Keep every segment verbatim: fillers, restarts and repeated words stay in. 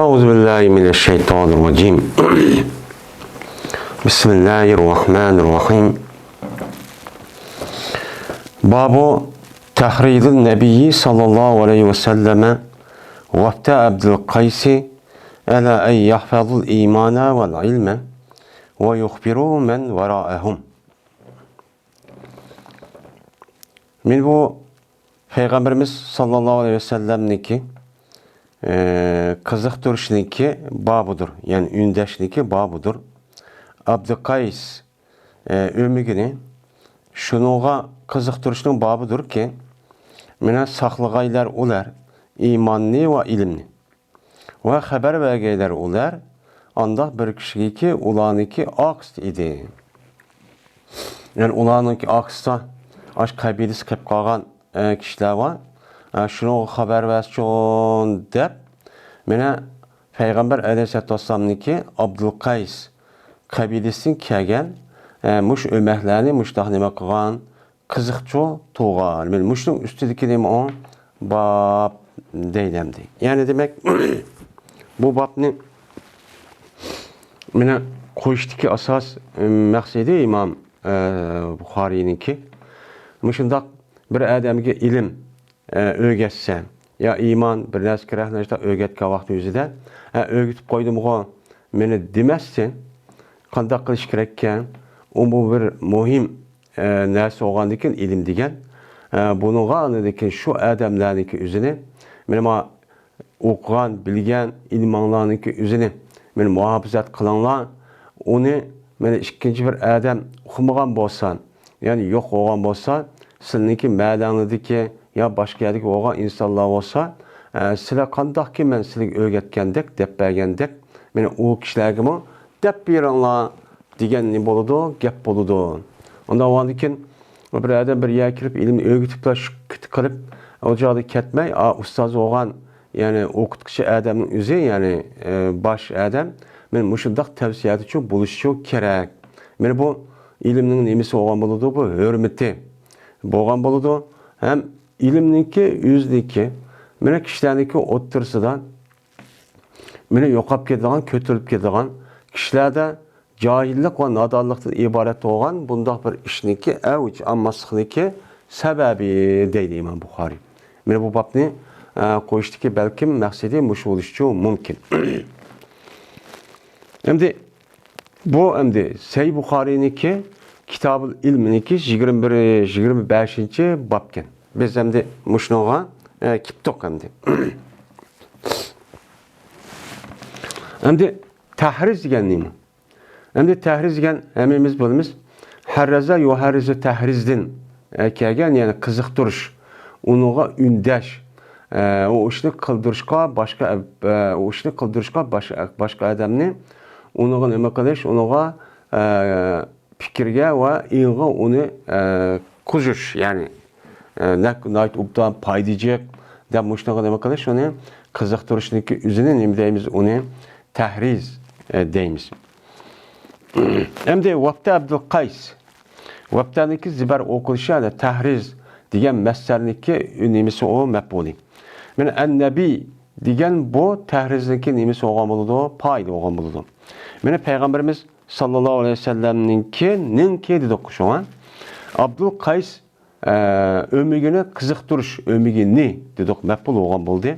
أعوذ بالله من الشيطان الرجيم. بسم الله الرحمن الرحيم. باب تحريض النبي صلى الله عليه وسلم وفد عبد القيس على أن يحفظوا الإيمان والعلم ويخبروا من وراءهم. مانا بۇ پەيغەمبىرىمىز ساللاللاھۇ ئەلەيھى ۋەسەللەمنىڭكى، ئە، قىزىقتۇرۇشنىڭكى بابىدۇر، يەنى ئۈندەشنىڭكى بابىدۇر. ئابدۇقەيس، ئە، ئۆمىكىنى شۇنىڭغا قىزىقتۇرۇشنىڭ بابىدۇركى، مانا ساقلىغايلار ئۇلار ئىماننى ۋە ئىلىمنى. ۋە خەۋەر بەرگەيلەر ئۇلار، ئانداق بىر كىشىگىكى ئۇلارنىڭكى ئاقسىتى ئىدى. يەنى ئۇلارنىڭكى ئاقسىتا ئاش قەبىلىسى قېلىپ قالغان، ئە، كىشىلەر بار. ئە، شۇنىڭغا خەۋەر بەرسۇن دەپ، مانا پەيغەمبەر ئەلەيھىسسالاتۇ ۋەسسالامنىڭكى ئابدۇلقەيس قەبىلىسىدىن كەلگەن، ئە، مۇشۇ ئۆمەكلەرنى مۇشۇنداق نېمە قىلغان، قىزىقچۇ تۇغان. مانا مۇشۇنىڭ ئۈستىدىكى نېمە ئۇ؟ باب دەيدۇ ئەمدى. يەنى دېمەك، بۇ بابنى مانا قويۇشتىكى ئاساس، ئىم، مەقسىتى ئىمام، ئە، بۇخارىينىڭكى. مۇشۇنداق بىر ئادەمگە ئىلىم، ئە، ئۆگەتسە، يا ئىمان بىر نەرسە كېرەك نەرسە ئۆگەتكەن ۋاقتى يۈزىدە، ئە، ئۆگىتىپ قويدۇمغۇ، مانا دېمەستىن، قانداق قىلىش كېرەككەن؟ ئۇ بۇ بىر مۇھىم ئە، نەرسە بولغاندىكىن ئىلىم دېگەن. ئە، بۇنىڭغا ئاندىن كېيىن شۇ ئادەملەرنىڭكى ئۆزىنى، مانا، مانا ئوقۇغان، بىلگەن ئىلماڭلارنىڭكى ئۆزىنى، مانا، مۇھاپىزەت قىلىڭلار. ئۇنى، مانا، ئىككىنچى بىر ئادەم ئۇقمىغان بولسا، يەنى يوق بولغان بولسا، سىلىنىڭكى مەھەللەڭلىدىكى يا باشقا يەردىكى بولغان ئىنسانلار بولسا، ئە، سىلەر قانداقكى مەن سىلىگە ئۆگەتكەندەك، دەپ بەرگەندەك، مانا ئۇ كىشىلەرگىمۇ دەپ بېرىڭلار دېگەن نېمە بولىدۇ؟ گەپ بولىدۇ. ئۇنداق بولغاندىكىن، بىر ئادەم بىر يەرگە كىرىپ، ئىلىمنى ئۆگىتىپلا شۇ قىلىپ، ئۇ جايدا كەتمەي، ئا، ئۇستاز بولغان، يەنى ئوقۇتقۇچى ئادەمنىڭ ئۆزى، يەنى، ئە، باش ئادەم، مانا مۇشۇنداق تەۋسىيەدىچۇ بولۇشىچۇ كېرەك. مانا بۇ ئىلىمنىڭ نېمىسى بولغان بولىدۇ؟ بۇ ھۆرمىتى بولغان بولىدۇ. ھەم ئىلىمنىڭكى، ئۆزىنىڭكى، مانا كىشىلەرنىڭكى ئوتتۇرىسىدا مانا يوقاپ كېتىدىغان، كۆتۈرۈلۈپ كېتىدىغان، كىشىلەردە جاھىللىق ۋە نادانلىقتىن ئىبارەت بولغان بۇنداق بىر ئىشنىڭكى ئەۋج ئالماسلىقنىڭكى سەۋەبى، دەيدۇ ئىمام بۇخارىي. مانا بۇ بابنى، ئە، قويۇشتىكى بەلكىم مەقسىتى مۇشۇ بولۇشىچۇ مۇمكىن. ئەمدى بۇ، ئەمدى سەھىھ بۇخارىينىڭكى كىتابۇل ئىلمىنىڭكى يىگىرمە بىر، يىگىرمە بەشىنچى بابكەن. بىز ئەمدى مۇشۇنىڭغا، ئە، كېپتۇق ئەمدى. ئەمدى تەھرىز دېگەن نېمە؟ ئەمدى تەھرىز دېگەن ھەممىمىز بىلىمىز، ھەررەزە يۇھەررىزۇ تەھرىزدىن، ئە، كەلگەن، يەنى قىزىقتۇرۇش. ئۇنىڭغا ئۈندەش. ئە، ئۇ ئىشنى قىلدۇرۇشقا باشقا، ئە، ئۇ ئىشنى قىلدۇرۇشقا باش-، باشقا ئادەمنى ئۇنىڭغا نېمە قىلىش، ئۇنىڭغا، ئە، پىكىرگە ۋە ئېڭىغا ئۇنى، ئە، قوزۇش، يەنى، ئە، نەق-، ناھايىتى ئوبدان، پايدا جىق دەپ مۇشۇنىڭغا نېمە قىلىش، ئۇنى قىزىقتۇرۇشنىڭكى ئۆزىنى نېمە دەيمىز؟ ئۇنى تەھرىز، ئە، دەيمىز. ئەمدى ۋەپدە ئابدۇل قەيس. ۋەپدەنىڭكى زىبەر ئوقۇلۇشى، يەنى تەھرىز دېگەن مەسدەرنىڭكى نېمىسى ئۇ مەپئۇلى. مانا ئەننەبىي دېگەن بۇ تەھرىزنىڭكى نېمىسى بولغان بولىدۇ؟ پائىلى بولغان بولىدۇ. مانا پەيغەمبىرىمىز ساللاللاھۇ ئەلەيھى ۋەسەللەمنىڭكى، نىڭكى دېدۇق شۇڭا. ئابدۇل قەيس، ئە، ئۆمىكىنى قىزىقتۇرۇش، ئۆمىكىنى دېدۇق، مەپئۇل بولغان بولدى.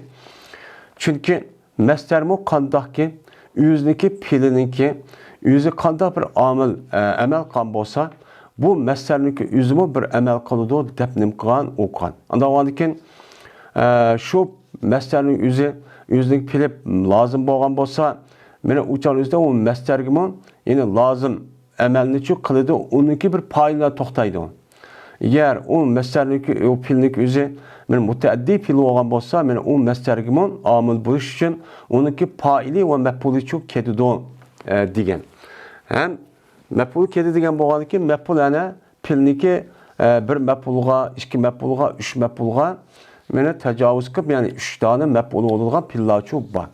چۈنكى مەسدەرمۇ قانداقكى، ئۆزىنىڭكى پېئىلىنىڭكى، ئۆزى قانداق بىر ئامىل، ئە، ئەمەل قىلغان بولسا، بۇ مەسدەرنىڭكى ئۆزىمۇ بىر ئەمەل قىلىدۇ دەپ نېمە قىلغان، ئوقۇغان. ئانداق بولغاندىكىن، ئە، شۇ مەسدەرنىڭ ئۆزى، ئۆزىنىڭ پېئىلى لازىم بولغان بولسا، مانا ئۇ چاغنىڭ ئۆزىدە ئۇ مەسدەرگىمۇ، يەنى لازىم ئەمەلنىچۇ قىلىدۇ، ئۇنىڭكى بىر پائىلى توختايدۇ. ئەگەر ئۇ مەسدەرنىڭكى، ئۇ پېئىلنىڭكى ئۆزى مانا مۇتەئەددىي پېئىل بولغان بولسا، مانا ئۇ مەسدەرگىمۇ ئامىل بولۇش ئۈچۈن ئۇنىڭكى پائىلى ۋە مەپئۇلىچۇ كېتىدۇ، ئە، دېگەن. ھەم مەپئۇل كېتىدۇ دېگەن بولغاندىكىن، مەپئۇل يەنە پېئىلنىڭكى، ئە، بىر مەپئۇلغا، ئىككى مەپئۇلغا، ئۈچ مەپئۇلغا مانا تاجاۋۇز قىلىپ، يەنى ئۈچ دانە مەپئۇل بولىدىغان پېئىللارچۇ بار.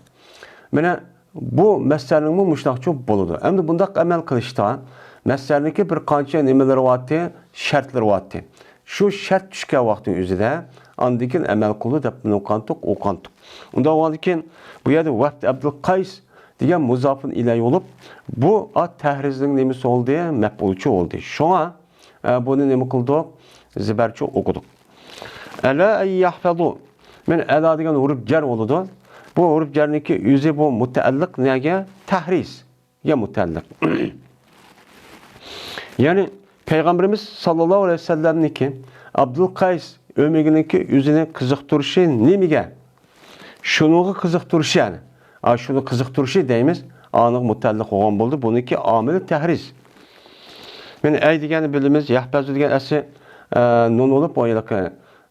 مانا بۇ مەسدەرنىڭمۇ مۇشۇنداقچۇ بولىدۇ. ئەمدى بۇنداق ئەمەل قىلىشتا مەسدەرنىڭكى بىر قانچە نېمىلىرى بارتى، شەرتلىرى بارتى. شۇ شەرت چۈشكەن ۋاقىتنىڭ ئۆزىدە ئاندىن كېيىن ئەمەل قىلىدۇ دەپ بۇنى قانتۇق، ئۇ قانتۇق. ئۇنداق بولغاندىكىن، بۇ يەردە ۋەفد ئەبدۇل قەيس دېگەن مۇزافۇن ئىلەي بولۇپ، بۇ ئا تەھرىزنىڭ نېمىسى بولدى؟ مەپئۇلچۇ بولدى. شۇڭا، ئە، بۇنى نېمە قىلدۇق؟ زىبەرچۇ ئوقۇدۇق. ئەلا ئەن يەھفەزۇ. مەن ئەلا دېگەن ھۇرۇپ جەر بولىدۇ. بۇ ھۇرۇپ جەرنىڭكى ئۆزى بۇ مۇتەئەللىق نەگە؟ تەھرىز. يا مۇتەئەللىق. يەنى پەيغەمبىرىمىز ساللاللاھۇ ئەلەيھى ۋەسەللەمنىڭكى ئابدۇل قەيس ئۆمىكىنىڭكى ئۆزىنى قىزىقتۇرۇشى نېمىگە؟ شۇنىڭغا قىزىقتۇرۇشى، يەنى. ئا، شۇنى قىزىقتۇرۇشى دەيمىز. ئانىغا مۇتەئەللىق بولغان بولدى. بۇنىڭكى ئامىلى تەھرىز. مەن ئەي دېگەننى بىلىمىز. يەھپەزۇ دېگەن ئەسلى، ئە، نۇن بولۇپ، ئۇ ھېلىقى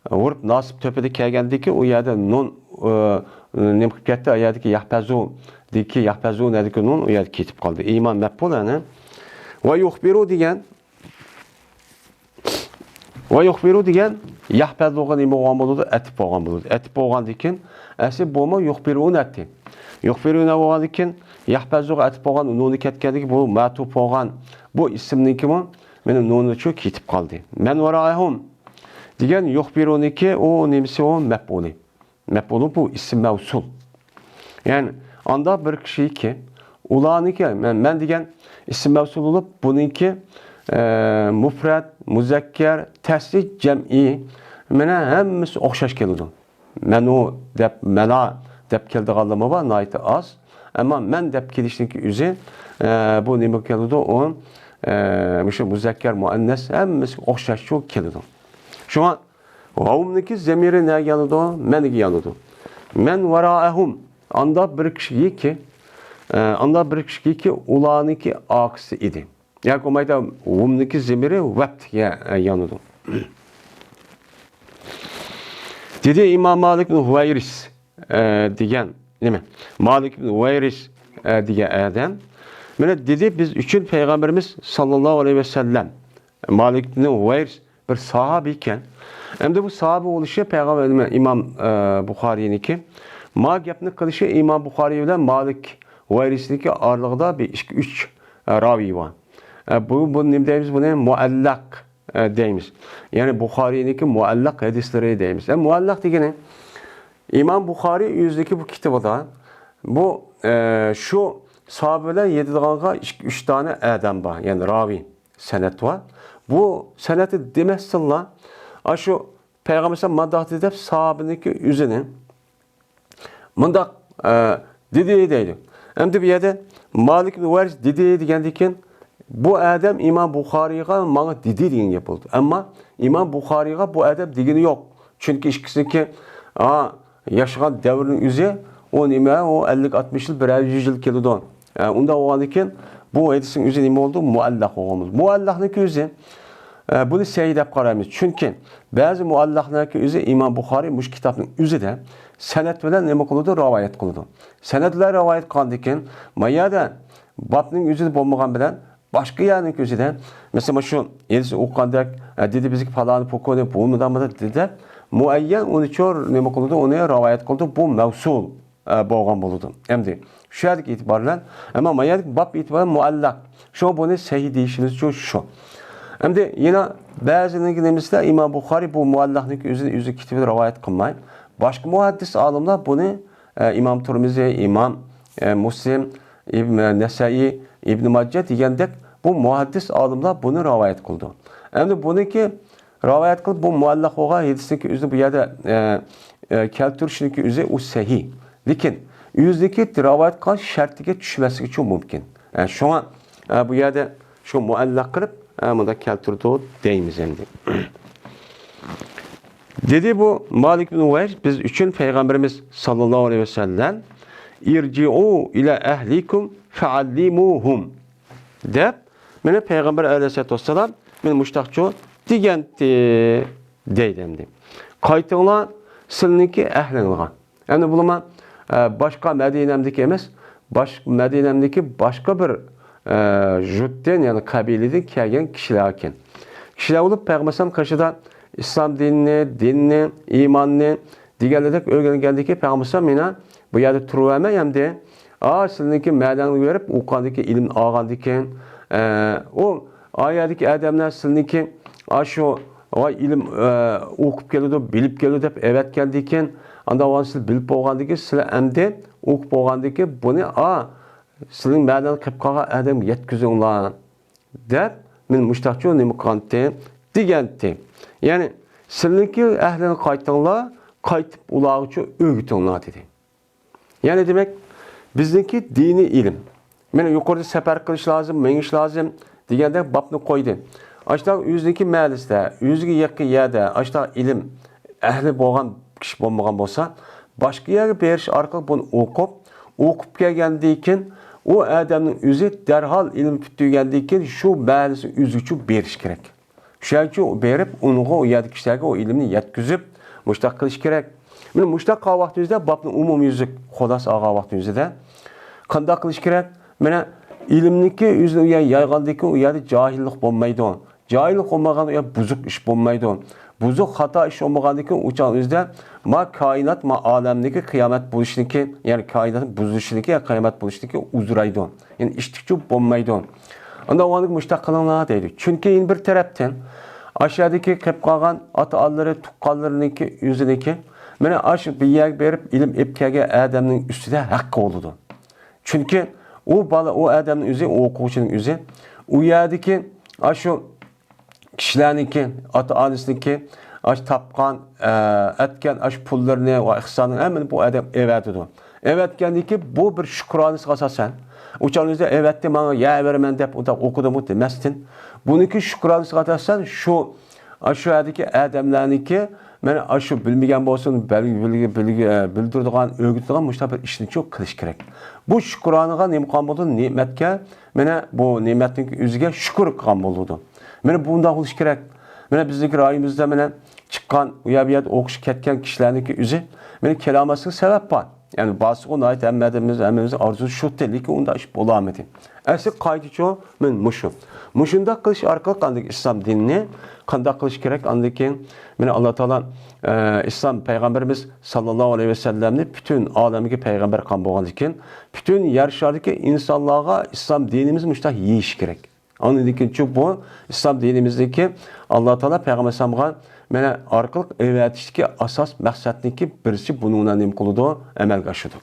ھۇرۇپ ناسىب تۆپىدە كەلگەندىكى ئۇ يەردە نۇن، ئە، نېمە قىلىپ كەتتى؟ ئۇ يەردىكى يەھپەزۇدىكى يەھپەزۇ نەدىكى نۇن ئۇ يەردە كېتىپ قالدى. ئىمان مەپئۇل، يەنى. ۋە يۇخبىرۇ دېگەن، ۋە يۇخبىرۇ دېگەن يەھپەزۇغا نېمە بولغان بولىدۇ؟ ئەتىپ بولغان بولىدۇ. ئەتىپ بولغاندىن كېيىن، ئەسلى بولما يۇخبىرۇنى ئەتتى. يۇخبىرۇنى بولغاندىن كېيىن، يەھپەزۇغا ئەتىپ بولغان، نۇنى كەتكەندىكى بۇ مەتۇپ بولغان بۇ ئىسىمنىڭكىمۇ مېنىڭ نۇنىچۇ كېتىپ قالدى. مەن ۋەرائەھۇم دېگەن يۇخبىرۇنىكى ئۇ نېمىسى ئۇ؟ مەپئۇلى. مەپئۇلى بۇ ئىسىم مەۋسۇل. يەنى ئاندا بىر كىشىكى، ئۇلارنىكى، مەن، مەن دېگەن ئىسىم مەۋسۇل بولۇپ، بۇنىڭكى، ئە، مۇفرەت، مۇزەككەر، تەسنىي، جەمئىي، مانا ھەممىسى ئوخشاش كېلىدۇ. مەنۇ دەپ، مەنا دەپ كېلىدىغانلىرىمۇ بار، ناھايىتى ئاز. ئەمما مەن دەپ كېلىشنىڭكى ئۆزى، ئە، بۇ نېمە كېلىدۇ؟ ئۇ، ئە، مۇشۇ مۇزەككەر، مۇئەننەس ھەممىسى ئوخشاشچۇ كېلىدۇ. شۇڭا ھۇمنىڭكى زەمىرى نەگە يانىدۇ؟ مەنگە يانىدۇ. مەن ۋەرائەھۇم. ئاندا بىر كىشىگىكى، ئە، ئاندا بىر كىشىگىكى ئۇلارنىڭكى ئارقىسى ئىدى. ياكى بولمايدۇ، ھۇمنىڭكى زەمىرى ۋەپتىگە، ئە، يانىدۇ. دېدى ئىمام مالىك بىن ھۇۋەيرىس، ئە، دېگەن، نېمە؟ مالىك بىن ھۇۋەيرىس، ئە، دېگەن ئادەم. مانا دېدى، بىز ئۈچۈن پەيغەمبىرىمىز ساللاللاھۇ ئەلەيھى ۋەسەللەم. مالىك بىن ھۇۋەيرىس بىر ساھابە ئىكەن. ئەمدى بۇ ساھابە بولۇشى پەيغەمبەر، ئىمام، ئە، بۇخارىينىڭكى. ما گەپنى قىلىشى ئىمام بۇخارىي بىلەن مالىك ھۇۋەيرىسنىڭكى ئارىلىقىدا بىر ئىككى، ئۈچ، ئە، راۋىي بار. ئە، بۇ، بۇ نېمە دەيمىز بۇنى؟ مۇئەللەق، ئە، دەيمىز. يەنى بۇخارىينىڭكى مۇئەللەق ھەدىسلىرى دەيمىز. ئە، مۇئەللەق دېگىنى ئىمام بۇخارىي ئۆزىنىڭكى بۇ كىتابىدا بۇ، ئە، شۇ ساھابە بىلەن يېتىدىغانغا ئىككى، ئۈچ دانە ئادەم بار. يەنى راۋىي. سەنەت بار. بۇ سەنەتنى دېمەستىنلا، ئاشۇ پەيغەمبەر ئەلەيھىسسالام مانداق دېدى دەپ ساھابىنىڭكى ئۆزىنى مۇنداق، ئە، دېدى دەيدۇ. ئەمدى بۇ يەردە مالىك ئىبن ھۇۋەيرىس دېدى دېگەندىن كېيىن، بۇ ئادەم ئىمام بۇخارىيغا ماڭا دېدى دېگەن گەپ بولدى. ئەمما ئىمام بۇخارىيغا بۇ ئادەم دېگىنى يوق. چۈنكى ئىككىسىنىڭكى، ئا، ياشىغان دەۋرىنىڭ ئۆزى، ئۇ نېمە، ئۇ ئەللىك، ئاتمىش يىل، بىرەر يۈز يىل كېلىدۇ. ئە، ئۇنداق بولغاندىن كېيىن، بۇ ھەدىسنىڭ ئۆزى نېمە بولدى؟ مۇئەللەق بولغان بولدى. مۇئەللەقنىڭكى ئۆزى، ئە، بۇنى سەھىھ دەپ قارايمىز. چۈنكى بەزى مۇئەللەقلەرنىڭكى ئۆزى ئىمام بۇخارىي مۇشۇ كىتابنىڭ ئۆزىدە سەنەت بىلەن نېمە قىلىدۇ؟ رىۋايەت قىلىدۇ. سەنەت بىلەن رىۋايەت قىلغاندىن كېيىن، ما يەردە بابنىڭ ئۆزىدە بولمىغان بىلەن، باشقا يەرنىڭ ئۆزىدە، مەسىلەن، مانا شۇ ھەدىس ئوقۇغاندەك، ئە، دېدى بىزگە پالانى پوكونى بۇ مۇنداق مۇنداق دېدى دەپ، مۇئەييەن ئۇنى چور نېمە قىلىدۇ، ئۇنى رىۋايەت قىلىدۇ، بۇ مەۋسۇل، ئە، بولغان بولىدۇ. ئەمدى شۇ يەردىكى ئېتىبار بىلەن، ئەمما ما يەردىكى باب ئېتىبارى بىلەن مۇئەللەق. شۇڭا بۇنى سەھىھ دېيىشىمىز ئۈچۈن شۇ. ئەمدى يەنە بەزىنىڭكى نېمىسىدە ئىمام بۇخارىي بۇ مۇئەللەقنىڭكى ئۆزىنى ئۆزى كىتابىدا رىۋايەت قىلماي، باشقا مۇھەددىس ئالىملار بۇنى ئە، ئىمام تۇرمىزى، ئىمام، ئە، مۇسلىم، ئىبن، ئە، نەسەئىي، ئىبن ماجە دېگەندەك بۇ مۇھەددىس ئالىملار بۇنى رىۋايەت قىلىدۇ. ئەمدى بۇنىڭكى رىۋايەت قىلىپ، بۇ مۇئەللەق بولغان ھەدىسنىڭكى ئۆزىنى بۇ يەردە، ئە، ئە، كەلتۈرۈشنىڭكى ئۆزى ئۇ سەھىھ. لېكىن ئۆزىنىڭكى رىۋايەت قىلغان شەرتىگە چۈشمەسلىكى مۇمكىن. ئە، شۇڭا، ئە، بۇ يەردە شۇ مۇئەللەق قىلىپ، ئە، مۇنداق كەلتۈرىدۇ دەيمىز ئەمدى. دېدى بۇ مالىك بىن ھۇۋەيرىس، بىز ئۈچۈن پەيغەمبىرىمىز ساللاللاھۇ ئەلەيھى ۋەسەللەم، «ئىرجىئۇ ئىلە ئەھلىكۇم فەئەللىمۇھۇم» دەپ، مانا پەيغەمبەر ئەلەيھىسسالاتۇ ۋەسسالام مانا مۇشتاقچۇ دېگەنتى دەيدۇ ئەمدى. قايتىڭلار سىلىنىڭكى ئەھلىڭلارغا. يەنى بۇلىمۇ، ئە، باشقا مەدىنەمدىكى ئەمەس، باش-، مەدىنەمدىكى باشقا بىر، ئە، جۇتتىن، يەنى قەبىلىدىن كەلگەن كىشىلەر ئىكەن. كىشىلەر بولۇپ، پەيغەمبەر ئەلەيھىسسالام قېشىدا ئىسلام دىنىنى، دىننى، ئىماننى دېگەنلىرىدەك ئۆگەنگەندىكى پەيغەمبەر ئەلەيھىسسالام يەنە بۇ يەردە تۇرۇۋەرمەي، ئەمدى، ئا، سىلىنىڭكى مەدەڭنى بېرىپ، ئۇ قاندىكى ئىلىمنى ئالغاندىكىن، ئە، ئۇ، ئا يەردىكى ئادەملەر سىلىنىڭكى، ئا، شۇ، ۋاي ئىلىم، ئە، ئوقۇپ كېلىدۇ، بىلىپ كېلىدۇ دەپ ئەۋەتكەندىن كېيىن، ئاندىن سىلەر بىلىپ بولغاندىن كېيىن، سىلەر ئەمدى ئوقۇپ بولغاندىن كېيىن بۇنى، ئا، سىلىنىڭ مەنىنى قىلىپ قالغان ئادەمگە يەتكۈزۈڭلار دەپ، مېنى مۇشتاقچۇ نېمە قىلغانتى دېگەنتى. يەنى، سىلىنىڭكى ئەھلىنى قايتىڭلار، قايتىپ ئۇلارغىچۇ ئۆگىتىڭلار دېدى. يەنى دېمەك، بىزنىڭكى دىنىي ئىلىم. مانا يۇقىرىدا سەپەر قىلىش لازىم، مېڭىش لازىم دېگەندەك بابنى قويدى. ئاشۇنداق ئۆزىنىڭكى مەھەللىسىدە، ئۆزىگە يېقىن يەردە ئاشۇنداق ئىلىم ئەھلى بولغان كىشى بولمىغان بولسا، باشقا يەرگە بېرىش ئارقىلىق بۇنى ئوقۇپ، ئوقۇپ كەلگەندىن كېيىن ئۇ ئادەمنىڭ ئۆزى دەرھال ئىلىم پۈتتۈرگەندىن كېيىن شۇ مەھەللىسىنى ئۆزىگىچۇ بېرىش كېرەك. شۇنىڭ ئۈچۈن بېرىپ، ئۇنىڭغا ئۇ يەردىكى كىشىلەرگە ئۇ ئىلىمنى يەتكۈزۈپ، مۇشۇنداق قىلىش كېرەك. مانا مۇشۇنداق قىلغان ۋاقتىمىزدا بابنى ئومۇميۈزلۈك خۇلاسە ئالغان ۋاقتىمىزدا قانداق قىلىش كېرەك؟ مانا ئىلىمنىكى ئۆزىنى ئۇ يەرگە يايغاندىكىن ئۇ يەردە جاھىللىق بولمايدۇ. جاھىللىق بولمىغان ئۇ يەردە بۇزۇق ئىش بولمايدۇ. بۇزۇق خاتا ئىش بولمىغاندىكىن ئۇ چاغ ئۆزىدە ما كائىنات، ما ئالەمدىكى قىيامەت بولۇشنىكى، يەنى كائىناتنىڭ بۇزۇلۇشىنىكى، قىيامەت بولۇشنىكى ئۇزرايدۇ. يەنى ئىشتىكچۇ بولمايدۇ. ئاندىن ئۇنىڭغا مۇشتاق قىلىڭلار دەيدۇ. چۈنكى يەنە بىر تەرەپتىن ئاشۇ يەردىكى قېلىپ قالغان ئاتا-ئانىلىرى، تۇغقانلىرىنىڭكى ئۆزىنىكى، مانا ئاشۇ بىر يەرگە بېرىپ ئىلىم ئېلىپ كەلگەن ئادەمنىڭ ئۈستىدە ھەققى بولىدۇ. چۈنكى ئۇ بالا، ئۇ ئادەمنىڭ ئۆزى، ئوقۇغۇچىنىڭ ئۆزى ئۇ يەردىكى ئاشۇ كىشىلەرنىڭكى، ئاتا-ئانىسىنىڭكى ئاشۇ تاپقان، ئە، ئەتكەن ئاشۇ پۇللىرىنى ۋە ئىقتىسادىنىڭ ھەممىنى بۇ ئادەم ئەۋەتىدۇ. ئەۋەتكەندىن كېيىن بۇ بىر شۈكرانىسىغا ئاساسەن، ئۇ چاغنىڭ ئۆزىدە ئەۋەتتى، ماڭا يەۋېرىمەن دەپ ئۇنداق ئوقۇدىمۇ دېمەستىن، بۇنىڭكى شۈكرانىسىغا ئاساسەن شۇ، ئاشۇ يەردىكى ئادەملەرنىڭكى، مانا ئاشۇ بىلمىگەن بولسۇن، بىلگە-، بىلگە-، بىلگە-، بىلدۈرىدىغان، ئۆگىتىدىغان مۇشۇنداق بىر ئىشنى شۇ قىلىش كېرەك. بۇ شۈكرانىغا نېمە قىلغان بولىدۇ؟ نېمەتكە، مانا بۇ نېمەتنىڭ ئۆزىگە شۈكۈر قىلغان بولىدۇ. مانا بۇنداق بولۇشى كېرەك. مانا بىزنىڭكى رايونىمىزدا مانا چىققان، ئۇ يەر بۇ يەردە ئوقۇشقا كەتكەن كىشىلەرنىڭكى ئۆزى مانا كېلەلمەسلىكى سەۋەب بار. يەنى بارسىغۇ ناھايىتى ھەممە ئادەمنىڭ ئارزۇسى شۇ، لېكىن ئۇنداق ئىش بولالمىدى. ئەسلى قائىدىچۇ مانا مۇشۇ. مۇشۇنداق قىلىش ئارقىلىق ئاندىن ئىسلام دىنىنى قانداق قىلىش كېرەك؟ ئاندىن كېيىن مانا ئاللا تائالا، ئە، ئىسلام پەيغەمبىرىمىز ساللاللاھۇ ئەلەيھى ۋەسەللەمنى پۈتۈن ئالەمگە پەيغەمبەر قىلغان بولغاندىن كېيىن، پۈتۈن يەر شارىدىكى ئىنسانلارغا ئىسلام دىنىمىز مۇشۇنداق يېيىشى كېرەك. ئاندىن كېيىنچۇ بۇ ئىسلام دىنىمىزدىكى ئاللا تائالا پەيغەمبەر ئەلەيھىسسالامغا مانا ئارقىلىق ئەۋەتىشتىكى ئاساس مەقسەتنىكى بىرسى بۇنىڭ بىلەن نېمە قىلىدۇ؟ ئەمەلگە ئاشىدۇ.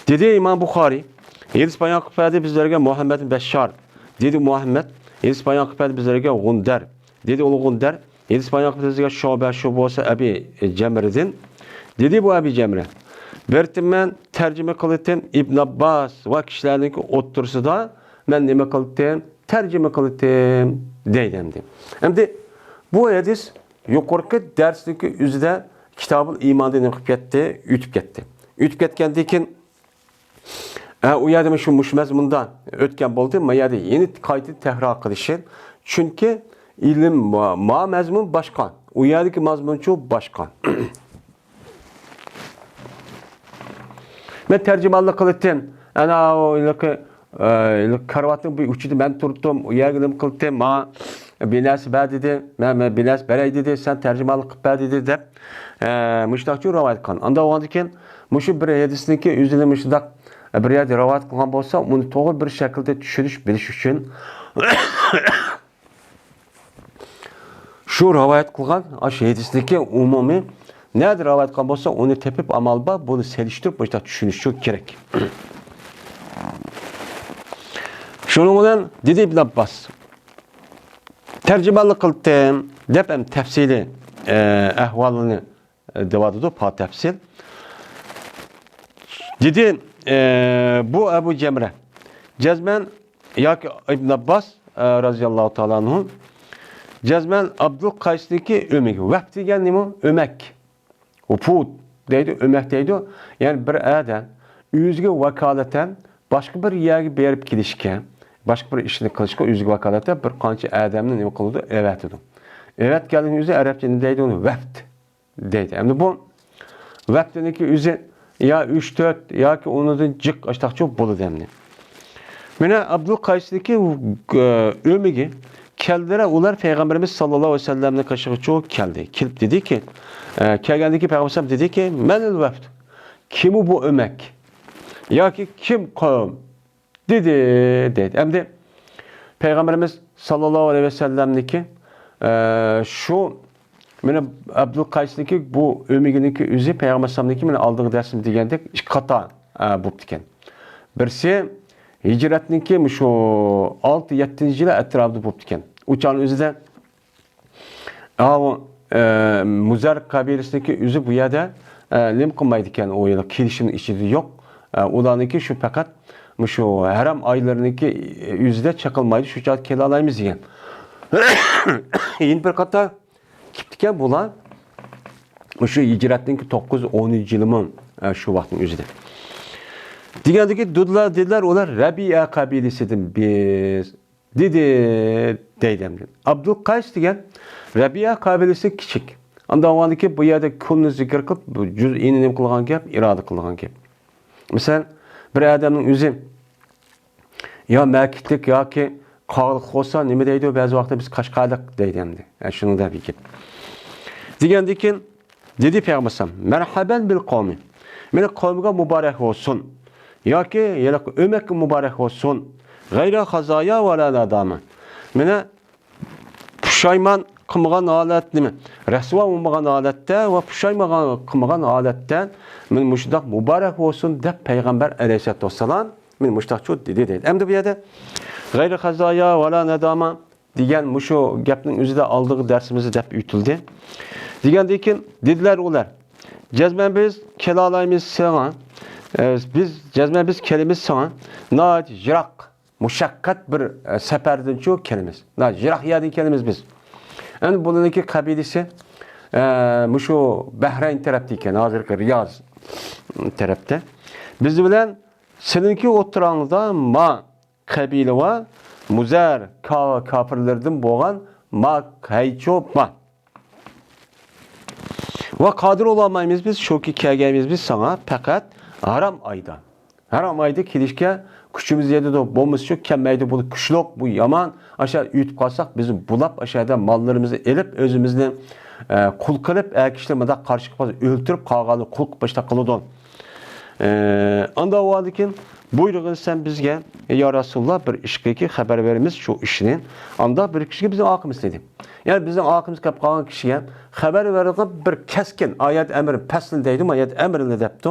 دېدى ئىمام بۇخارىي، ھەدىس بايان قىلىپ بەردى بىزلەرگە مۇھەممەد بىن بەششار. دېدى مۇھەممەد، ھەدىس بايان قىلىپ بەردى بىزلەرگە غۇندەر. دېدى ئۇلۇغ غۇندەر، ھەدىس بايان قىلىپ بەردى بىزگە شۇبە، شۇ بولسا ئەبى جەمرىدىن. دېدى بۇ ئەبى جەمرە، بېرىتتىم مەن تەرجىمە قىلىتتىم ئىبن ئابباس ۋە كىشىلەرنىڭكى ئوتتۇرىسىدا مەن نېمە قىلىتتىم؟ تەرجىمە قىلىتتىم دەيدۇ ئەمدى. ئەمدى بۇ ھەدىس يۇقىرىقى دەرسنىڭكى ئۆزىدە كىتابۇل ئىماندا نېمە قىلىپ كەتتى؟ ئۆتۈپ كەتتى. ئۆتۈپ كەتكەندىن كېيىن، ئە، ئۇ يەردە شۇ مۇشۇ مەزمۇندا ئۆتكەن بولدى. ما يەردە يەنە قايتا تەكرار قىلىشى. چۈنكى ئىلىم ما، ما مەزمۇن باشقا. ئۇ يەردىكى مەزمۇنچۇ باشقا. مەن تەرجىمانلىق قىلىتتىم. ئەنە ئۇ ھېلىقى، ئە، ھېلىقى كارىۋاتنىڭ بۇ ئۇچىدا مەن تۇرتتۇم. ئۇ يەرگە نېمە قىلىتتىم؟ ماڭا بىر نەرسە بەر دېدى. مەن، مەن بىر نەرسە بەرەي دېدى. سەن تەرجىمانلىق قىلىپ بەر دېدى دەپ، ئە، مۇشۇنداقچۇ رىۋايەت قىلغان. ئاندا بولغاندىن كېيىن مۇشۇ بىر ھەدىسنىڭكى ئۆزىنى مۇشۇنداق بىر يەردە رىۋايەت قىلغان بولسا، ئۇنى توغرا بىر شەكىلدە چۈشىنىش، بىلىش ئۈچۈن شۇ رىۋايەت قىلغان ئاشۇ ھەدىسنىڭكى ئومۇمى نەدە رىۋايەت قىلغان بولسا، ئۇنى تېپىپ ئامال بار، بۇنى سېلىشتۇرۇپ مۇشۇنداق چۈشىنىشى كېرەك. شۇنىڭ بىلەن دېدى ئىبن ئابباس، تەرجىمانلىق قىلدىم دەپ ھەم تەپسىلىي، ئە، ئەھۋالىنى دەۋاتىدۇ، پا تەپسىل. دېدى، ئە، بۇ ئەبۇ جەمرە. جەزمەن ياكى ئىبن ئابباس، ئە، رازىياللاھۇ تائالا ئەنھۇ. جەزمەن ئابدۇل قەيسنىڭكى ئۆمىكى. ۋەپ دېگەن نېمە؟ ئۆمەك. ۋۇپۇد دەيدۇ، ئۆمەك دەيدۇ. يەنى بىر ئادەم ئۆزىگە ۋاكالىتەن باشقا بىر يەرگە بېرىپ كېلىشكە، باشقا بىر ئىشنى قىلىشقا ئۆزىگە ۋاكالىتەن بىر قانچە ئادەمنى نېمە قىلىدۇ؟ ئەۋەتىدۇ. ئەۋەتكەننىڭ ئۆزى ئەرەبچە نېمە دەيدۇ؟ ئۇنى ۋەپت دەيدۇ. ئەمدى بۇ ۋەپتىنىڭكى ئۆزى يا ئۈچ، تۆت ياكى ئۇنىڭدىن جىق ئاشتاقچۇ بولىدۇ ئەمدى. مانا ئابدۇل قەيسنىڭكى، ئە، ئۆمىكى كەلدىلەر، ئۇلار پەيغەمبىرىمىز ساللاللاھۇ ئەلەيھى ۋەسەللەمنىڭ قېشىغىچۇ كەلدى. كېلىپ دېدىكى، ئە، كەلگەندىكى پەيغەمبەر دېدىكى، مەنىل ۋەپد؟ كىم بۇ ئۆمەك؟ ياكى كىم قوم؟ دېدى، دەيدۇ. ئەمدى پەيغەمبىرىمىز ساللاللاھۇ ئەلەيھى ۋەسەللەمنىڭكى ئە، شۇ مانا ئابدۇل قەيسنىڭكى بۇ ئۆمىكىنىڭكى ئۆزى پەيغەمبەر ئەلەيھىسسالامنىڭكى مانا ئالدىغا دەرسىمىز دېگەندەك ئىككى قاتا، ئە، بوپتىكەن. بىرسى ھىجرەتنىڭكى مۇشۇ ئالتە، يەتتىنچى يىلى ئەتراپىدا بوپتىكەن. ئۇ چاغنىڭ ئۆزىدە ئاۋۇ، ئە، مۇزەر قەبىلىسىنىڭكى ئۆزى بۇ يەردە، ئە، نېمە قىلمايدىكەن، ئۇ يەردە كېلىشىمنىڭ ئىچىدە يوق. ئە، ئۇلارنىڭكى شۇ پەقەت مۇشۇ ھەرەم ئايلىرىنىڭكى ئۆزىدە چېقىلمايدۇ، شۇ چاغدا كېلەلەيمىز دېگەن. يەنە بىر قاتا كېپتىكەن بۇلار. مۇشۇ ھىجرەتنىڭكى توققۇز، ئونىنچى يىلىمۇ، ئە، شۇ ۋاقىتنىڭ ئۆزىدە. دېگەندىكى دۇدلا-، دېدىلەر ئۇلار رەبىئە قەبىلىسىدىن بىز. دېدى، دەيدۇ ئەمدى. ئابدۇل قەيس دېگەن رەبىئە قەبىلىسى كىچىك. ئاندىن ئاۋۋالدىكى بۇ يەردە كۇلنى زىكىر قىلىپ، بۇ جۈزئىنى نېمە قىلغان گەپ؟ ئىرادە قىلغان گەپ. مىسال، بىر ئادەمنىڭ ئۆزى يا مەكىتلىك ياكى قاغىلىق بولسا نېمە دەيدۇ؟ بەزى ۋاقىتتا بىز قەشقەرلىك دەيدۇ ئەمدى. ئە، شۇنىڭ دەپ گەپ. دېگەندىن كېيىن دېدى پەيغەمبەر ئەلەيھىسسالام، مەرھەبەن بىل قەۋمى. مېنىڭ قەۋمىگە مۇبارەك بولسۇن. ياكى ھېلىقى ئۆمەككە مۇبارەك بولسۇن. غەيرە خازايا ۋە لا نادامە. مېنى پۇشايمان قىلمىغان ھالەت، نېمە، رەسۋا بولمىغان ھالەتتە ۋە پۇشايمان قىلمىغان ھالەتتە مېنى مۇشۇنداق مۇبارەك بولسۇن دەپ پەيغەمبەر ئەلەيھىسسالاتۇ ۋەسسالام مېنى مۇشۇنداق چۇ دېدى دەيدۇ. ئەمدى بۇ يەردە غەيرە خازايا ۋە لا نادامە دېگەن مۇشۇ گەپنىڭ ئۆزىدە ئالدىغى دەرسىمىزدە دەپ ئۆتۈلدى. دېگەندىن كېيىن دېدىلەر ئۇلار، جەزمەن بىز كېلەلەيمىز ساڭا، ئە، بىز، جەزمەن بىز كېلىمىز ساڭا، ناھايىتى يىراق، مۇشەققەت بىر، ئە، سەپەردىنچۇ كېلىمىز. ناھايىتى يىراق يەردىن كېلىمىز بىز. ئەمدى بۇلارنىڭكى قەبىلىسى، ئە، مۇشۇ بەھرەين تەرەپتە ئىكەن، ھازىرقى رىياز تەرەپتە. بىز بىلەن سېنىڭكى ئوتتۇراڭدا ما قەبىلە ۋە مۇزەر کا-، كاپىرلىرىدىن بولغان ما قەيچۇ بار. ۋە قادىر بولالمايمىز بىز، شۇكى كەلگەيمىز بىز ساڭا پەقەت ھارام ئايدا. ھارام ئايدا كېلىشكە كۈچىمىز يېتىدۇ، بولمىسا شۇ كەلمەيدۇ، بۇ كۈچلۈك، بۇ يامان. ئاشۇ ئۆتۈپ قالساق، بىز بۇلاپ ئاشۇ يەردە ماللىرىمىزنى ئېلىپ، ئۆزىمىزنى، ئە، قۇل قىلىپ، ئەر كىشىلەر مۇنداق قارشى چىقىپ قالسا ئۆلتۈرۈپ، قالغاننى قۇل قىلىپ باشلاپ قالىدۇ. ئە، ئاندا ئۇ ئاندىن كېيىن بۇيرۇغىن سەن بىزگە، يا رەسۇلاللا، بىر ئىشقىكى خەۋەر بېرىمىز شۇ ئىشنى. ئاندا بىر كىشىگە بىزنىڭ ئاقىمىز دېدى. يەنى بىزنىڭ ئاقىمىز كەپ قالغان كىشىگە خەۋەر بېرىدىغان بىر كەسكىن ئايەت ئەمرى پەسلىنى دەيدۇ، ئايەت ئەمرىنى دەپتۇ.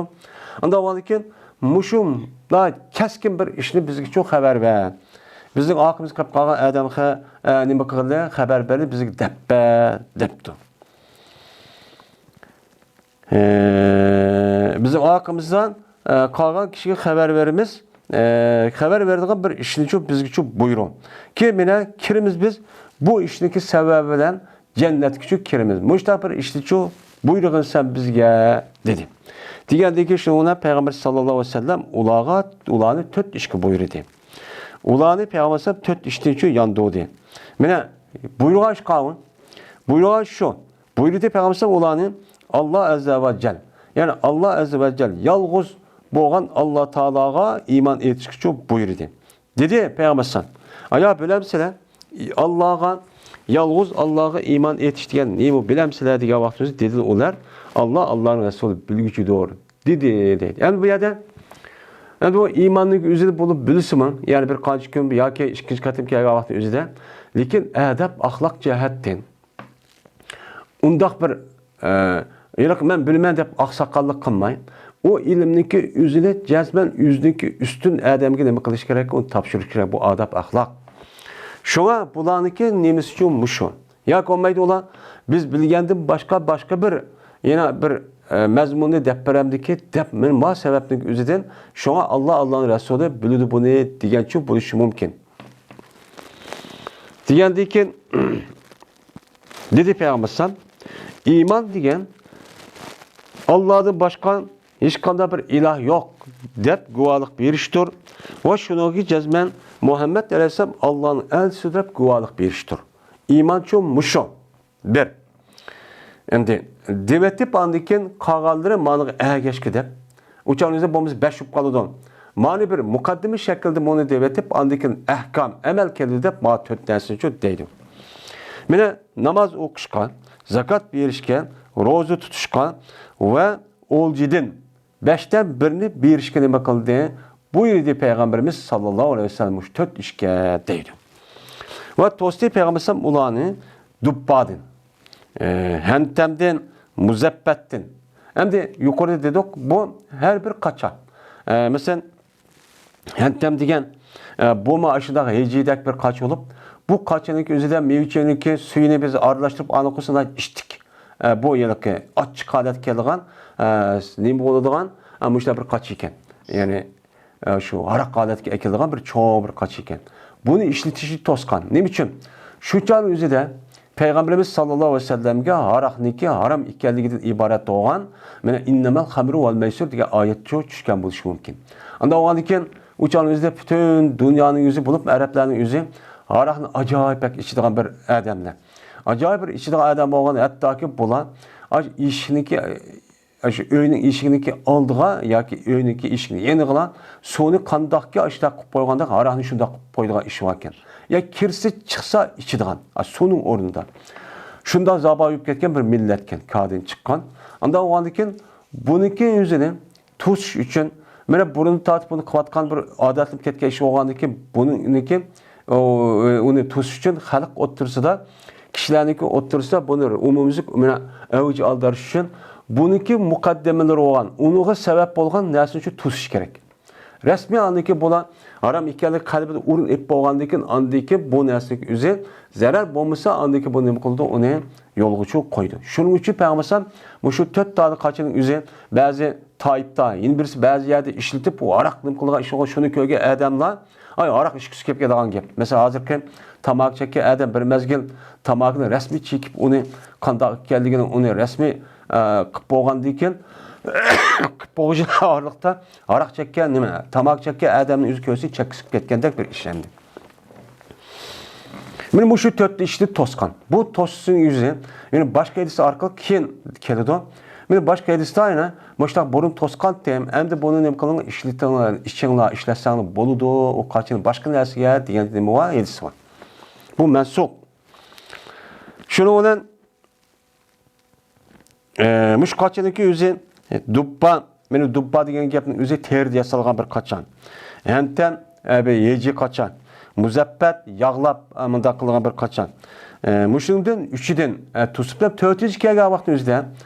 ئاندا ئۇ ئاندىن كېيىن مۇشۇ كەسكىن بىر ئىشنى بىزگە شۇ خەۋەر بەر. بىزنىڭ ئاقىمىز كەپ قالغان ئادەمگە، ئە، نېمە قىلدى؟ خەۋەر بەرلى، بىزگە دەپ بەر، دەپتۇ. ئە، بىزنىڭ ئارقىمىزدىن، ئە، قالغان كىشىگە خەۋەر بېرىمىز. ئە، خەۋەر بېرىدىغان بىر ئىشنىچۇ بىزگىچۇ بۇيرۇڭ. كېيىن مانا كىرىمىز بىز، بۇ ئىشنىڭكى سەۋەبى بىلەن جەننەتكىچۇ كىرىمىز. مۇشۇنداق بىر ئىشنىچۇ بۇيرۇغىن سەن بىزگە، دېدى. دېگەندىن كېيىن شۇنىڭ بىلەن پەيغەمبەر ساللاللاھۇ ئەلەيھى ۋەسەللەم ئۇلارغا، ئۇلارنى تۆت ئىشقا بۇيرۇدى. ئۇلارنى پەيغەمبەر ئەلەيھىسسالام تۆت ئىشنىچۇ ياندۇردى. مانا بۇيرۇغان ئىش قاۋۇن. بۇيرۇغان شۇ. بۇيرۇدى پەيغەمبەر ئۇلارنى، ئاللا ئەززە ۋە جەل، يەنى ئاللا ئەززە ۋە جەل يالغۇز بولغان ئاللا تائالاغا ئىمان ئېيتىشقىچۇ بۇيرۇدى. دېدى پەيغەمبەر، ئايا بىلەمسىلەر، ئاللاغا، يالغۇز ئاللاغا ئىمان ئېيتىش دېگەن نېمە بىلەمسىلەر دېگەن ۋاقتىمىزدا دېدى ئۇلار، ئاللا، ئاللانىڭ رەسۇلى بىلگۈچىدۇر، دېدى، دەيدۇ. ئەمدى بۇ يەردە، ئەمدى بۇ ئىماننىڭ ئۆزىنى بولۇپ بىلسىمۇ، يەنى بىر قانچە كۈن ياكى ئىككىنچى قېتىم كەلگەن ۋاقىتنىڭ ئۆزىدە، لېكىن ئەدەپ، ئەخلاق جەھەتتىن ئۇنداق بىر، ئە، ياق، مەن بىلىمەن دەپ ئاقساقاللىق قىلماي، ئۇ ئىلىمنىڭكى ئۆزىنى جەزمەن ئۆزىنىڭكى ئۈستۈن ئادەمگە نېمە قىلىش كېرەك؟ ئۇنى تاپشۇرۇش كېرەك. بۇ ئادەپ، ئەخلاق. شۇڭا بۇلارنىڭكى نېمىسىچۇ مۇشۇ؟ ياكى بولمايدۇ ئۇلار، بىز بىلگەندىن باشقا، باشقا بىر، يەنە بىر، ئە، مەزمۇننى دەپ بېرەمدىكى دەپ، مەن ما سەۋەبنىڭ ئۆزىدىن، شۇڭا ئاللا، ئاللانىڭ رەسۇلى بىلىدۇ بۇنى دېگەنچۇ بولۇشى مۇمكىن. دېگەندىن كېيىن، دېدى پەيغەمبەر ئەلەيھىسسالام، ئىمان دېگەن ئاللادىن باشقا ھېچقانداق بىر ئىلاھ يوق دەپ گۇۋاھلىق بېرىشتۇر ۋە شۇنىڭغا جەزمەن مۇھەممەد ئەلەيھىسسالام ئاللانىڭ ئەلچىسى دەپ گۇۋاھلىق بېرىشتۇر. ئىمانچۇ مۇشۇ. بىر. ئەمدى دېۋېتىپ ئاندىن كېيىن قالغانلىرى مانىغا ئەگەشكە دەپ، ئۇچانىزدا بولمىسا بەش بولۇپ قالىدۇ. مانى بىر مۇقەددىمە شەكلىدە بۇنى دېۋېتىپ، ئاندىن كېيىن ئەھكام، ئەمەل كېلىدۇ دەپ ما تۆت نەرسىنى شۇ دەيدۇ. مانا ناماز ئوقۇشقا، زاكات بېرىشكە، روزا تۇتۇشقا ۋە ئولجىدىن بەشتىن بىرنى بېرىشكە نېمە قىلدى؟ بۇيرۇدى پەيغەمبىرىمىز ساللاللاھۇ ئەلەيھى ۋەسەللەم مۇشۇ تۆت ئىشكە دەيدۇ. ۋە توستى پەيغەمبىر ئەلەيھىسسالام ئۇلارنى دۇببادىن، ئە، ھەنتەمدىن، مۇزەپپەتتىن. ئەمدى يۇقىرىدا دېدۇق، بۇ ھەر بىر قاچا. ئە، مەسىلەن، ھەنتەم دېگەن، ئە، بۇمۇ ئاشۇنداق ھېجىدەك بىر قاچا بولۇپ، بۇ قاچىنىڭكى ئۆزىدە مېۋە-چېۋىنىڭكى سۈيىنى بىز ئارىلاشتۇرۇپ، ئانا قويسا ئىچتۇك. ئە، بۇ ھېلىقى ئاچچىق ھالەتكە كېلىدىغان، ئە، نېمە بولىدىغان، ئە، مۇشۇنداق بىر قاچا ئىكەن. يەنى، ئە، شۇ ھاراق ھالەتكە ئەكېلىدىغان بىر چوڭ بىر قاچا ئىكەن. بۇنى ئىشلىتىشنى توسقان. نېمە ئۈچۈن؟ شۇ چاغنىڭ ئۆزىدە پەيغەمبىرىمىز ساللاللاھۇ ئەلەيھى ۋەسەللەمگە ھاراقنىڭكى ھارام ئىكەنلىكىدىن ئىبارەت بولغان، مانا، «ئىننەمەل خەمرۇ ۋەل مەيسۇر» دېگەن ئايەت چۈشكەن بولۇشى مۇمكىن. ئاندىن ئۇنىڭدىن كېيىن ئۇ چاغنىڭ ئۆزىدە پۈتۈن دۇنيانىڭ ئۆزى بولۇپ، ئەرەبلەرنىڭ ئۆزى ھاراقنى ئاجايىپ بەك ئىچىدىغان بىر ئادەملەر. ئاجايىپ بىر ئىچىدىغان ئادەم بولغان، ھەتتاكى بۇلار ئاشۇ ئىشىكنىڭكى، ئاشۇ ئۆينىڭ ئىشىكىنىڭكى ئالدىغا ياكى ئۆينىڭكى ئىشىكىنىڭ يېنىغىلا سۇنى قانداقكى ئاشۇنداق قىلىپ قويغاندەك، ھاراقنى شۇنداق قىلىپ قويىدىغان ئىش باركەن. يا كىرسە چىقسا ئىچىدىغان، ئا، سۇنىڭ ئورنىدا. شۇنداق زاۋال بولۇپ كەتكەن بىر مىللەتكەن، كادىن چىققان. ئاندىن ئۇنىڭدىن كېيىن بۇنىڭكى ئۆزىنى توسۇش ئۈچۈن، مانا، بۇرۇن تارتىپ بۇنى قىلىۋاتقان بىر ئادەتلىنىپ كەتكەن ئىش بولغاندىن كېيىن، بۇنىڭكى، ئۇ، ئۇنى توسۇش ئۈچۈن خەلق ئوتتۇرىسىدا، كىشىلەرنىڭكى ئوتتۇرىسىدا بۇنى ئومۇميۈزلۈك، مانا، ئەۋج ئالدۇرۇش ئۈچۈن بۇنىڭكى مۇقەددىمىلىرى بولغان، ئۇنىڭغا سەۋەب بولغان نەرسىنى شۇ توسۇش كېرەك. رەسمىي ئاندىكى بۇلار ھارام ئىكەنلىكى قەلبىدە ئورۇن ئېلىپ بولغاندىكىن، ئاندىكى بۇ نەرسىنىڭ ئۆزى زەرەر بولمىسا، ئاندىكى بۇ نېمە قىلىدۇ؟ ئۇنى يولغا چۈ قويىدۇ. شۇنىڭ ئۈچۈن پەيغەمبەر ئەلەيھىسسالام مۇشۇ تۆت دانە قاچىنىڭ ئۆزى بەزى تايىپتا، يەنە بىرسى بەزى يەردە ئىشلىتىپ، ئۇ ھاراق نېمە قىلغان ئىش بولغان، شۇنى كۆرگەن ئادەملەر، ئاي، ھاراق ئىچكۈسى كېلىپ كېتىدىغان گەپ. مەسىلەن، ھازىرقى تاماكا چەككەن ئادەم بىر مەزگىل تاماكىنى رەسمىي چېكىپ، ئۇنى قانداق ئىكەنلىكىنى ئۇنى رەسمىي، ئە، قىلىپ بولغاندىن كېيىن، قىلىپ بولغۇچىلار ئارىلىقتا ھاراق چەككەن، نېمە، تاماكا چەككەن ئادەمنى ئۆزى كۆرسە چەككۈسى كېلىپ كەتكەندەك بىر ئىش ئەمدى. مانا مۇشۇ تۆتتە ئىشنى توسقان. بۇ توسۇشنىڭ يۈزى، يەنى باشقا ھەدىس ئارقىلىق كېيىن كېلىدۇ. مانا باشقا ھەدىستە يەنە مۇشۇنداق بۇرۇن توسقانتىم، ئەمدى بۇنى نېمە قىلىڭ، ئىشلىتىڭلار، ئىچىڭلار، ئىشلەتسەڭلار بولىدۇ، ئۇ قاچىنى باشقا نەرسىگە دېگەن نېمە بار، ھەدىس بار. بۇ مەنسۇخ. شۇنىڭ بىلەن ئە، مۇشۇ قاچىنىڭكى ئۆزى، ئە، دۇببا، مانا دۇببا دېگەن گەپنىڭ ئۆزى تېرىدىن ياسالغان بىر قاچان. ھەنتەم، ئە، بىر ھېجى قاچان. مۇزەپپەت، ياغلاپ، ئە، مۇنداق قىلغان بىر قاچان. ئە، مۇشۇنىڭدىن ئۈچىدىن، ئە، توسۇپ، تۆتىنچى كەلگەن ۋاقىتنىڭ ئۆزىدە،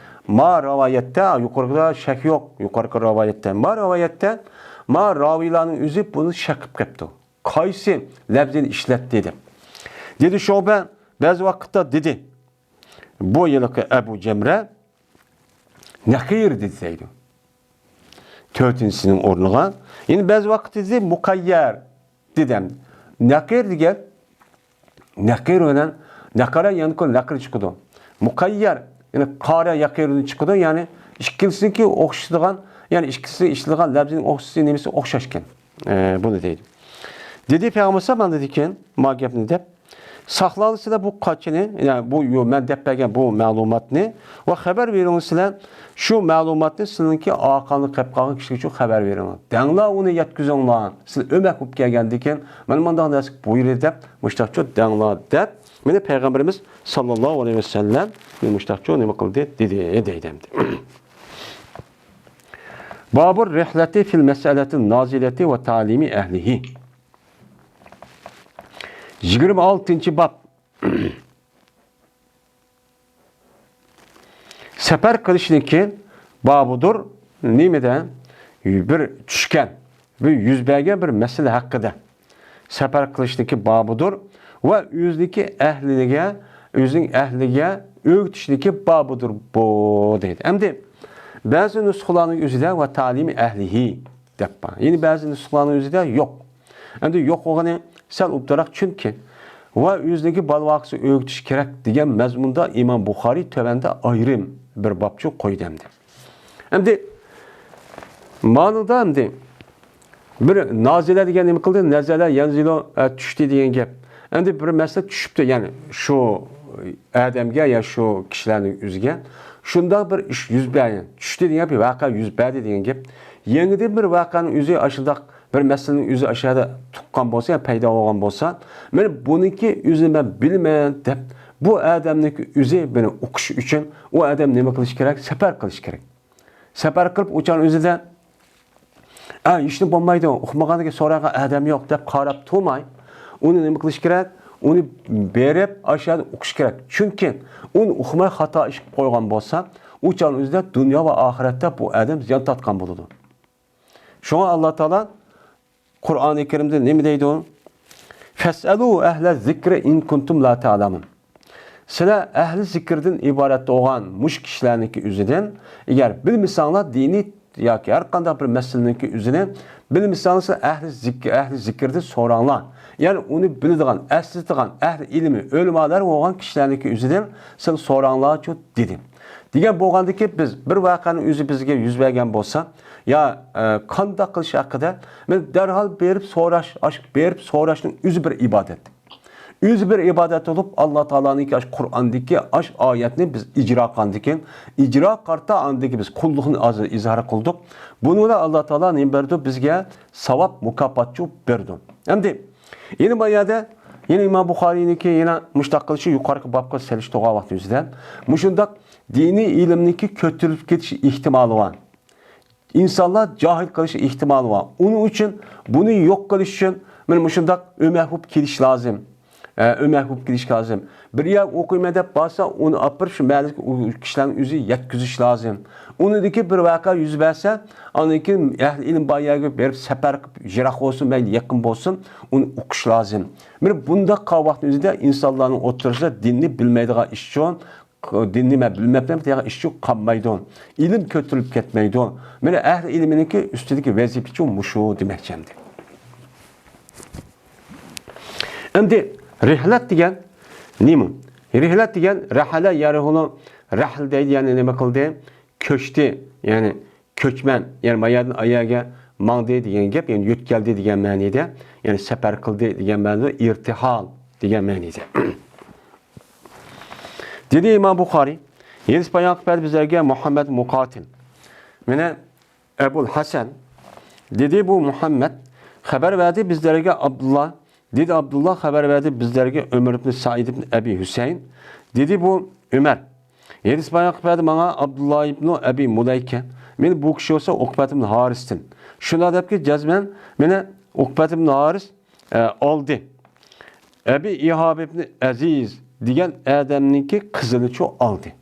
ما رىۋايەتتە، يۇقىرىقىدا شەك يوق، يۇقىرىقى رىۋايەتتە، ما رىۋايەتتە، ما راۋىيلارنىڭ ئۆزى بۇنى شەك قىلىپ قېپتۇ. قايسى لەپزىنى ئىشلەتتى دەپ. دېدى شۇبە، بەزى ۋاقىتتا دېدى. بۇ ھېلىقى ئەبۇ جەمرە نەقىر دېدى دەيدۇ. تۆتىنچىسىنىڭ ئورنىغا. يەنە بەزى ۋاقىت دېدى، مۇقەييەر دېدى. نەقىر دېگەن، نەقىر بىلەن نەقەرە يەنىكۇ نەقىر چىقىدۇ. مۇقەييەر، يەنى قارە يەقىرىدىن چىقىدۇ، يەنى ئىككىلىسىنىڭكى ئوخشىشىدىغان، يەنى ئىككىلىسى ئىشلىتىلغان لەپزىنىڭ ئوخشىشى نېمىسى ئوخشاشكەن. ئە، بۇنى دەيدۇ. دېدى پەيغەمبەر ئەلەيھىسسالام، مانا دېدىكەن، ما گەپنى دەپ. ساقلاڭلار سىلەر بۇ قاچىنى، يەنى بۇ يو-، مەن دەپ بەرگەن بۇ مەلۇماتنى ۋە خەۋەر بېرىڭلار سىلەر شۇ مەلۇماتنى سىلىنىڭكى ئارقاڭدا قېلىپ قالغان كىشىلەرگە خەۋەر بېرىڭلار. دەڭلار ئۇنى يەتكۈزۈڭلار. سىلەر ئۆمەك بولۇپ كەلگەندىكىن، مانا مۇنداق نەرسە بۇيرۇدى دەپ، مۇشۇنداق چوت دەڭلار دەپ، مانا پەيغەمبىرىمىز ساللاللاھۇ ئەلەيھى ۋەسەللەم مۇشۇنداق چوت نېمە قىلدى؟ دېدى، دەيدۇ ئەمدى. بابۇر رىھلەتى فىل مەسئەلەتىن نازىلەتى ۋە تەلىمى ئەھلىھى. يىگىرمە ئالتىنچى باب. سەپەر قىلىشنىڭكى بابىدۇر نېمىدە؟ بىر چۈشكەن، بىر يۈز بەرگەن بىر مەسىلە ھەققىدە. سەپەر قىلىشنىڭكى بابىدۇر ۋە ئۆزىنىڭكى ئەھلىگە، ئۆزىنىڭ ئەھلىگە ئۆگىتىشنىڭكى بابىدۇر بۇ دەيدۇ. ئەمدى بەزى نۇسخىلارنىڭ ئۆزىدە ۋە تەلىمى ئەھلىھى دەپ بار. يەنى بەزى نۇسخىلارنىڭ ئۆزىدە يوق. ئەمدى يوق بولغىنى سەل ئوبدانراق، چۈنكى ۋە ئۆزىنىڭكى بالىۋاقىسى ئۆگىتىش كېرەك دېگەن مەزمۇندا ئىمام بۇخارىي تۆۋەندە ئايرىم بىر بابچۇ قويدى ئەمدى. ئەمدى مانىدا ئەمدى بىر نازىلە دېگەن نېمە قىلدى؟ نەزەلە، يەنزىلۇ، ئە، چۈشتى دېگەن گەپ. ئەمدى بىر مەسىلە چۈشۈپتۇ، يەنى شۇ ئادەمگە يا شۇ كىشىلەرنىڭ ئۆزىگە شۇنداق بىر ئىش يۈز بەرگەن، چۈشتى دېگەن گەپ، ۋەقە يۈز بەردى دېگەن گەپ. يېڭىدىن بىر ۋەقەنىڭ ئۆزى ئاشۇنداق بىر مەسىلىنىڭ ئۆزى ئاشۇنداق تۇغقان بولسا يا پەيدا بولغان بولسا، مانا بۇنىڭكى ئۆزىنى مەن بىلىمەن دەپ، بۇ ئادەمنىڭكى ئۆزى بۇنى ئۇقۇش ئۈچۈن ئۇ ئادەم نېمە قىلىش كېرەك؟ سەپەر قىلىش كېرەك. سەپەر قىلىپ ئۇ چاغنىڭ ئۆزىدە، ئا، ھېچنېمە بولمايدۇ، ئۇقمىغاندىكىن سورايدىغان ئادەم يوق دەپ قاراپ تۇرماي، ئۇنى نېمە قىلىش كېرەك؟ ئۇنى بېرىپ ئاشۇ يەردە ئوقۇش كېرەك. چۈنكى ئۇنى ئوقۇماي خاتا ئىش قىلىپ قويغان بولسا، ئۇ چاغنىڭ ئۆزىدە دۇنيا ۋە ئاخىرەتتە بۇ ئادەم زىيان تارتقان بولىدۇ. شۇڭا ئاللا تائالا قۇرئانى كەرىمدە نېمە دەيدۇ؟ فەسئەلۇ ئەھلە زىكرى ئىن كۇنتۇم لا تەئلەمۇن. سىلەر ئەھلى زىكىردىن ئىبارەت بولغان مۇشۇ كىشىلەرنىڭكى ئۆزىدىن، ئەگەر بىلمىسەڭلار دىنىي ياكى ھەر قانداق بىر مەسىلىنىڭكى ئۆزىنى بىلمىسەڭلار، سىلەر ئەھلى زىك-، ئەھلى زىكىردىن سوراڭلار. يەنى ئۇنى بىلىدىغان، ئەسلىتىدىغان ئەھلى ئىلمى، ئۆلىمالار بولغان كىشىلەرنىڭكى ئۆزىدىن سىلەر سوراڭلارچۇ دېدى. دېگەن بولغاندىكى بىز بىر ۋەقەنىڭ ئۆزى بىزگە يۈز بەرگەن بولسا، يا، ئە، قانداق قىلىش ھەققىدە، مەن دەرھال بېرىپ سوراش، ئاش-، بېرىپ سوراشنىڭ ئۆزى بىر ئىبادەت. ئۆزى بىر ئىبادەت بولۇپ، ئاللا تائالانىڭكى ئاش قۇرئاندىكى ئاش ئايەتنى بىز ئىجرا قىلغاندىكىن، ئىجرا قارتا ئاندىكى بىز قۇللۇقنى ھازىر ئىزھار قىلدۇق. بۇنىڭدا ئاللا تائالا نېمە بەردى؟ بىزگە ساۋاب، مۇكاپاتچۇ بەردى. ئەمدى يەنە بۇ يەردە، يەنە ئىمام بۇخارىينىڭكى يەنە مۇشۇنداق قىلىشى يۇقىرىقى بابقا سېلىشتۇرغان ۋاقتىمىزدا، مۇشۇنداق دىنىي ئىلىمنىڭكى كۆتۈرۈلۈپ كېتىش ئېھتىمالى بار. ئىنسانلار جاھىل قىلىش ئېھتىمالى بار. ئۇنىڭ ئۈچۈن، بۇنى يوق قىلىش ئۈچۈن مانا مۇشۇنداق ئۆمەك بولۇپ كېلىش لازىم. ئە، ئۆمەك بولۇپ كېلىش لازىم. بىر يەرگە ئوقۇيمەن دەپ بارسا، ئۇنى ئاپىرىپ شۇ مەھەللىدىكى ئۇ كىشىلەرنىڭ ئۆزى يەتكۈزۈش لازىم. ئۇنىڭدىكى بىر ۋەقە يۈز بەرسە، ئاندىن كېيىن ئەھلى ئىلىم بار يەرگە بېرىپ سەپەر قىلىپ، يىراق بولسۇن، مەيلى يېقىن بولسۇن، ئۇنى ئوقۇش لازىم. مانا بۇنداق قىلغان ۋاقىتنىڭ ئۆزىدە ئىنسانلارنىڭ ئوتتۇرىسىدا دىننى بىلمەيدىغان ئىش ئۈچۈن، دىننى مەن بىلمەپتىمەن دېگەن ئىشچۇ قالمايدۇ. ئىلىم كۆتۈرۈلۈپ كەتمەيدۇ. مانا ئەھلى ئىلمىنىڭكى ئۈستىدىكى ۋەزىپىچۇ مۇشۇ دېمەكچى ئەمدى. ئەمدى رىھلەت دېگەن نېمە؟ رىھلەت دېگەن رەھەلە يەرھۇلۇ رەھل دەيدۇ، يەنى نېمە قىلدى؟ كۆچتى، يەنى كۆچمەن، يەنى ما يەردىن ئا يەرگە ماڭدى دېگەن گەپ، يەنى يۆتكەلدى دېگەن مەنىدە، يەنى سەپەر قىلدى دېگەن مەنىدە، ئىرتىھال دېگەن مەنىدە. دېدى ئىمام بۇخارىي، ھەدىس بايان قىلىپ بەردى بىزلەرگە مۇھەممەد مۇقاتىل. مانا ئەبۇل ھەسەن دېدى، بۇ مۇھەممەد خەۋەر بەردى بىزلەرگە ئابدۇللا. دېدى ئابدۇللا خەۋەر بەردى بىزلەرگە ئۆمەر ئىبن سەئىد ئىبن ئەبى ھۈسەيىن. دېدى بۇ ئۆمەر. ھەدىس بايان قىلىپ بەردى ماڭا ئابدۇللا ئىبنۇ ئەبى مۇلەيكە. مانا بۇ كىشى بولسا ئۇقبەت ئىبن ھارىستىن. شۇنداق دەپكى جەزمەن مانا ئۇقبەت ئىبن ھارىس ئە، ئالدى. ئەبى ئىھاب ئىبنى ئەزىز دېگەن ئادەمنىڭكى قىزىنىچۇ ئالدى.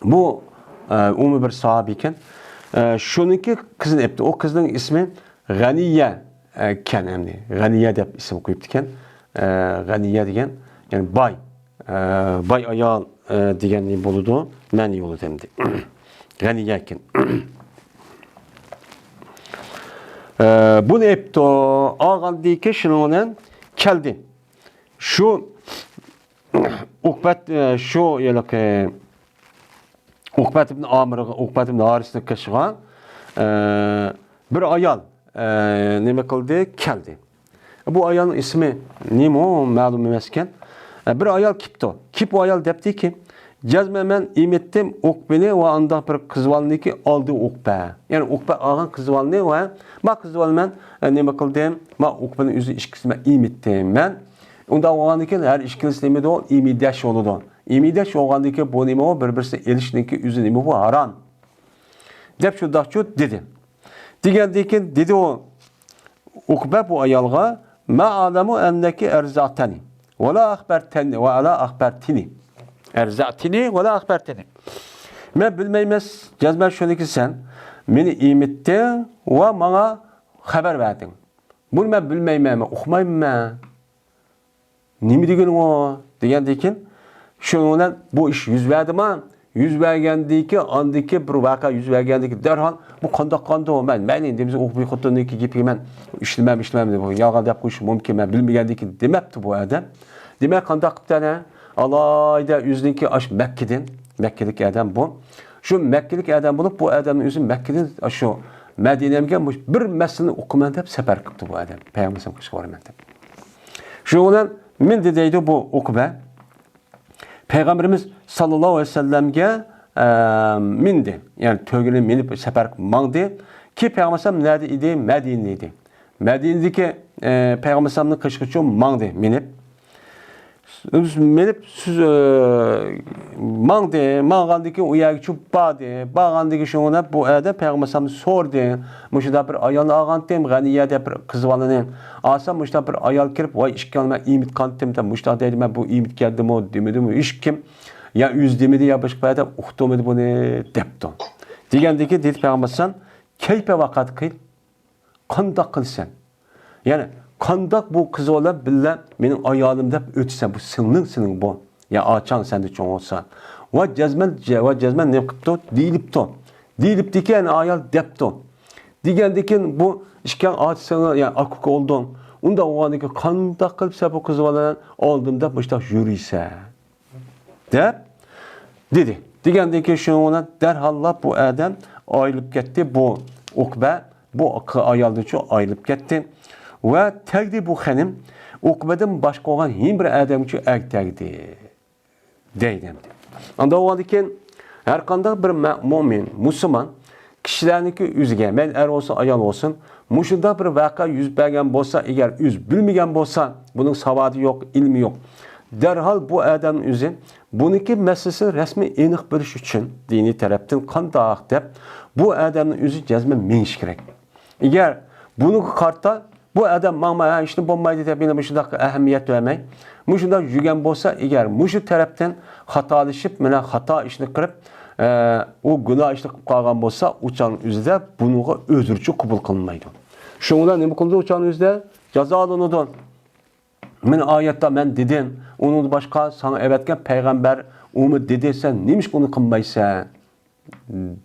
بۇ، ئە، ئۇمۇ بىر ساھابە ئىكەن. ئە، شۇنىڭكى قىزىنى ئەپتۇ. ئۇ قىزنىڭ ئىسمى غەنىيە، ئە، ئىكەن ئەمدى. غەنىيە دەپ ئىسىم قويۇپتىكەن. ئە، غەنىيە دېگەن، يەنى باي. ئە، باي ئايال، ئە، دېگەننى بولىدۇ. مەنە يولىدى ئەمدى. غەنىيە ئىكەن. ئە، بۇنى ئېپتۇ، ئالغاندىكى شۇنىڭ بىلەن كەلدى. شۇ ئۇقبەت، ئە، شۇ ھېلىقى ئۇقبەت ئىبن ئامىرغا، ئۇقبەت ئىبن ھارىسنىڭ قېشىغا، ئە، بىر ئايال، ئە، نېمە قىلدى؟ كەلدى. بۇ ئايالنىڭ ئىسمى نېمە ئۇ؟ مەلۇم ئەمەسكەن. ئە، بىر ئايال كېپتۇ. كېپ ئۇ ئايال دەپتىكى، جەزمەن مەن ئېمىتتىم ئۇقبىنى ۋە ئانداق بىر قىزۋالنىكى ئالدى ئۇقبە. يەنى ئۇقبە ئالغان قىزۋالنى ۋە ما قىزۋالنى مەن، ئە، نېمە قىلدىم؟ ما ئۇقبىنى ئۆزى ئىككىسىنى مەن ئېمىتتىم. مەن ئۇنداق بولغاندىن كېيىن ھەر ئىككىلىسى نېمە بولىدۇ؟ ئېمىدەش بولىدۇ. ئېمىدەش بولغاندىن كېيىن بۇ نېمە ئۇ؟ بىر-بىرسىنى ئېلىشنىڭكى ئۆزى نېمە بۇ؟ ھارام. دەپ شۇنداقچۇ دېدى. دېگەندىن كېيىن دېدى ئۇ، ئۇقبە بۇ ئايالغا، ما ئەلەمۇ ئەننەكى ئەرزەتەنى ۋە لا ئەخبەرتەنى، ۋە لا ئەخبەرتىنى. ئەرزەتىنى ۋە لا ئەخبەرتىنى. مەن بىلمەيمەن، جەزمەن شۇنىكى سەن مېنى ئېمىتتىڭ ۋە ماڭا خەۋەر بەردىڭ. بۇنى مەن بىلمەيمەن، مەن ئۇقمايمەن. نېمە دېگىنىڭ ئۇ؟ دېگەندىن كېيىن، شۇنىڭ بىلەن بۇ ئىش يۈز بەردىما؟ يۈز بەرگەندىن كېيىن، ئاندىن كېيىن بىر ۋەقە يۈز بەرگەندىن كېيىن، دەرھال، بۇ قانداق قاندۇ؟ مەن، مەن ئەمدى بىز ئۇ بىر خوتۇننىڭكى گېپىگە مەن ئىشىنىمەن، ئىشىنىمەن دەپ، يالغان دەپ قويۇشى مۇمكىن، مەن بىلمىگەندىن كېيىن دېمەپتۇ بۇ ئادەم. دېمەك، قانداق قىپتۇ ئەنە؟ ئالايدا ئۆزىنىڭكى ئاشۇ مەككىدىن، مەككىدىكى ئادەم بۇ. شۇ مەككىدىكى ئادەم بولۇپ، بۇ ئادەمنىڭ ئۆزى مەككىدىن ئاشۇ مەدىنەمگە مۇش-، بىر مەسىلىنى ئوقۇمەن دەپ سەپەر قىپتۇ بۇ ئادەم. پەيغەمبەر قېشىغا بارىمەن دەپ. شۇنىڭ بىلەن مىندى دەيدۇ بۇ ئۇقبە. پەيغەمبىرىمىز ساللاللاھۇ ئەلەيھى ۋەسەللەمگە، ئە، مىندى. يەنى تۆگىنى مىنىپ سەپەر ماڭدى. كېيىن پەيغەمبەر ئەلەيھىسسالام نەدە ئىدى؟ مەدىنىدە ئىدى. مەدىنىدىكى، ئە، پەيغەمبەر ئەلەيھىسسالامنىڭ قېشىغىچۇ ماڭدى مىنىپ. مېنىپ سىز، ئە، ماڭدى، ماڭغاندىن كېيىن ئۇ يەرگە چۈشۈپ باردى. بارغاندىن كېيىن شۇنى بۇ ئادەم پەيغەمبەر ئەلەيھىسسالامدىن سورىدى. مۇشۇنداق بىر ئايالنى ئالغانتىم، غەنىيە دەپ بىر قىز بالىنى. ئالسام مۇشۇنداق بىر ئايال كىرىپ، ۋاي ئىككىڭلار مەن ئېمىتقانتىم دەپ مۇشۇنداق دەيدۇ، مەن بۇ ئېمىتكەندىمۇ دېمىدىمۇ ھېچكىم. يا ئۆزى دېمىدى، يا باشقا بىر ئادەم ئۇقتۇرمىدى بۇنى دەپتۇ. دېگەندىن كېيىن دېدى پەيغەمبەر ئەلەيھىسسالام، كەيپە ۋاقەت قىل. قانداق قىلىسەن؟ يەنى قانداق بۇ قىز بىلەن بىللە مېنىڭ ئايالىم دەپ ئۆتىسەن؟ بۇ سىڭلىڭ سېنىڭ بۇ. يا ئاچاڭ سەندە چوڭ بولسا. ۋە جەزمەن، ۋە جەزمەن نېمە قىپتۇ؟ دېيىلىپتۇ. دېيىلىپتىكەن ئايال دەپتۇ. دېگەندىكىن بۇ ئىككىڭ ئاچىسىڭ، يا ئاكا ئۇكا بولدۇڭ. ئۇنداق بولغاندىن كېيىن قانداق قىلىپ سەن بۇ قىز بىلەن ئالدىم دەپ مۇشتاق يۈرىسەن؟ دەپ دېدى. دېگەندىن كېيىن شۇنىڭ بىلەن دەرھاللا بۇ ئادەم ئايرىلىپ كەتتى. بۇ ئۇقبە بۇ ئايالدىنچۇ ئايرىلىپ كەتتى. ۋە تەگدى بۇ خېنىم ئۇقبەدىن باشقا بولغان ھېچ بىر ئادەمگىچۇ ئەگتەگدى. دەيدۇ ئەمدى. ئانداق بولغاندىكىن ھەر قانداق بىر مە-، مۆمىن، مۇسۇلمان كىشىلەرنىڭكى ئۆزىگە، مەيلى ئەر بولسۇن، ئايال بولسۇن، مۇشۇنداق بىر ۋەقە يۈز بەرگەن بولسا، ئەگەر ئۆزى بىلمىگەن بولسا، بۇنىڭ ساۋادى يوق، ئىلمى يوق. دەرھال بۇ ئادەمنىڭ ئۆزى بۇنىڭكى مەسىلىسىنى رەسمىي ئېنىق بىلىش ئۈچۈن دىنىي تەرەپتىن قانداق دەپ، بۇ ئادەمنىڭ ئۆزى جەزمەن مېڭىشى كېرەك. ئەگەر بۇنىڭغا قارىتا، بۇ ئادەم ماڭما، ھە، ئىشنى بولمايدۇ دەپ يەنە مۇشۇنداق ئەھمىيەت بەرمەي، مۇشۇنداق يۈرگەن بولسا، ئەگەر مۇشۇ تەرەپتىن خاتالىشىپ، مانا خاتا ئىشنى قىلىپ، ئە، ئۇ گۇناھ ئىشنى قىلىپ قالغان بولسا، ئۇ چاغنىڭ ئۆزىدە بۇنىڭغا ئۆزرىچۇ قوبۇل قىلىنمايدۇ. شۇنىڭ بىلەن نېمە قىلىدۇ ئۇ چاغنىڭ ئۆزىدە؟ جازالىنىدۇ. مەن ئايەتتە مەن دېدىم، ئۇنىڭدىن باشقا ساڭا ئەۋەتكەن پەيغەمبەر ئۇمۇ دېدى، سەن نېمىشقا ئۇنى قىلمايسەن؟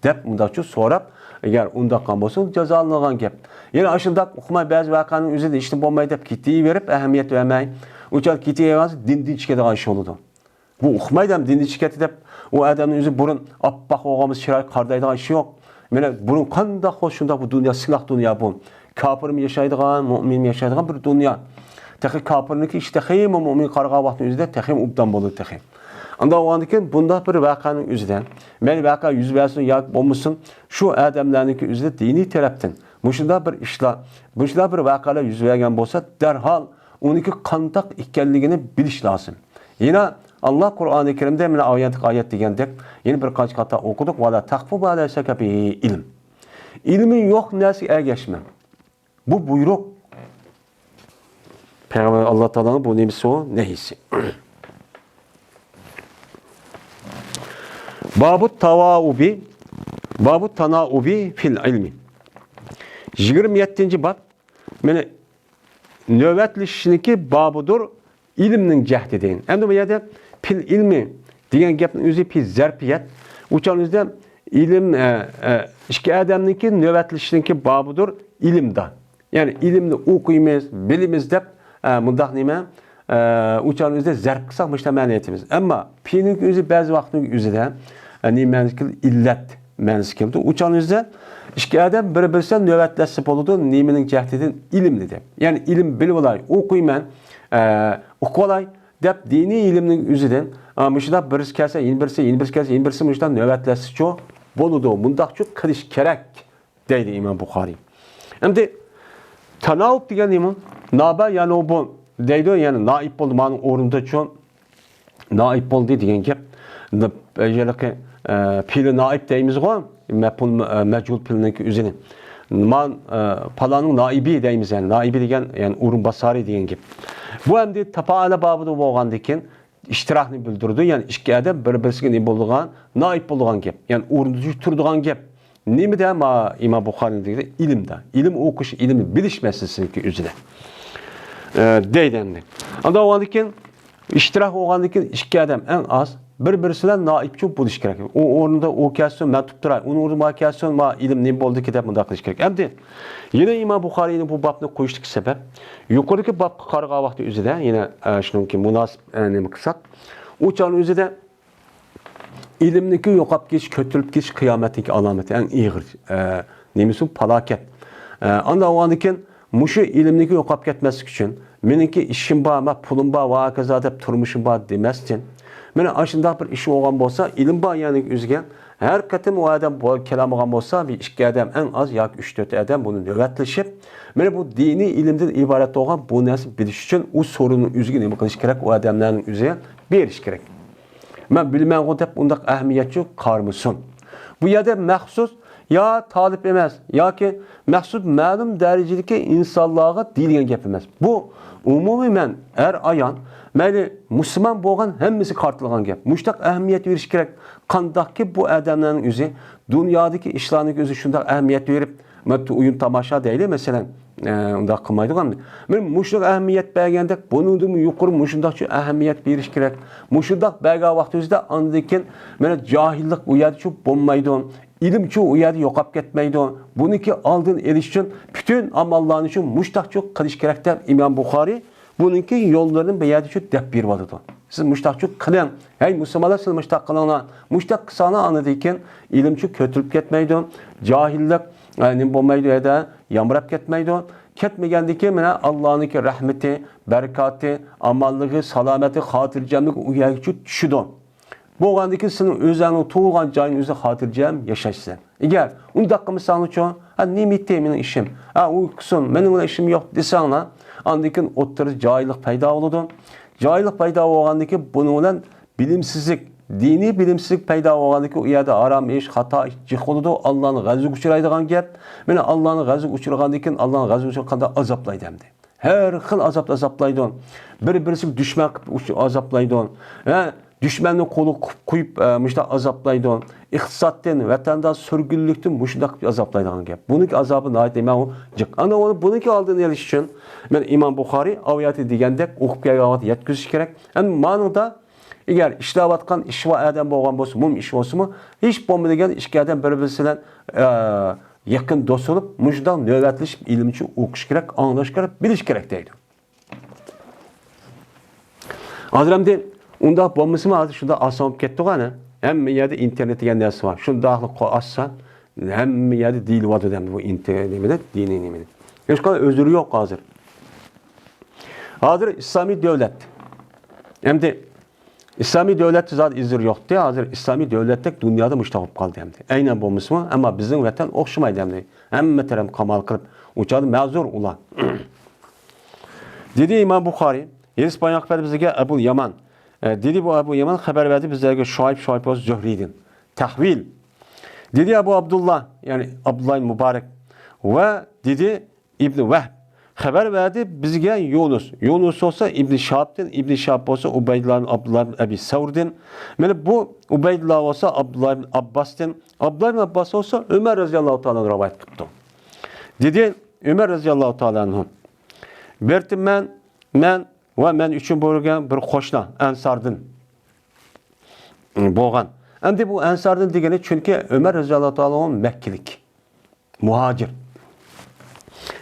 دەپ مۇنداقچە سوراپ، ئەگەر ئۇنداق قىلغان بولسا جازالىنىدىغان گەپ. يەنە ئاشۇنداق ئۇقماي بەزى ۋەقەنىڭ ئۆزىدە ھېچنېمە بولماي دەپ كېتىۋېرىپ، ئەھمىيەت بەرمەي، ئۇ چاغ كېتىۋەرسە دىندىن چىقىدىغان ئىش بولىدۇ. بۇ ئۇقمايدۇ ھەم دىندىن چىقىپ كەتتى دەپ، ئۇ ئادەمنىڭ ئۆزى بۇرۇن ئاپئاق بولغان بولسا چىرايى قارىدايدىغان ئىشى يوق. مانا بۇرۇن قانداق خۇش شۇنداق بۇ دۇنيا سىناق دۇنيا بۇ. كاپىرمۇ ياشايدىغان، مۆمىنمۇ ياشايدىغان بىر دۇنيا. تېخى كاپىرنىڭكى ئىشى تېخىمۇ مۆمىن قارىغان ۋاقىتنىڭ ئۆزىدە تېخىمۇ ئوبدان بولىدۇ تېخى. ئانداق بولغاندىكىن بۇنداق بىر ۋەقەنىڭ ئۆزىدە، مەيلى ۋەقە يۈز بەرسۇن ياكى بولمىسۇن، شۇ ئادەملەرنىڭكى ئۆزىدە دىنىي تەرەپتىن مۇشۇنداق بىر ئىشلار، مۇشۇنداق بىر ۋەقەلەر يۈز بەرگەن بولسا، دەرھال ئۇنىڭكى قانداق ئىكەنلىكىنى بىلىش لازىم. يەنە ئاللا قۇرئانى كەرىمدە مانا ئايەتتىكى ئايەت دېگەندەك، يەنە بىر قانچە قېتىم ئوقۇدۇق، ۋەلا تەقفۇ ما لەيسە لەكە بىھى ئىلم. ئىلمىڭ يوق نەرسىگە ئەگەشمە. بۇ بۇيرۇق. پەيغەمبەر ئاللا تائالانىڭ بۇ نېمىسى ئۇ؟ نەھيىسى. بابۇت تاۋاۋۇبى، بابۇت تاناۋۇبى فىل ئىلمى. يىگىرمە يەتتىنچى باب. مانا نۆۋەتلىشىشنىڭكى بابىدۇر ئىلىمنىڭ جەھىتىدىن. ئەمدى بۇ يەردە پىل ئىلمى دېگەن گەپنىڭ ئۆزى پىل زەرپىيەت. ئۇ چاغنىڭ ئۆزىدە ئىلىم، ئە، ئە، ئىككى ئادەمنىڭكى نۆۋەتلىشىشنىڭكى بابىدۇر ئىلىمدا. يەنى ئىلىمنى ئوقۇيمىز، بىلىمىز دەپ، ئە، مۇنداق نېمە، ئە، ئۇ چاغنىڭ ئۆزىدە زەرپ قىلساق مۇشۇنداق مەنە ئېيتىمىز. ئەمما پىلنىڭ ئۆزى بەزى ۋاقىتنىڭ ئۆزىدە، ئە، نېمە مەنىسى كېلىدۇ؟ ئىللەت مەنىسى كېلىدۇ. ئۇ چاغنىڭ ئۆزىدە ئىككى ئادەم بىر-بىرسىدىن نۆۋەتلەشسە بولىدۇ، نېمىنىڭ جەھىتىدىن؟ ئىلىمنى دەپ. يەنى ئىلىم بىلىۋالاي، ئوقۇيمەن، ئە، ئۇقۇۋالاي دەپ دىنىي ئىلىمنىڭ ئۆزىدىن، ئا، مۇشۇنداق بىرسى كەلسە، يەنە بىرسى، يەنە بىرسى كەلسە، يەنە بىرسى مۇشۇنداق نۆۋەتلەشسىچۇ بولىدۇ، مۇنداقچۇ قىلىش كېرەك دەيدۇ ئىمام بۇخارىي. ئەمدى تاناۋۇب دېگەن نېمە؟ نابە يانۇبۇ دەيدۇ، يەنى نائىب بولدى، مانىڭ ئورنىدىچۇ نائىب بولدى دېگەن گەپ. ھېلىقى، ئە، پېئلى نائىب دەيمىزغۇ، مەپئۇل، ئە، مەجھۇل پېئلنىڭكى ئۆزىنى. مان، ئە، پالاننىڭ نائىبى دەيمىز، يەنى نائىبى دېگەن، يەنى ئورۇنباسارى دېگەن گەپ. بۇ ئەمدى تاپائەلە بابىدا بولغاندىكىن ئىشتىراكنى بىلدۈرىدۇ، يەنى ئىككى ئادەم بىر-بىرسىگە نېمە بولىدىغان، نائىب بولىدىغان گەپ، يەنى ئورنىدا تۇرىدىغان گەپ. نېمىدە؟ ما ئىمام بۇخارىنىڭ دېگىنى ئىلىمدا. ئىلىم ئوقۇش، ئىلىمنى بىلىش مەسىلىسىنىڭكى ئۆزىدە. ئە، دەيدۇ ئەمدى. ئاندىن بولغاندىن كېيىن، ئىشتىراك بولغاندىن كېيىن ئىككى ئادەم ئەڭ ئاز بىر-بىرسى بىلەن نائىبچۇ بولۇش كېرەك. ئۇ ئورنىدا ئۇ كەلسۇن، مەن تۇرۇپ تۇراي. ئۇنىڭ ئورنىدا ما كەلسۇن، ما ئىلىم نېمە بولدىكى دەپ مۇنداق قىلىش كېرەك. ئەمدى يەنە ئىمام بۇخارىينىڭ بۇ بابنى قويۇشتىكى سەۋەب، يۇقىرىدىكى بابقا قارىغان ۋاقتى ئۆزىدە يەنە، ئە، شۇنىڭكى مۇناسىپ، ئە، نېمە قىلساق، ئۇ چاغنىڭ ئۆزىدە ئىلىمنىڭكى يوقاپ كېتىش، كۆتۈرۈلۈپ كېتىش قىيامەتنىڭكى ئالامىتى، ئەڭ ئېغىر، ئە، نېمىسى، پالاكەت. ئە، ئاندىن بولغاندىن كېيىن مۇشۇ ئىلىمنىڭكى يوقاپ كەتمەسلىك ئۈچۈن، مېنىڭكى ئىشىم بار، مەن پۇلۇم بار ۋە ھاكازا دەپ تۇرمۇشۇم بار دېمەستىن، مانا ئاشۇنداق بىر ئىش بولغان بولسا، ئىلىم بار يەرنىڭ ئۆزىگە ھەر قېتىم ئۇ ئادەم بو-، كېلەلمىگەن بولسا، بىر ئىككى ئادەم ئەڭ ئاز ياكى ئۈچ تۆت ئادەم بۇنى نۆۋەتلىشىپ، مانا بۇ دىنىي ئىلىمدىن ئىبارەت بولغان بۇ نەرسىنى بىلىش ئۈچۈن ئۇ سورۇننىڭ ئۆزىگە نېمە قىلىش كېرەك؟ ئۇ ئادەملەرنىڭ ئۆزىگە بېرىش كېرەك. مەن بىلمەنغۇ دەپ ئۇنداق ئەھمىيەتچۇ قارىمىسۇن. بۇ يەردە مەخسۇس يا تالىپ ئەمەس ياكى مەخسۇس مەلۇم دەرىجىدىكى ئىنسانلارغا دېيىلگەن گەپ ئەمەس. بۇ ئومۇمەن ھەر ئايان، مەيلى مۇسۇلمان بولغان ھەممىسى قارىتىلغان گەپ. مۇشۇنداق ئەھمىيەت بېرىش كېرەك. قانداقكى بۇ ئادەملەرنىڭ ئۆزى دۇنيادىكى ئىشلارنىڭ ئۆزى شۇنداق ئەھمىيەت بېرىپ، مەتتە ئويۇن تاماشا دەيلى، مەسىلەن، ئە، ئۇنداق قىلمايدىغۇ ئەمدى. مانا مۇشۇنىڭغا ئەھمىيەت بەرگەندەك، بۇنىڭدىنمۇ يۇقىرى مۇشۇنداقچۇ ئەھمىيەت بېرىش كېرەك. مۇشۇنداق بەرگەن ۋاقتىمىزدا ئاندىن كېيىن مانا جاھىللىق ئۇ يەردىچۇ بولمايدۇ. ئىلىمچۇ ئۇ يەردە يوقاپ كەتمەيدۇ. بۇنىڭكى ئالدىنى ئېلىش ئۈچۈن پۈتۈن ئاماللارنى شۇ مۇشۇنداقچۇ قىلىش كېرەك دەپ ئىمام بۇخارىي بۇنىڭكى يوللىرىنى بۇ يەردىچۇ دەپ بېرىۋاتىدۇ. سىز مۇشۇنداقچۇ قىلىڭ. ھەي مۇسۇلمانلار، سىلەر مۇشۇنداق قىلىڭلار. مۇشۇنداق قىلساڭلار ئاندىن كېيىن ئىلىمچۇ كۆتۈرۈلۈپ كەتمەيدۇ. جاھىللىق، ئە، نېمە بولمايدۇ، يەردە يامراپ كەتمەيدۇ. كەتمىگەندىن كېيىن مانا ئاللانىڭكى رەھمىتى، بەرىكاتى، ئامانلىقى، سالامەتلىكى، خاتىرجەملىكى ئۇ يەرگىچۇ چۈشىدۇ. بولغاندىن كېيىن سېنىڭ ئۆزۈڭنىڭ تۇغۇلغان جايىڭ ئۆزى خاتىرجەم ياشايسەن. ئەگەر ئۇنداق قىلمىساڭلارچۇ، ھە، نېمە ئېيتتى مېنىڭ ئىشىم؟ ھە، ئۇ قىلسۇن، مېنىڭ بىلەن ئىشىم يوق دېسەڭلار، ئاندىن كېيىن ئوتتۇرىدا جاھىللىق پەيدا بولىدۇ. جاھىللىق پەيدا بولغاندىن كېيىن بۇنىڭ بىلەن بىلىمسىزلىك، دىنىي بىلىمسىزلىك پەيدا بولغاندىن كېيىن ئۇ يەردە ھارام ئىش، خاتا ئىش جىق بولىدۇ. ئاللانىڭ غەزىپىگە ئۇچرايدىغان گەپ. مانا ئاللانىڭ غەزىپىگە ئۇچرىغاندىن كېيىن ئاللانىڭ غەزىپىگە ئۇچرىغاندا ئازابلايدۇ ئەمدى. ھەر خىل ئازاب ئازابلايدۇ. بىر-بىرسىگە دۈشمەن قىلىپ ئۇش-، ئازابلايدۇ. ھە، دۈشمەننى قولىغا قۇ-، قويۇپ، ئە، مۇشۇنداق ئازابلايدۇ. ئىقتىسادتىن، ۋەتەنداش سۈرگۈنلۈكتىن مۇشۇنداق قىلىپ ئازابلايدىغان گەپ. بۇنىڭكى ئازابى ناھايىتى نېمە ئۇ جىق. ئانا ئۇنى، بۇنىڭكى ئالدىنى ئېلىش ئۈچۈن مەن ئىمام بۇخارىي ئاۋۇ يەردە دېگەندەك ئوقۇپ كەلگەن ۋاقىت يەتكۈزۈش كېرەك. ئەمما مانىڭدا ئەگەر ئىشلەۋاتقان ئىش بار ئادەم بولغان بولسا، مۇم ئىش بولسىمۇ، ھېچ بولمىدىغان ئىككى ئادەم بىر-بىرسى بىلەن، ئە، يېقىن دوست بولۇپ، مۇشۇنداق نۆۋەتلىشىپ ئىلىمچۇ ئوقۇش كېرەك، ئاڭلاش كېرەك، بىلىش كېرەك دەيدۇ. ھازىر ئەمدى ئۇنداق بولمىسىمۇ، ھازىر شۇنداق ئاسان بولۇپ كەتتىغۇ ئەنە. ھەممە يەردە ئىنتېرنېت دېگەن نەرسە بار. شۇنداقلا قول ئاچسا، ھەممە يەردە دېيىلىۋاتىدۇ ئەمدى بۇ ئىنتېرنېت نېمىدە، دىنىي نېمىدە. ھېچقانداق ئۆزرى يوق ھازىر. ھازىر ئىسلامىي دۆلەت. ئەمدى ئىسلامىي دۆلەتتە زادى ئىزلىرى يوقتى. ھازىر ئىسلامىي دۆلەتتەك دۇنيادا مۇشۇنداق بولۇپ قالدى ئەمدى. ئەينەن بولمىسىمۇ، ئەمما بىزنىڭ ۋەتەن ئوخشىمايدۇ ئەمدى. ھەممە تەرەپ قامال قىلىپ، ئۇ چاغدا مەزۇر ئۇلار. دېدى ئىمام بۇخارىي، ھەدىس بايان قىلىپ بەردى بىزگە ئەبۇل يامان. ئە، دېدى بۇ ئەبۇ يامان خەۋەر بەردى بىزلەرگە شۇئەيب، شۇئەيب بولسا زۆھرىدىن. تەھۋىل. دېدى ئەبۇ ئابدۇللا، يەنى ئابدۇللا ئىبن مۇبارەك. ۋە دېدى ئىبنى ۋەھب خەۋەر بەردى بىزگە يۇنۇس. يۇنۇس بولسا ئىبنى شىھابتىن، ئىبنى شىھاب بولسا ئۇبەيدۇللا ئىبن ئابدۇللا ئىبن ئەبى سەۋردىن. مانا بۇ ئۇبەيدۇللا بولسا ئابدۇللا ئىبن ئابباستىن. ئابدۇللا ئىبن ئابباس بولسا ئۆمەر رەزىياللاھۇ تائالا ئەنھۇ رىۋايەت قىپتۇ. دېدى ئۆمەر رەزىياللاھۇ تائالا ئەنھۇ. بىر مەن، مەن ۋە مەن ئۈچۈن بولغان بىر قوشنا ئەنساردىن بولغان. ئەمدى بۇ ئەنساردىن دېگىنى، چۈنكى ئۆمەر رەزىياللاھۇ تائالا ئەنھۇ مەككىلىك. مۇھاجىر.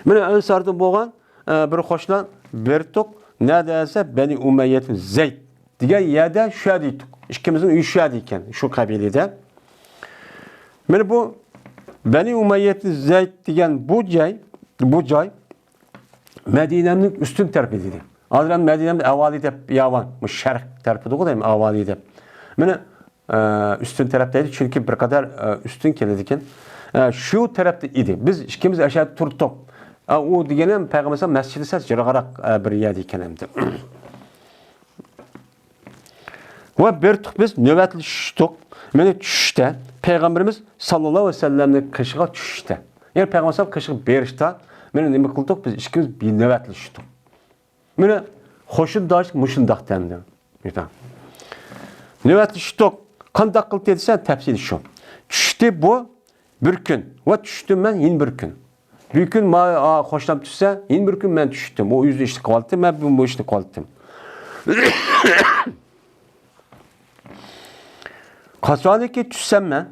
مانا ئەنساردىن بولغان، ئە، بىر قوشنا بىر تۇق، نەدە دېسە، بەنى ئۇمەييەت زەيد دېگەن يەردە، شۇ يەردە ئىدۇق. ئىككىمىزنىڭ ئۆيى شۇ يەردە ئىكەن، شۇ قەبىلىدە. مانا بۇ بەنى ئۇمەييەت زەيد دېگەن بۇ جاي، بۇ جاي مەدىنەنىڭ ئۈستۈن تەرىپى دېدى. ھازىر ھەم مەدىنەمدە ئەۋالى دەپ بىياۋان، بۇ شەرق تەرىپىدىغۇ دەيمەن، ئەۋالى دەپ. مانا، ئە، ئۈستۈن تەرەپ دەيدۇ، چۈنكى بىر قەدەر، ئە، ئۈستۈن كېلىدىكەن. ئە، شۇ تەرەپتە ئىدى. بىز ئىككىمىز ئەشەدە تۇرتۇق. ئە، ئۇ دېگەنى ھەم پەيغەمبەر مەسچىدى سەل جىرىغىراق، ئە، بىر يەردە ئىكەن ئەمدى. ۋە بىر تۇق بىز نۆۋەتلىشىشتۇق. مانا چۈشتە پەيغەمبىرىمىز ساللاللاھۇ ئەلەيھى ۋەسەللەمنىڭ قېشىغا چۈشتە. يەنى پەيغەمبەر ساللاللاھۇ ئەلەيھى ۋەسەللەم قېشىغا بېرىشتا، مانا نېمە قىلدۇق؟ بىز ئىككىمىز بىر نۆۋەتلىشىشتۇق. مانا قوشنىداشلىق مۇشۇنداق دەمدى. نۆۋەتلىشىشتۇق. قانداق قىلدى دېسە، تەپسىلى شۇ. چۈشتى بۇ بىر كۈن ۋە چۈشتۈم مەن يەنە بىر كۈن. بىر كۈن ما-، ئا، قوشنام چۈشسە، يەنە بىر كۈن مەن چۈشتۈم. ئۇ ئۆزى ئىشنى قىلىۋالاتتى، مەن بۇ، بۇ ئىشنى قىلىۋالاتتىم. قاچانكى چۈشسەم مەن،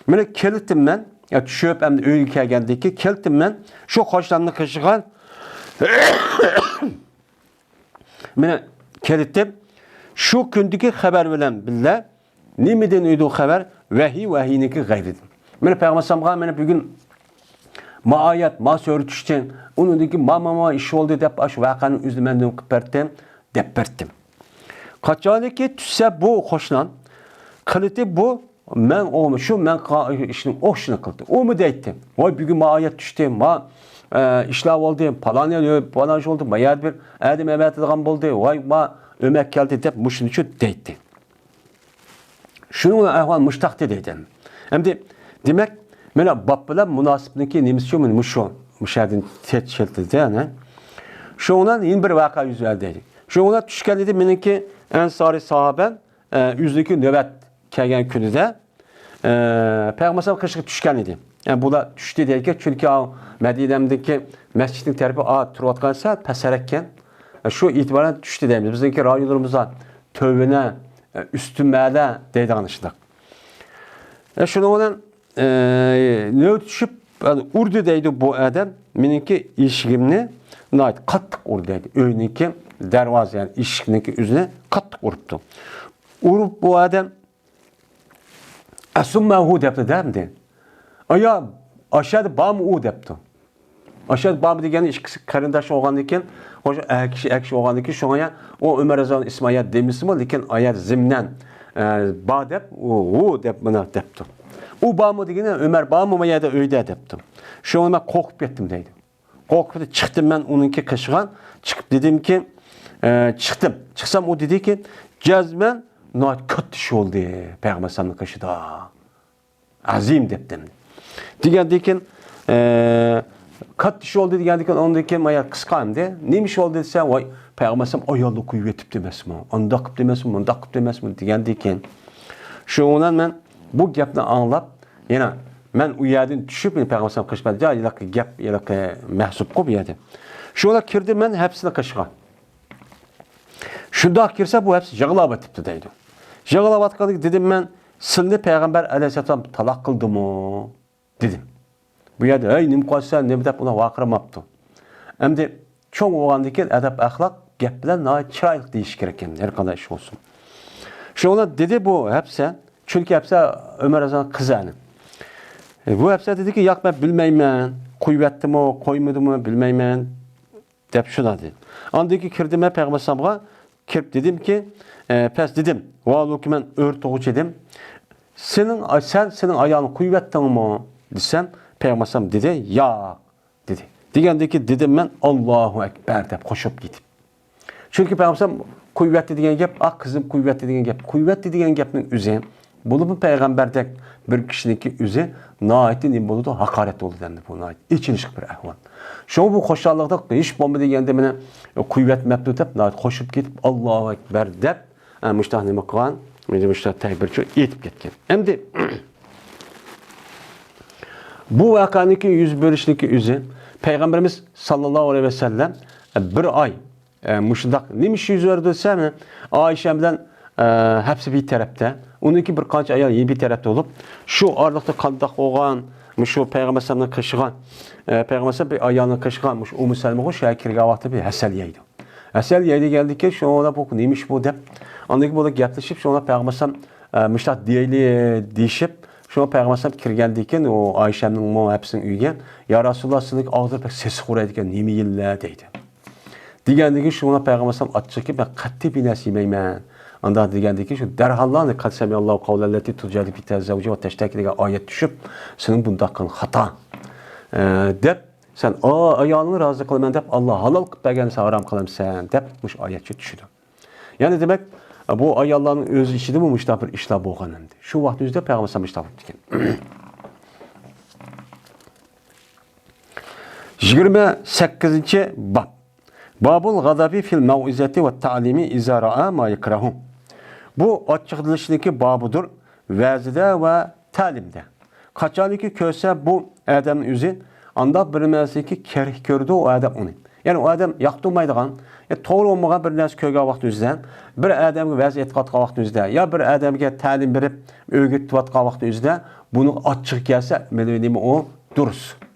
مانا كېلىتىم مەن، يا چۈشۈپ ئەمدى ئۆيگە كەلگەندىن كېيىن كېلىتىم مەن، شۇ قوشنامنىڭ قېشىغا مانا كېلىتىپ، شۇ كۈندىكى خەۋەر بىلەن بىللە نېمىدىن ئىدى خەۋەر؟ ۋەھىي، ۋەھىينىڭكى غەيرىدىن. مانا پەيغەمبەر ئەلەيھىسسالامغا مانا بۈگۈن ما ئايەت، ما سۈرە چۈشتى، ئۇنىڭدىن كېيىن ما، ما، ما ئىش بولدى دەپ، ئاشۇ ۋەقەنى ئۆزى مەندىن قىلىپ بەردى، دەپ بەردى. قاچانكى چۈشسە بۇ قوشنام، قىلىتى بۇ، مەن ئۇ، شۇ مەن قىلغان ئىشنىڭ ئوخشىشىنى قىلدى. ئۇمۇ دەيتتى، ۋاي، بۈگۈن ما ئايەت چۈشتى، ما، ئە، ئىشلار بولدى، پالان يەر، پالان ئىش بولدى، ما يەردە بىر ئادەم ئەۋەتىدىغان بولدى، ۋاي، ما ئۆمەك كەلدى دەپ مۇشۇنى شۇ دەيتتى. شۇنىڭ بىلەن ئەھۋال مۇشتاقتى دەيدۇ. ئەمدى، دېمەك، مانا باب بىلەن مۇناسىپنىڭكى نېمىسى شۇ؟ مانا مۇشۇ، مۇشۇ يەردىن تەت شەلتىدە، ئەنە. شۇنىڭ بىلەن يەنە بىر ۋەقە يۈز بەردى دەيدۇ. شۇنىڭ بىلەن چۈشكەن ئىدى مېنىڭكى ئەنسارىي ساھابەم، ئە، ئۆزىنىڭكى نۆۋەت كەلگەن كۈنىدە، ئە، پەيغەمبەر ئەلەيھىسسالام قېشىغا چۈشكەن ئىدى. يەنى بۇلار چۈشتى دەيدىكەن، چۈنكى ئاۋۇ مەدىنەمدىكى مەسچىتنىڭ تەرىپى، ئا، تۇرۇۋاتقان سەل پەسرەككەن. ئە، شۇ ئېتىبارەن چۈشتى دەيمىز. بىزنىڭكى رايونلىرىمىزدا تۆۋىنە، ئە، ئۈستۈن مەلە دەيدىغان ئىشلار. ئە، شۇنىڭ بىلەن، ئە، نۆۋەت چۈشۈپ، ئۇردى دەيدۇ بۇ ئادەم. مېنىڭكى ئىشىكىمنى ناھايىتى قاتتىق ئۇردى دەيدۇ. ئۆينىڭكى دەرۋازا، يەنى ئىشىكنىڭكى ئۆزىنى قاتتىق ئۇرۇپتۇ. ئۇرۇپ بۇ ئادەم، «ئەسۇممەھۇ» دەپتۇ دەمدى. «ئايا، ئاشەدە بارمۇ ئۇ؟» دەپتۇ. «ئاشەدە بارمۇ؟» دېگەننى ئىككىسى قېرىنداش بولغاندىكىن، خوش، ئەكىشى، ئەكىشى بولغاندىكىن، شۇڭا يا، ئۇ ئۆمەر رەزىياللاھۇ ئەنھۇ ئىسمى ئايا دېمىسىمۇ، لېكىن ئايا زىمنەن، ئە، بار دەپ، ئۇ، ئۇ دەپ مانا دەپتۇ. «ئۇ بارمۇ؟» دېگىنى، «ئۆمەر بارمۇ ما يەردە ئۆيدە؟» دەپتۇ. شۇڭا مەن قورقۇپ كەتتىم دەيدۇ. قورقۇپ چىقتىم مەن ئۇنىڭكى قېشىغا. چىقىپ دېدىمكى، ئە، چىقتىم. چىقسام ئۇ دېدىكى، جەزمەن ناھايىتى كاتتا ئىش بولدى پەيغەمبەر ئەلەيھىسسالامنىڭ قېشىدا. ئەزىم دەپتىم. دېگەندىكىن، ئە، كاتتا ئىش بولدى دېگەندىكىن ئۇنىڭدىن كېيىن مايا قىسقا ئەمدى. نېمە ئىش بولدى دېسە، ۋاي، پەيغەمبەر ئەلەيھىسسالام ئايالنى قويۇۋېتىپتۇ ئەمەسمۇ، ئانداق قىپتۇ ئەمەسمۇ، مۇنداق قىپتۇ ئەمەسمۇ دېگەندىكىن. شۇنىڭ بىلەن مەن بۇ گەپنى ئاڭلاپ، يەنە مەن ئۇ يەردىن چۈشۈپ، يەنە پەيغەمبەر ئەلەيھىسسالام قېشىپ، يا، ھېلىقى گەپ، ھېلىقى مەھسۇپقۇ بۇ يەردە. شۇڭا كىردىم مەن ھەپسىنىڭ قېشىغا. شۇنداق كىرسە، بۇ ھەپسى يىغلاۋېتىپتۇ دەيدۇ. يىغلاۋاتقاندا دېدىم مەن، سىلنى پەيغەمبەر ئەلەيھىسسالام تالاق قىلدىمۇ؟ دېدىم. بۇ يەردە، ھەي، نېمە قىلىسەن، نېمە دەپ ئۇلار ۋارقىرىماپتۇ. ئەمدى چوڭ بولغاندىن كېيىن ئەدەپ ئەخلاق گەپ بىلەن ناھايىتى چىرايلىق دېيىش كېرەك ئىكەن، ھەر قانداق ئىش بولسۇن. شۇڭا دېدى بۇ ھەپسە، چۈنكى ھەپسە ئۆمەر رەزىياللاھۇ ئەنھۇنىڭ قىزى ئەنە. بۇ ھەپسە دېدىكى، ياق، مەن بىلمەيمەن، قويۇۋەتتىمۇ، قويمىدىمۇ، بىلمەيمەن دەپ شۇنداق دېدى. ئاندىن كېيىن كىردىم مەن پەيغەمبەر ئەلەيھىسسالامغا كىرىپ دېدىمكى، ئە، پەس دېدىم، ۋاھالۇكى مەن ئۆرە تۇغۇچى ئىدىم. سېنىڭ، سەن سېنىڭ ئايالىڭنى قويۇۋەتتىڭمۇ؟ دېسەم، پەيغەمبەر ئەلەيھىسسالام دېدى، ياق، دېدى. دېگەندىكى دېدىم مەن، ئاللاھۇ ئەكبەر دەپ قوشۇپ كېتىپ. چۈنكى پەيغەمبەر قويۇۋەتتى دېگەن گەپ، ئا، قىزىم قويۇۋەتتى دېگەن گەپ، قويۇۋەتتى دېگەن گەپنىڭ ئۆزى، بولۇپمۇ پەيغەمبەردەك بىر كىشىنىڭكى ئۆزى ناھايىتى نېمە بولىدۇ؟ ھاقارەت بولىدۇ ئەمدى بۇ ناھايىتى ئېچىنىشلىق بىر ئەھۋال. شۇڭا بۇ خۇشاللىقتا ھېچ بولمىدى دېگەندە مېنى قويۇۋەتمەپتۇ دەپ ناھايىتى قوشۇپ كېتىپ، ئاللاھۇ ئەكبەر دەپ، ئە، مۇشتاق نېمە قىلغان؟ مۇشتاق تەكبىرچۇ ئېيتىپ كەتكەن. ئەمدى بۇ ۋەقەنىڭكى يۈز بېرىشىنىڭكى ئۆزى پەيغەمبىرىمىز ساللاللاھۇ ئەلەيھى ۋەسەللەم، ئە، بىر ئاي ئە، مۇشۇنداق نېمە ئىش يۈز بەردى دېسە، ئايشەم بىلەن، ئە، ھەپسە بىر تەرەپتە، ئۇنىڭكى بىر قانچە ئايال يەنە بىر تەرەپتە بولۇپ، شۇ ئارىلىقتا قانداق بولغان، مۇشۇ پەيغەمبەر ئەلەيھىسسالامنىڭ قېشىغا، ئە، پەيغەمبەر ئەلەيھىسسالام بىر ئايالنىڭ قېشىغا، مۇشۇ ئۇممۇ سەلمىغۇ شۇ يەرگە كىرگەن ۋاقتىدا بىر ھەسەل يەيدۇ. ھەسەل يەيدىكەندىكىن، شۇڭا بۇ نېمە ئىش بۇ دەپ، ئاندىن كېيىن بۇلار گەپلىشىپ، شۇڭا پەيغەمبەر ئەلەيھىسسالام، ئە، مۇشۇنداق دېيەيلى دېيىشىپ، شۇڭا پەيغەمبەر ئەلەيھىسسالام كىرگەندىن كېيىن، ئۇ ئايشەمنىڭمۇ ھەپسىنىڭ ئۆيىگە، يا رەسۇلاللا، سىزنىڭ ئاغزىڭىز بەك سېسىق ئۇرايدىكەن، نېمە يىللە دەيدۇ. دېگەندىن كېيىن شۇڭا پەيغەمبەر ئەلەيھىسسالام ئاچچىقى كېلىپ، مەن قەتئىي بىر نەرسە يېمەيمەن. ئانداق دېگەندىن كېيىن شۇ دەرھاللا، قەد سەمىئەللاھۇ قەۋلەللەتى تۇجادىلۇكە فى زەۋجىھا ۋە تەشتەكى دېگەن ئايەت چۈشۈپ، سېنىڭ بۇنداق قىلغىنىڭ خاتا، ئە، دەپ، سەن، ئا، ئايالىڭنى رازى قىلىمەن دەپ، ئاللا ھالال قىلىپ بەرگەننى سەن ھارام قىلامسەن دەپ، مۇشۇ ئايەت چۈشىدۇ. يەنى دېمەك، بۇ ئاياللارنىڭ ئۆز ئىچىدىمۇ مۇشۇنداق بىر ئىشلار بولغان ئەمدى. شۇ ۋاقىت ئۆزىدە پەيغەمبەر ئەلەيھىسسالام مۇشۇنداق بوپتىكەن. يىگىرمە سەككىزىنچى باب. بابۇل غەزەبى فىل مەۋئىزەتى ۋە تەلىمى ئىزا رائا ما يەكرەھۇ. بۇ ئاچچىقلىنىشنىڭكى بابىدۇر، ۋەزىدە ۋە تەلىمدە. قاچانكى كۆرسە بۇ ئادەمنى ئۆزى، ئانداق بىر نەرسىگە كەرك كۆرىدۇ ئۇ ئادەم ئۇنى. يەنى ئۇ ئادەم ياقتۇرمايدىغان، يا توغرا بولمىغان بىر نەرسە كۆرگەن ۋاقتى ئۆزىدە، بىر ئادەمگە ۋەز ئېيتىۋاتقان ۋاقتى ئۆزىدە، يا بىر ئادەمگە تەلىم بېرىپ ئۆگىتىۋاتقان ۋاقتى ئۆزىدە، بۇنىڭغا ئاچچىقى كەلسە، مېنى نېمە ئۇ دۇرۇس.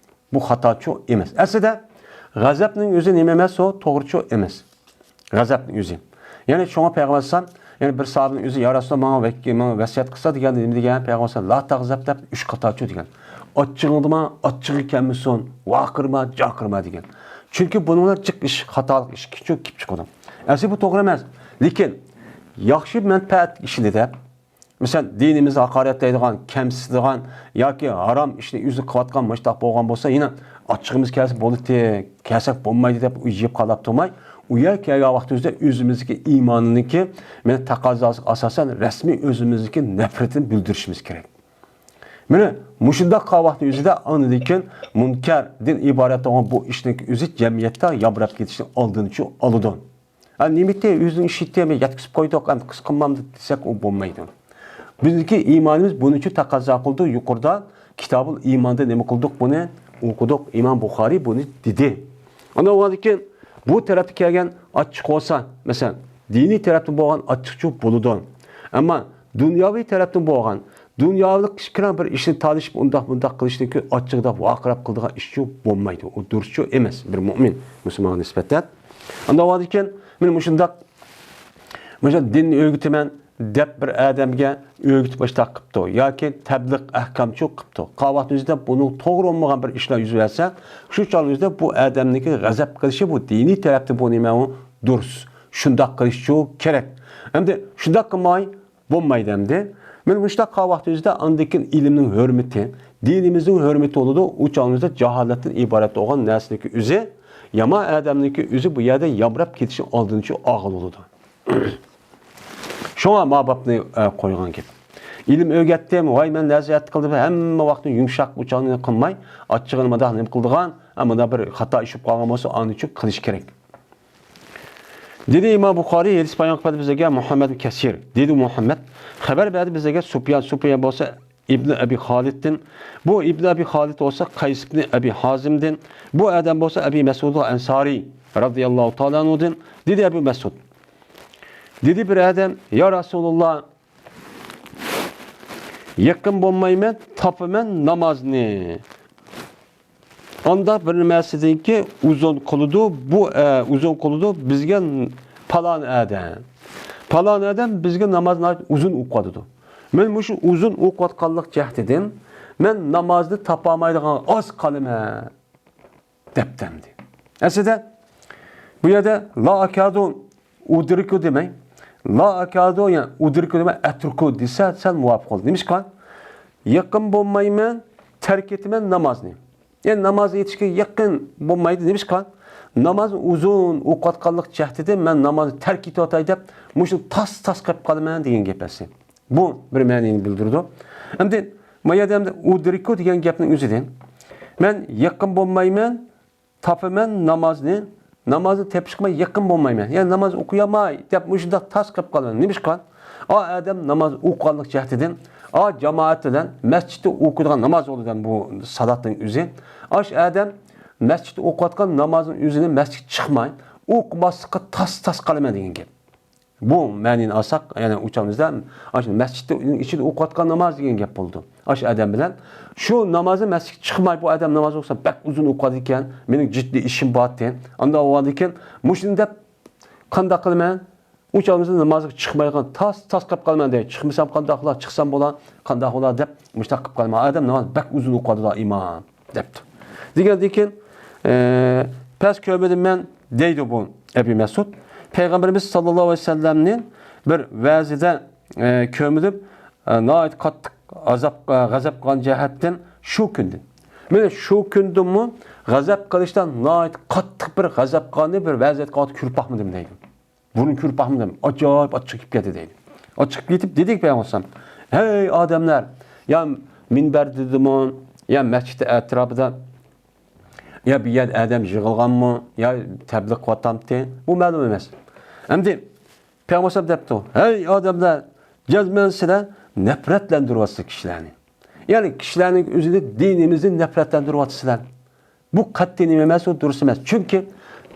بۇ خاتاچۇ ئەمەس. ئەسلىدە غەزەپنىڭ ئۆزى نېمە ئەمەس، ئۇ توغرىچۇ ئەمەس. غەزەپنىڭ ئۆزى. يەنى شۇڭا پەيغەمبەر ئەلەيھىسسالام، يەنى بىر ساھابىنىڭ ئۆزى، يا رەسۇلاللا، ماڭا ۋەك-، ماڭا ۋەسىيەت قىلسا دېگەندە نېمە دېگەن؟ پەيغەمبەر ئەلەيھىسسالام، لا تەغزەب دەپ ئۈچ قاتارچۇ دېگەن. ئاچچىقىڭدىما، ئاچچىقىڭ كەلمىسۇن، ۋارقىرىما، جارقىرىما دېگەن. چۈنكى بۇنىڭ بىلەن جىق ئىش، خاتالىق ئىش كېلىپ چىقىدۇ. ئەسلى بۇ توغرا ئەمەس. لېكىن ياخشى مەنپەئەت ئىشىنى دەپ، مەسىلەن، دىنىمىزنى ھاقارەتلەيدىغان، كەمسىتىدىغان ياكى ھارام ئىشنى ئۆزى قىلىۋاتقان مۇشۇنداق بولغان بولسا، يەنە ئاچچىقىمىز كەلسە بولدى، كەلسەك بولمايدۇ دەپ يىپ قالاپ تۇرماي، ئۇ يەر كەلگەن ۋاقتىمىزدا ئۆزىمىزدىكى ئىماننىڭكى، مانا، تەقەززاسىغا ئاساسەن رەسمىي ئۆزىمىزدىكى نەپرىتىنى بىلدۈرۈشىمىز كېرەك. مانا مۇشۇنداق قىلغان ۋاقتى ئۆزىدە ئاندىن كېيىن مۇنكەردىن ئىبارەت بولغان بۇ ئىشنىڭ ئۆزى جەمئىيەتتە يامراپ كېتىشنىڭ ئالدىنى شۇ ئالىدۇ. ھە، نېمىتى ئۆزىنىڭ ئىشى ئىتى، يەتكۈزۈپ قويدۇق، ئەمدى قىسقىنمامدۇ دېسەك، ئۇ بولمايدۇ. بىزنىڭكى ئىمانىمىز بۇنى ئۈچۈن تەقەززا قىلىدۇ. يۇقىرىدا كىتابۇل ئىماندا نېمە قىلدۇق؟ بۇنى ئوقۇدۇق. ئىمام بۇخارىي بۇنى دېدى. ئاندىن كېيىن بۇ تەرەپتە كەلگەن ئاچچىق بولسا، مەسىلەن، دىنىي تەرەپتىن بولغان ئاچچىقچۇ بولىدۇ. ئەمما دۇنياۋى تەرەپتىن بولغان، دۇنياۋىلىق كىچىككىنە بىر ئىشنى تالىشىپ، ئۇنداق بۇنداق قىلىشتىن كېيىن ئاچچىقىدا ۋارقىراپ قىلىدىغان ئىشچۇ بولمايدۇ. ئۇ دۇرۇسچۇ ئەمەس بىر مۆمىن مۇسۇلمانغا نىسبەتەن. ئاندىن كېيىن مانا مۇشۇنداق، مۇشۇ دىننى ئۆگىتىمەن دەپ بىر ئادەمگە ئۆگىتىپ ئاشتاق قىپتۇ ياكى تەبلىغ ئەھكامچۇ قىپتۇ. قاۋاقنىڭ ئۆزىدە بۇنىڭ توغرا بولمىغان بىر ئىشلار يۈز بەرسە، شۇ چاغنىڭ ئۆزىدە بۇ ئادەمنىڭكى غەزەپ قىلىشى بۇ دىنىي تەرەپتىن بۇ نېمە ئۇ دۇرۇس. شۇنداق قىلىشچۇ كېرەك. ئەمدى شۇنداق قىلماي بولمايدۇ ئەمدى. مانا مۇشۇنداق قىلغان ۋاقتىمىزدا ئاندىن كېيىن ئىلىمنىڭ ھۆرمىتى، دىنىمىزنىڭ ھۆرمىتى بولىدۇ. ئۇ چاغىمىزدا جاھالەتتىن ئىبارەت بولغان نەرسىنىڭكى ئۆزى، يامان ئادەمنىڭكى ئۆزى بۇ يەردە يامراپ كېتىشنىڭ ئالدىنى شۇ ئالغىلى بولىدۇ. شۇڭا ما بابنى، ئە، قويغان گەپ. ئىلىم ئۆگەتتىم، ۋاي مەن نەزىھەت قىلدىم، ھەممە ۋاقىتتا يۇمشاق ئۇچاقنى قىلماي، ئاچچىقىنى مۇنداق نېمە قىلىدىغان، ئە، مۇنداق بىر خاتا ئىش بولۇپ قالغان بولسا، ئاندىن شۇ قىلىش كېرەك. دېدى ئىمام بۇخارىي، ھەدىس بايان قىلىپ بەردى بىزگە مۇھەممەد بىن كەسىر. دېدى مۇھەممەد، خەۋەر بەردى بىزگە سۇپيان. سۇپيان بولسا ئىبنى ئەبى خالىدتىن. بۇ ئىبنى ئەبى خالىد بولسا قەيس ئىبنى ئەبى ھازىمدىن. بۇ ئادەم بولسا ئەبى مەسئۇد ئەنسارىي رازىياللاھۇ تائالا ئەنھۇدىن. دېدى ئەبۇ مەسئۇد. دېدى بىر ئادەم، يا رەسۇلاللا، يېقىن بولمايمەن، تاپىمەن نامازنى. ئاندا بىر نېمەسىدىنكى ئۇزۇن قىلىدۇ، بۇ، ئە، ئۇزۇن قىلىدۇ بىزگە پالان ئادەم. پالان ئادەم بىزگە نامازنى ئۇزۇن ئوقۇۋاتىدۇ. مەن مۇشۇ ئۇزۇن ئوقۇۋاتقانلىق جەھىتىدىن مەن نامازنى تاپالمايدىغان ئاز قالىمەن دەپتۇ ئەمدى. ئەسلىدە بۇ يەردە لا ئاكادۇ ئۇدرىكۇ دېمەي، لا ئاكادۇ، يەنى ئۇدرىكۇ دېمەي، ئەترۇكۇ دېسە سەل مۇۋاپىق بولىدۇ. نېمىشقا؟ يېقىن بولمايمەن، تەرك ئېتىمەن نامازنى. يەنى ناماز ئېيتىشكە يېقىن بولمايدۇ. نېمىشقا؟ ناماز ئۇزۇن ئوقۇۋاتقانلىق جەھىتىدىن مەن نامازنى تەرك ئېتىۋاتاي دەپ، مۇشۇ تاس-تاس قېلىپ قالىمەن دېگەن گەپ ئەسلى. بۇ بىر مەنىنى بىلدۈرىدۇ. ئەمدى ما يەردە ئەمدى ئۇدرىكۇ دېگەن گەپنىڭ ئۆزىدىن مەن يېقىن بولمايمەن، تاپىمەن نامازنى، نامازنى تېپىشقىمۇ يېقىن بولمايمەن. يەنى ناماز ئوقۇيالماي دەپ مۇشۇنداق تاس قېلىپ قالىمەن. نېمىشقا؟ ئا ئادەم ناماز ئوقۇغانلىق جەھىتىدىن، ئا جامائەت بىلەن مەسچىتتە ئوقۇيدىغان ناماز بولىدۇ بۇ سالاتنىڭ ئۆزى. ئاش ئادەم مەسچىتتە ئوقۇۋاتقان نامازنىڭ ئۆزىنى مەسچىتكە چىقماي ئوقۇماسلىققا تاس-تاس قالىمەن دېگەن گەپ. بۇ مەنىنى ئالساق، يەنى ئۇچامىزدا ئاشۇ مەسچىتتە ئۇنىڭ ئىچىدە ئوقۇۋاتقان ناماز دېگەن گەپ بولىدۇ. ئاشۇ ئادەم بىلەن شۇ نامازنى مەسچىتكە چىقماي، بۇ ئادەم ناماز ئوقۇسا بەك ئۇزۇن ئوقۇۋاتىدىكەن، مېنىڭ جىددىي ئىشىم بارتى. ئاندىن ئالغاندىكىن مۇشۇنى دەپ قانداق قىلىمەن؟ ئۇچامىزدا نامازغا چىقمايدىغان تاس-تاس قىلىپ قالىمەن دەي. چىقمىسام قانداق بولا، چىقسام بولا، قانداق بولا دەپ مۇشۇنداق قىلىپ قالىمەن. ئادەم ناماز بەك ئۇزۇن ئوقۇۋاتىدۇ ئىمام دەپتۇ. دېگەندىن كېيىن، ئە، پەس كۆرمىدىم مەن دەيدۇ بۇ ئەبى مەسۇد. پەيغەمبىرىمىز ساللاللاھۇ ئەلەيھى ۋەسەللەمنى بىر ۋەزىدە، ئە، كۆرمىدىم، ئە، ناھايىتى قاتتىق ئازاب، ئە، غەزەپ قىلغان جەھەتتىن شۇ كۈندىن. مانا شۇ كۈندىنمۇ غەزەپ قىلىشتا ناھايىتى قاتتىق بىر غەزەپ قىلغاننى بىر ۋەزىيەتكە قاتتىق كۆرۈپ باقمىدىم دەيدۇ. بۇرۇن كۆرۈپ باقمىدىم. ئاجايىپ ئاچچىقىپ كەتتى دەيدۇ. ئاچچىقىپ كېتىپ دېدى پەيغەمبەر، ھەي ئادەملەر، يا مىنبەر دېدىمۇ، يا مەسچىت ئەتراپىدا، يا بۇ يەردە ئادەم يىغىلغانمۇ، يا تەبلىغ قىلىۋاتامتى، بۇ مەلۇم ئەمەس. ئەمدى پەيغەمبەر دەپتۇ، ھەي ئادەملەر، جەزمەن سىلەر نەپرەتلەندۈرۈۋاتىسىلەر كىشىلەرنى. يەنى كىشىلەرنىڭ ئۆزىنى، دىنىمىزنى نەپرەتلەندۈرۈۋاتىسىلەر. بۇ قەتئىي نېمە ئەمەس، ئۇ دۇرۇس ئەمەس. چۈنكى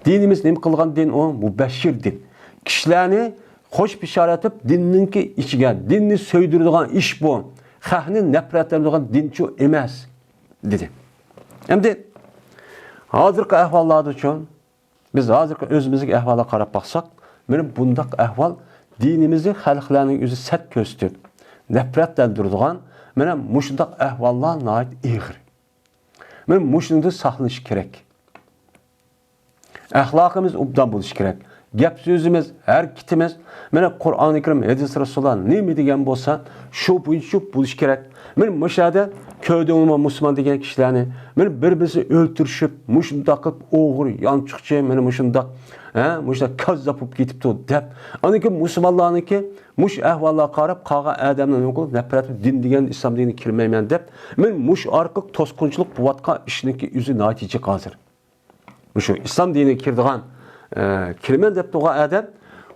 دىنىمىز نېمە قىلغان دىن ئۇ؟ مۇبەششىر دىن. كىشىلەرنى خوش بېشارەت ئېتىپ، دىننىڭكى ئىچىگە، دىننى سۆيدۈرىدىغان ئىش بۇ. خەقنى نەپرەتلەندۈرىدىغان دىنچۇ ئەمەس، دېدى. ئەمدى ھازىرقى ئەھۋاللاردىچۇ، بىز ھازىرقى ئۆزىمىزدىكى ئەھۋالغا قاراپ باقساق، مانا بۇنداق ئەھۋال دىنىمىزنى خەلقلەرنىڭ ئۆزى سەت كۆرسىتىپ، نەپرەتلەندۈرىدىغان، مانا مۇشۇنداق ئەھۋاللار ناھايىتى ئېغىر. مانا مۇشۇنىڭدىن ساقلىنىش كېرەك. ئەخلاقىمىز ئوبدان بولۇشى كېرەك. گەپ سۆزىمىز، ھەرىكىتىمىز، مانا قۇرئانى كەرىم، ھەدىس رەسۇلۇللا نېمە دېگەن بولسا، شۇ بويىچە بولۇشى كېرەك. مانا مۇشۇ يەردە كۆردۈڭلارمۇ مۇسۇلمان دېگەن كىشىلەرنى، مانا بىر-بىرسىنى ئۆلتۈرۈشۈپ، مۇشۇنداق قىلىپ ئوغرى، يانچۇقچى، مانا مۇشۇنداق، ھە، مۇشۇنداق كاززاپ بولۇپ كېتىپتۇ دەپ. ئاندىن كېيىن مۇسۇلمانلارنىڭكى مۇشۇ ئەھۋاللارغا قاراپ قالغان ئادەملەر نېمە قىلىدۇ؟ نەپرەت، دىن دېگەن، ئىسلام دىنىگە كىرمەيمەن دەپ، مانا مۇشۇ ئارقىلىق توسقۇنچىلىق بولۇۋاتقان ئىشنىڭكى ئۆزى ناھايىتى جىق ھازىر. مۇشۇ ئىسلام دىنىگە كىرىدىغان، ئە، كىرىمەن دەپ تۇرغان ئادەم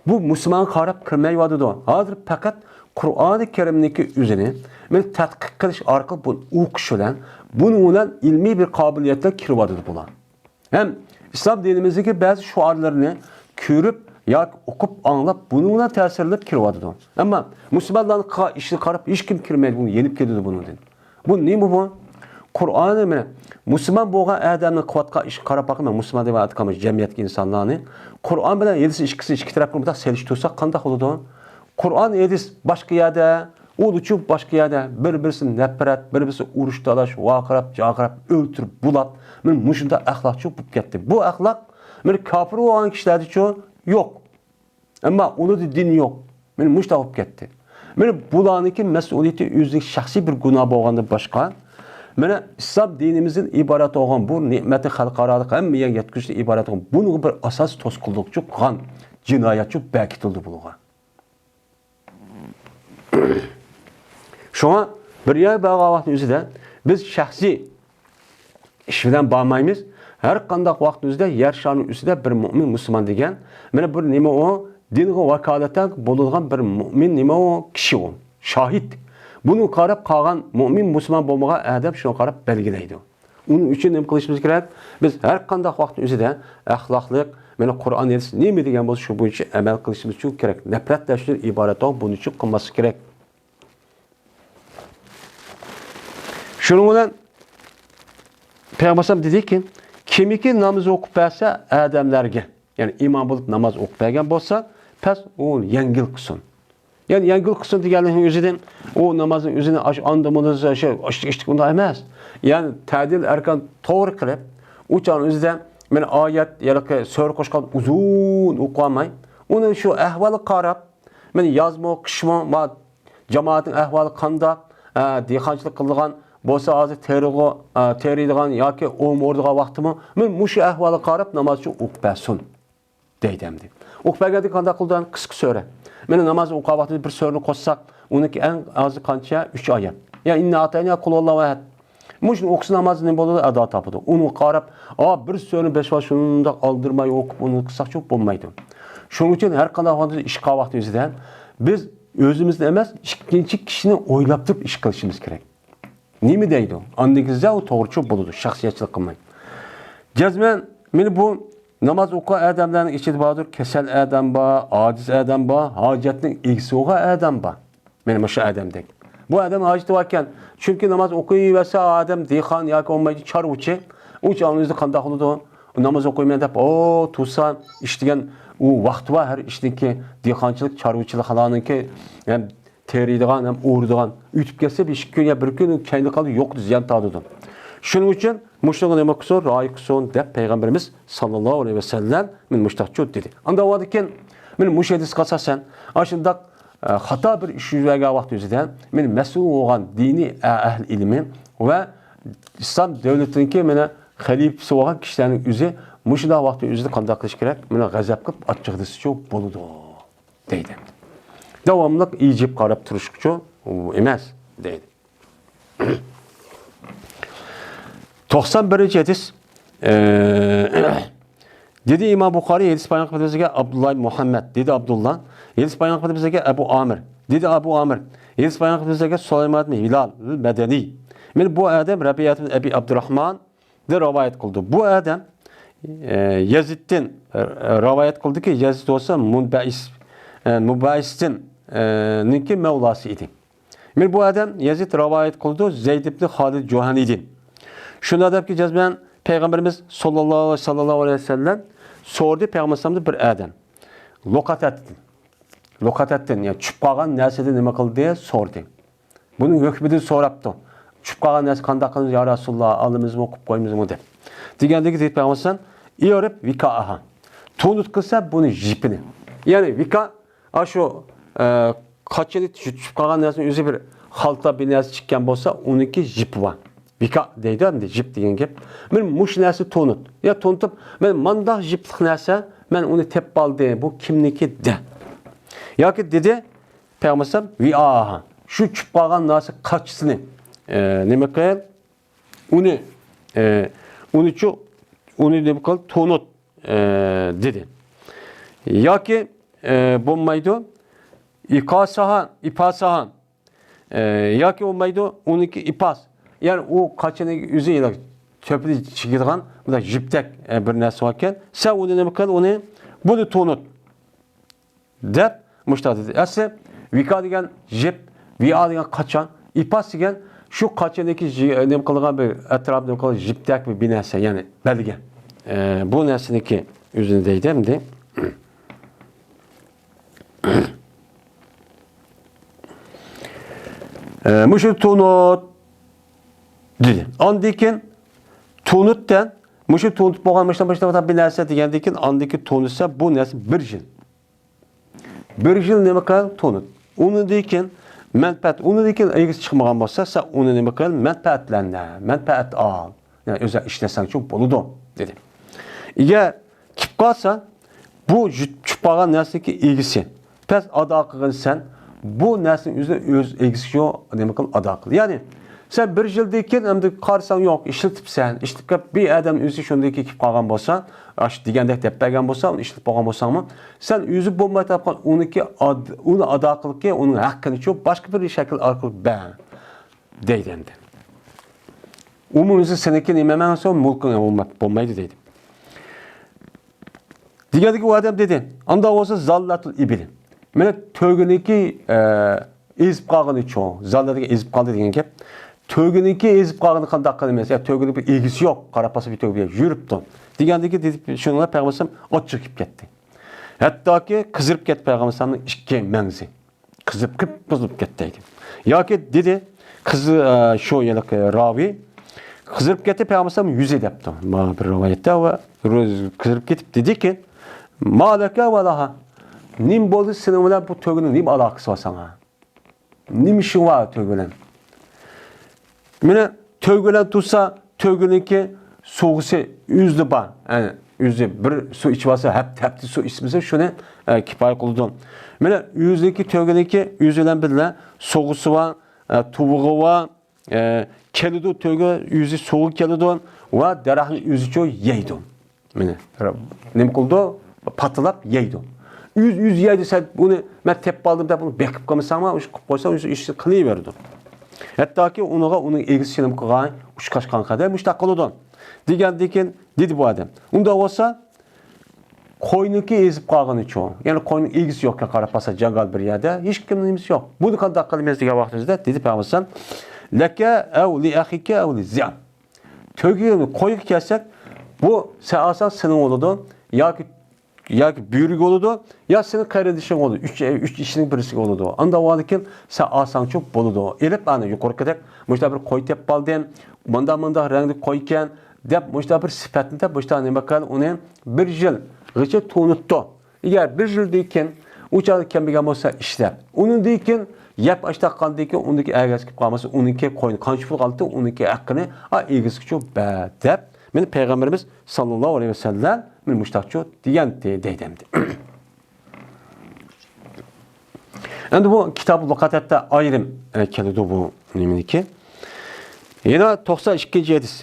بۇ مۇسۇلمانغا قاراپ كىرمەيۋاتىدۇ. ھازىر پەقەت قۇرئانى كەرىمنىڭكى ئۆزىنى مانا تەتقىق قىلىش ئارقىلىق بۇنى ئوقۇش بىلەن، بۇنىڭ بىلەن ئىلمىي بىر قابىلىيەتلەر كىرىۋاتىدۇ بۇلار. ھەم ئىسلام دىنىمىزدىكى بەزى شوئارلىرىنى كۆرۈپ ياكى ئوقۇپ ئاڭلاپ، بۇنىڭ بىلەن تەسىرلىنىپ كىرىۋاتىدۇ. ئەمما مۇسۇلمانلارنىڭ قىلغان ئىشىغا قاراپ ھېچكىم كىرمەيدۇ، بۇ يېنىپ كېتىدۇ بۇنىڭدىن. بۇ نېمە بۇ؟ قۇرئانى مانا مۇسۇلمان بولغان ئادەمنىڭ قىلىۋاتقان ئىشىغا قاراپ باقىمەن، مۇسۇلمان دەپ ئېيتقان جەمئىيەتتىكى ئىنسانلارنى قۇرئان بىلەن ھەدىس ئىككىسى ئىككى تەرەپكە مۇنداق سېلىشتۇرساق قانداق بولىدۇ؟ قۇرئان، ھەدىس باشقا يەردە، ئۇلىچۇ باشقا يەردە، بىر-بىرسىنى نەپرەت، بىر-بىرسى ئۇرۇش تالاش، ۋارقىراپ، جارقىراپ، ئۆلتۈرۈپ، بۇلاپ، مانا مۇشۇنداق ئەخلاقچۇ بولۇپ كەتتى. بۇ ئەخلاق مانا كاپىر بولغان كىشىلەردىچۇ يوق. ئەمما ئۇلاردا دىن يوق. مانا مۇشۇنداق بولۇپ كەتتى. مانا بۇلارنىڭكى مەسئۇلىيىتى ئۆزىنىڭ شەخسىي بىر گۇناھ بولغاندىن باشقا، مانا ئىسلام دىنىمىزدىن ئىبارەت بولغان بۇ نېمەتنى خەلقئارالىق ھەممە يەرگە يەتكۈزۈشتىن ئىبارەت بولغان بۇنىڭغا بىر ئاساس توسقۇنلۇقچۇ قىلغان جىنايەتچۇ بەكىتىلدى بۇلارغا. شۇڭا بىر يەر بارغان ۋاقىتنىڭ ئۆزىدە بىز شەخسىي ئىش بىلەن بارمايمىز. ھەر قانداق ۋاقىتنىڭ ئۆزىدە يەر شارىنىڭ ئۈستىدە بىر مۆمىن مۇسۇلمان دېگەن، مانا بىر نېمە ئۇ، دىنغا ۋاكالىتەن بولىدىغان بىر مۆمىن نېمە ئۇ، كىشى ئۇ، شاھىت. بۇنىڭغا قاراپ قالغان مۆمىن مۇسۇلمان بولمىغان ئادەم شۇنىڭغا قاراپ بەلگىلەيدۇ. ئۇنىڭ ئۈچۈن نېمە قىلىشىمىز كېرەك؟ بىز ھەر قانداق ۋاقىتنىڭ ئۆزىدە ئەخلاقلىق، مانا قۇرئان ھەدىس نېمە دېگەن بولسا شۇ بويىچە ئەمەل قىلىشىمىز ئۈچۈن كېرەك. نەپرەتلەشتىن ئىبارەت بولغان بۇنى ئۈچۈن قىلماسلىق كېرەك. شۇنىڭ بىلەن پەيغەمبەر ئەلەيھىسسالام دېدىكى، كىمكى ناماز ئوقۇپ بەرسە ئادەملەرگە، يەنى ئىمام بولۇپ ناماز ئوقۇپ بەرگەن بولسا، پەس ئۇ يەڭگىل قىلسۇن. يەنى يەڭگىل قىلسۇن دېگەننىڭ ئۆزىدىن ئۇ نامازنىڭ ئۆزىنى ئاش ئاندا مۇندا شۇ ئىشتىك ئىشتىك ئۇنداق ئەمەس. يەنى تەدىل ئەركان توغرا قىلىپ، ئۇ چاغنىڭ ئۆزىدە مانا ئايەت ياكى سۈرە قوشقان ئۇزۇن ئوقۇۋالماي، ئۇنى شۇ ئەھۋالغا قاراپ، مانا يازمۇ، قىشمۇ، ما جامائەتنىڭ ئەھۋالى قانداق، ئە، دېھقانچىلىق قىلىدىغان بولسا ھازىر تېرىغۇ-، ئە، تېرىيدىغان ياكى ئوم ئورىدىغان ۋاقتىمۇ، مانا مۇشۇ ئەھۋالغا قاراپ نامازچى ئوقۇپ بەرسۇن. دەيدۇ ئەمدى. ئوقۇپ بەرگەندە قانداق قىلىدۇ؟ قىسقا سۈرە. مانا ناماز ئوقۇغان ۋاقتىدا بىر سۈرىنى قوشساق، ئۇنىڭكى ئەڭ ئازى قانچە؟ ئۈچ ئايەت. يا ئىننا ئاتاينا، قۇل ھۇۋاللاھۇ ئەھەد. مۇشۇنى ئوقۇسا ناماز نېمە بولىدۇ؟ ئادا تاپىدۇ. ئۇنى قاراپ، ئا، بىر سۈرىنى بەش ۋاق شۇنداق ئالدىرماي ئوقۇپ، ئۇنى قىلساقچۇ بولمايدۇ. شۇنىڭ ئۈچۈن ھەر قانداق ۋاقىتتا ئىش قىلغان ۋاقتىمىزدا بىز ئۆزىمىزنى ئەمەس، ئىككىنچى كىشىنى ئويلاپ تۇرۇپ ئىش قىلىشىمىز كېرەك. نېمە دەيدۇ؟ ئاندىن كېيىن ئۇ توغرىچۇ بولىدۇ، شەخسىيەتچىلىك قىلماي. جەزمەن، مانا بۇ ناماز ئوقۇغان ئادەملەرنىڭ ئىچىدە باردۇر، كېسەل ئادەم بار، ئاجىز ئادەم بار، ھاجەتنىڭ ئىگىسى بولغان ئادەم بار. مانا مۇشۇ ئادەمدەك. بۇ ئادەم ھاجىتى باركەن. چۈنكى ناماز ئوقۇيۋەرسە، ئادەم دېھقان ياكى بولمايدۇ، چارۋىچى. ئۇ چاغنىڭ ئۆزىدە قانداق قىلىدۇ؟ ناماز ئوقۇيمەن دەپ، ئو، تۇرسا، ئىشلىگەن ئۇ ۋاقتى بار، ھەر ئىشنىڭكى، دېھقانچىلىق، چارۋىچىلىق، ھالانىڭكى، ھەم تېرىيدىغان ھەم ئورىدىغان. ئۆتۈپ كەتسە، بىر ئىككى كۈن يا بىر كۈن كەينىدە قالىدۇ، يوق زىيان تارتىدۇ. شۇنىڭ ئۈچۈن مۇشۇنىڭغا نېمە قىلسۇن، رىئايە قىلسۇن دەپ پەيغەمبىرىمىز ساللاللاھۇ ئەلەيھى ۋەسەللەم مانا مۇشۇنداق دېدى. ئاندىن ئاۋۋالدىن كېيىن مانا مۇشۇ ھەدىسكە ئاساسەن، ئاشۇنداق، ئە، خاتا بىر ئىش يۈز بەرگەن ۋاقتى يۈزىدىن مانا مەسئۇل بولغان دىنىي، ئە، ئەھلى ئىلمى ۋە ئىسلام دۆلىتىنىڭكى مانا خەلىپىسى بولغان كىشىلەرنىڭ ئۆزى مۇشۇنداق ۋاقىتنىڭ ئۆزىدە قانداق قىلىش كېرەك؟ مانا غەزەپ قىلىپ ئاچچىق دېسىچۇ بولىدۇ. دەيدۇ. داۋاملىق ئىجىپ قاراپ تۇرۇشقىچۇ ئۇ ئەمەس، دەيدۇ. توقسان بىرىنچى ھەدىس. ئە، دېدى ئىمام بۇخارىي، ھەدىس بايان قىلىپ بىزگە ئابدۇللا ئىبن مۇھەممەد، دېدى ئابدۇللا. ھەدىس بايان قىلىپ بىزگە ئەبۇ ئامىر، دېدى ئەبۇ ئامىر. ھەدىس بايان قىلىپ بىزگە سۇلايمان ئىبن ھىلال مەدەنىي. مانا بۇ ئادەم رەبىئەت ئىبن ئەبى ئابدۇراھمان دىن رىۋايەت قىلدى. بۇ ئادەم، ئە، يەزىدتىن، ئە، رىۋايەت قىلدىكى، يەزىد بولسا مۇنبەئىس، ئە، مۇنبەئىستىن، ئە، نىڭكى مەۋلاسى ئىدى. مانا بۇ ئادەم يەزىد رىۋايەت قىلدى زەيد ئىبن خالىد جۇھەنىدىن. شۇنداق دەپكى جەزمەن پەيغەمبىرىمىز ساللاللاھۇ، ساللاللاھۇ ئەلەيھى ۋەسەللەم سورىدى پەيغەمبىرىمىزدىن بىر ئادەم. لوقاتەتتىن. لوقاتەتتىن، يەنى چۈشۈپ قالغان نەرسىدىن نېمە قىلدى؟ سورىدى. بۇنىڭ ھۆكمىدىن سوراپتۇ. چۈشۈپ قالغان نەرسە قانداق قىلىمىز، يا رەسۇلاللا، ئالىمىزمۇ، قىلىپ قويىمىزمۇ دەپ. دېگەندىكى دېدى پەيغەمبەر ئەلەيھىسسالام، ئىرىب ۋىكائەھا. تونۇت قىلسا بۇنى يىپىنى. يەنى ۋىكا، ئاشۇ، ئە، قاچىنى چۈشۈپ قالغان نەرسىنىڭ ئۆزى بىر خالتا بىر نەرسە چىققان بولسا، ئۇنىڭكى يىپى بار. ۋىكا دەيدۇ ئەمدى، يىپ دېگەن گەپ. مەن مۇشۇ نەرسە تونۇت. يا تونۇتۇپ، مەن مانداق يىپلىق نەرسە، مەن ئۇنى تېپىپ ئالدىم، بۇ كىمنىكى دە. ياكى دېدى، پەيغەمبەر ۋىئاھا، شۇ چۈشۈپ قالغان نەرسە قاچىسىنى، ئە، نېمە قىل؟ ئۇنى، ئە، ئۇنىچۇ، ئۇنى نېمە قىل؟ تونۇت، ئە، دېدى. ياكى، ئە، بولمايدۇ. ئىقاساھا، ئىپاساھا. ئە، ياكى بولمايدۇ، ئۇنىڭكى ئىپاس. يەنى ئۇ قاچىنىڭ ئۆزى يەنە تۆپىدە چىگىدىغان بۇنداق يىپتەك، ئە، بىر نەرسە باركەن. سەن ئۇنى نېمە قىل، ئۇنى، بۇنى تونۇت. دەپ مۇشۇنداق دېدى. ئەسلى ۋىكا دېگەن يىپ، ۋىئا دېگەن قاچا، ئىپاس دېگەن شۇ قاچىنىڭكى يى-، نېمە قىلغان بىر ئەتراپ نېمە قىلغان يىپتەك بىر، بىر نەرسە، يەنى بەلگە. ئە، بۇ نەرسىنىڭكى ئۆزىنى دەيدۇ ئەمدى. ئە، مۇشۇ تونۇت دېدى. ئاندىن كېيىن تونۇت دەن، مۇشۇ تونۇت بولغان مۇشۇنداق، مۇشۇنداق بىر نەرسە دېگەندىن كېيىن، ئاندىن كېيىن تونۇتسا بۇ نەرسە بىر يىل. بىر يىل نېمە قىل؟ تونۇت. ئۇنىڭدىن كېيىن مەنپەئەت، ئۇنىڭدىن كېيىن ئىگىسى چىقمىغان بولسا، سەن ئۇنى نېمە قىل؟ مەنپەئەتلەن، مەنپەئەت ئال. يەنى ئۆزۈڭ ئىشلەتسەڭچۇ بولىدۇ، دېدى. ئەگەر كېلىپ قالسا، بۇ چۈشۈپ قالغان نەرسىنىڭكى ئىگىسى. پەس ئادا قىلغىن سەن، بۇ نەرسىنىڭ ئۆزىنى ئۆز ئىگىسى شۇ نېمە قىل، ئادا قىل. يەنى، سەن بىر يىلدىن كېيىن ئەمدى قارىساڭ يوق، ئىشلىتىپسەن، ئىشلىتىپ كەپ، بىر ئادەم ئۆزى شۇندىن كېيىن كېلىپ قالغان بولسا، ئاشۇ دېگەندەك دەپ بەرگەن بولسا، ئۇنى ئىشلىتىپ قالغان بولساڭمۇ، سەن ئۆزى بولماي تاپقان ئۇنىڭكى ئاد-، ئۇنى ئادا قىلغىن، ئۇنىڭ ھەققىنىچۇ باشقا بىر شەكىل ئارقىلىق بەر. دەيدۇ ئەمدى. ئۇمۇ ئۆزى سېنىڭكى نېمە ئەمەس، مۈلكىڭ بولمايدۇ دەيدۇ. دېگەندىكى ئۇ ئادەم دېدى، ئاندا بولسا زاللاتۇل ئىبىلى. مانا تۆگىنىڭكى، ئە، ئېزىپ قالغىنىچۇ، زاللا دېگەن ئېزىپ قالدى دېگەن گەپ. تۆگىنىڭكى ئېزىپ قالغىنى قانداق قىلىمىز؟ يا تۆگىنىڭ بىر ئىگىسى يوق، قارا پاسا بىر تۆگە بىلەن يۈرۈپتۇ. دېگەندىكى دېدى، شۇنىڭغا پەيغەمبەر ئەلەيھىسسالام ئاچچىقى كېلىپ كەتتى. ھەتتاكى قىزىرىپ كەتتى پەيغەمبەر ئەلەيھىسسالامنىڭ ئىككى مەڭزى. قىزىپ، قىپقىزىل بولۇپ كەتتى دەيدۇ. ياكى دېدى، قىزى، ئە، شۇ ھېلىقى راۋى، قىزىرىپ كەتتى، پەيغەمبەر ئەلەيھىسسالام يۈزى دەپتۇ. مانا بىر رىۋايەتتە ۋە قىزىرىپ كېتىپ دېدىكى، ما لەكە ۋە لەھا. نېمە بولدى سېنىڭ بىلەن بۇ تۆگىنىڭ نېمە ئالاقىسى بار ساڭا؟ نېمە ئىشىڭ بار تۆگە بىلەن؟ مانا تۆگە بىلەن تۇرسا، تۆگىنىڭكى سۇغىسى ئۆزىدە بار. يەنى ئۆزى بىر سۇ ئىچىۋالسا، ھەپ-، ھەپتە سۇ ئىچمىسە، شۇنى، ئە، كۇپايە قىلىدۇ. مانا ئۆزىنىڭكى تۆگىنىڭكى ئۆزى بىلەن بىللە سۇغىسى بار، ئە، تۇۋىقى بار، ئە، كېلىدۇ تۆگە، ئۆزى سۇغا كېلىدۇ ۋە دەرەخنى ئۆزىچۇ يەيدۇ. مانا، نېمە قىلىدۇ؟ پاتىلاپ يەيدۇ. ئۆز، ئۆزى يەيدۇ، سەن بۇنى مەن تېپىپ ئالدىم دەپ، بۇنى بېقىپ قالمىساڭمۇ، ئىش قىلىپ قويساڭ، ئۆزى ئىشىنى قىلىۋېرىدۇ. ھەتتاكى ئۇنىڭغا ئۇنىڭ ئىگىسى نېمە قىلغان، ئۇچقاچقان قەدەر مۇشۇنداق قىلىدۇ. دېگەندىن كېيىن دېدى بۇ ئادەم. ئۇنداق بولسا، قوينىڭكى ئېزىپ قالغىنىچۇ؟ يەنى قوينىڭ ئىگىسى يوقكەن، قاراپ بارسا، جاڭگال بىر يەردە، ھېچكىمنىڭ نېمىسى يوق. بۇنى قانداق قىلىمىز دېگەن ۋاقتىمىزدا، دېدى پەيغەمبەر ئەلەيھىسسالام، لەكە ئەۋ لىئەخىكە ئەۋ لىززىئاب. تۆگە قويغا كەلسەك، بۇ سەن ئالساڭ سېنىڭ بولىدۇ، ياكى، ياكى بۆرىگە بولىدۇ، يا سېنىڭ قېرىندىشىڭ بولىدۇ، ئۈچ، ئۈچ ئىشنىڭ بىرسىگە بولىدۇ. ئانداق بولغاندىكىن سەن ئالساڭچۇ بولىدۇ. ئېلىپ، ئانا يۇقىرىقىدەك مۇشۇنداق بىر قوي تېپىپ ئالدىم، مۇنداق، مۇنداق رەڭلىك قويكەن، دەپ مۇشۇنداق بىر سۈپەتنى دەپ مۇشۇنداق نېمە قىل، ئۇنى بىر يىلغىچە تونۇتتى. ئەگەر بىر يىلدىن كېيىن ئۇ چاغدا كەلمىگەن بولسا ئىشلەپ، ئۇنىڭدىن كېيىن يەپ ئاشتاققاندىن كېيىن ئۇنىڭدىكى ئەگەسى كېلىپ قالمىسا، ئۇنىڭكى قوينى قانچە پۇل قالدى، ئۇنىڭكى ھەققىنى ئا ئىگىسىگىچۇ بەر دەپ، مېنى پەيغەمبىرىمىز ساللاللاھۇ ئەلەيھى ۋەسەللەم مېنى مۇشتاقچۇ دېگەنتى دەيدۇ ئەمدى. ئەمدى بۇ كىتاب لۇقاتەتتە ئايرىم، ئە، كېلىدۇ بۇ نېمىنىكى. يەنە توقسان ئىككىنچى ھەدىس.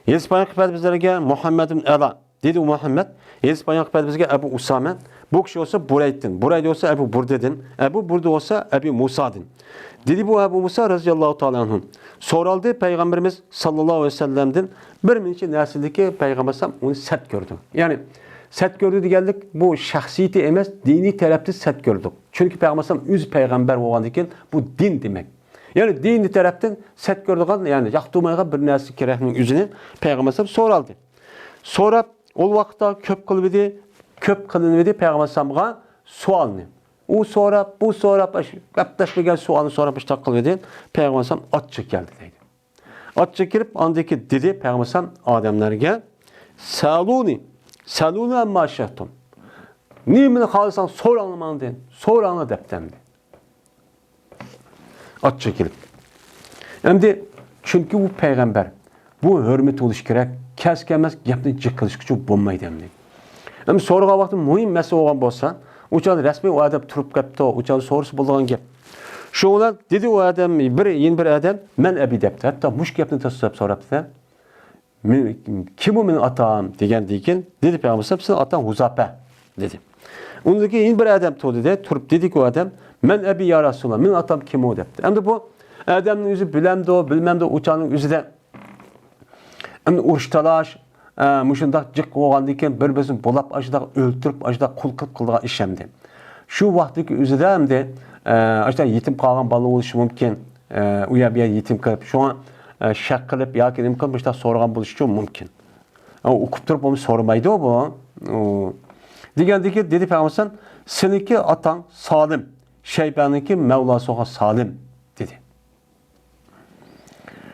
ھەدىس بايان قىلىپ بەردى بىزلەرگە مۇھەممەد ئىبن ئەلا. دېدى ئۇ مۇھەممەد، ھەدىس بايان قىلىپ بەردى بىزگە ئەبۇ ئۇسامە. بۇ كىشى بولسا بۇرەيدتىن، بۇرەيدە بولسا ئەبۇ بۇردىدىن، ئەبۇ بۇردە بولسا ئەبى مۇسادىن. دېدى بۇ ئەبۇ مۇسا رەزىياللاھۇ تائالا ئەنھۇ. سورالدى پەيغەمبىرىمىز ساللاللاھۇ ئەلەيھى ۋەسەللەمدىن بىر نەچچە نەرسىدىكى پەيغەمبەر ئەلەيھىسسالام ئۇنى سەت كۆردى. يەنى سەت كۆردى دېگەنلىك بۇ شەخسىيىتى ئەمەس، دىنىي تەرەپتىن سەت كۆردى. چۈنكى پەيغەمبەر ئەلەيھىسسالام ئۆزى پەيغەمبەر بولغاندىن كېيىن بۇ دىن دېمەك. يەنى دىنىي تەرەپتىن سەت كۆرىدىغان، يەنى ياقتۇرمايدىغان بىر نەرسە كېرەكنىڭ ئۆزىنى پەيغەمبەر ئەلەيھىسسالام سورالدى. سوراپ، ئۇ ۋاقىتتا كۆپ قىلىۋىدى، كۆپ قىلىنىۋىدى پەيغەمبەر ئەلەيھىسسالامغا سوئالنى. ئۇ سوراپ، بۇ سوراپ، ئاش-، گەپلەشمىگەن سوئالنى سوراپ، ئىشتاق قىلىۋىدى، پەيغەمبەر ئەلەيھىسسالام ئاچچىقى كەلدى دەيدۇ. ئاچچىقى كېلىپ، ئاندىن كېيىن دېدى پەيغەمبەر ئەلەيھىسسالام ئادەملەرگە، سەلۇنى، سەلۇنى ئەمما شىئتۇم. نېمىنى خالىساڭ سوراڭلار ماڭدىن، سوراڭلار دەپتۇ ئەمدى. ئاچچىقى كېلىپ. ئەمدى، چۈنكى بۇ پەيغەمبەر، بۇ ھۆرمىتى بولۇشى كېرەك، كەس كەلمەس گەپنى جىق قىلىشقىچە بولمايدۇ ئەمدى. ئەمدى سورىغان ۋاقتى مۇھىم مەسىلە بولغان بولسا، ئۇ چاغدا رەسمىي ئۇ ئادەم تۇرۇپ كەپتۇ، ئۇ چاغدا سورىسا بولىدىغان گەپ. شۇ بىلەن دېدى ئۇ ئادەم، بىر، يەنە بىر ئادەم، مەن ئەبى دەپتۇ. ھەتتا مۇشۇ گەپنى تاسلاپ سوراپتۇ. مېنىڭ، كىم ئۇ مېنىڭ ئاتام دېگەندىن كېيىن، دېدى پەيغەمبەر ئەلەيھىسسالام، سېنىڭ ئاتاڭ ھۇزاپە، دېدى. ئۇندىن كېيىن يەنە بىر ئادەم تۇردى دە، تۇرۇپ دېدىكى ئۇ ئادەم، مەن ئەبى يا رەسۇلاللا، مېنىڭ ئاتام كىم ئۇ دەپتۇ. ئەمدى بۇ ئادەمنىڭ ئۆزى بىلەمدۇ، بىلمەمدۇ، ئۇ چاغنىڭ ئۆزىدە ئەمدى ئۇرۇش تالاش، ئە، مۇشۇنداق جىق بولغاندىن كېيىن بىر-بىرسىنى بولاپ ئاشۇنداق ئۆلتۈرۈپ، ئاشۇنداق قۇل قىلىپ قىلىدىغان ئىش ئەمدى. شۇ ۋاقىتتىكى ئۆزىدە ئەمدى، ئە، ئاشۇنداق يېتىم قالغان بالا بولۇشى مۇمكىن. ئە، ئۇ يەر بۇ يەر يېتىم قىلىپ، شۇڭا، ئە، شەك قىلىپ ياكى نېمە قىلىپ مۇشۇنداق سورىغان بولۇشى مۇمكىن. ئە، ئوقۇپ تۇرۇپ ئۇنى سورىمايدۇ بۇ. ئۇ، دېگەندىكى دېدى پەيغەمبەر، سېنىڭكى ئاتاڭ سالىم، شەيبەنىڭكى مەۋلاسى بولغان سالىم، دېدى.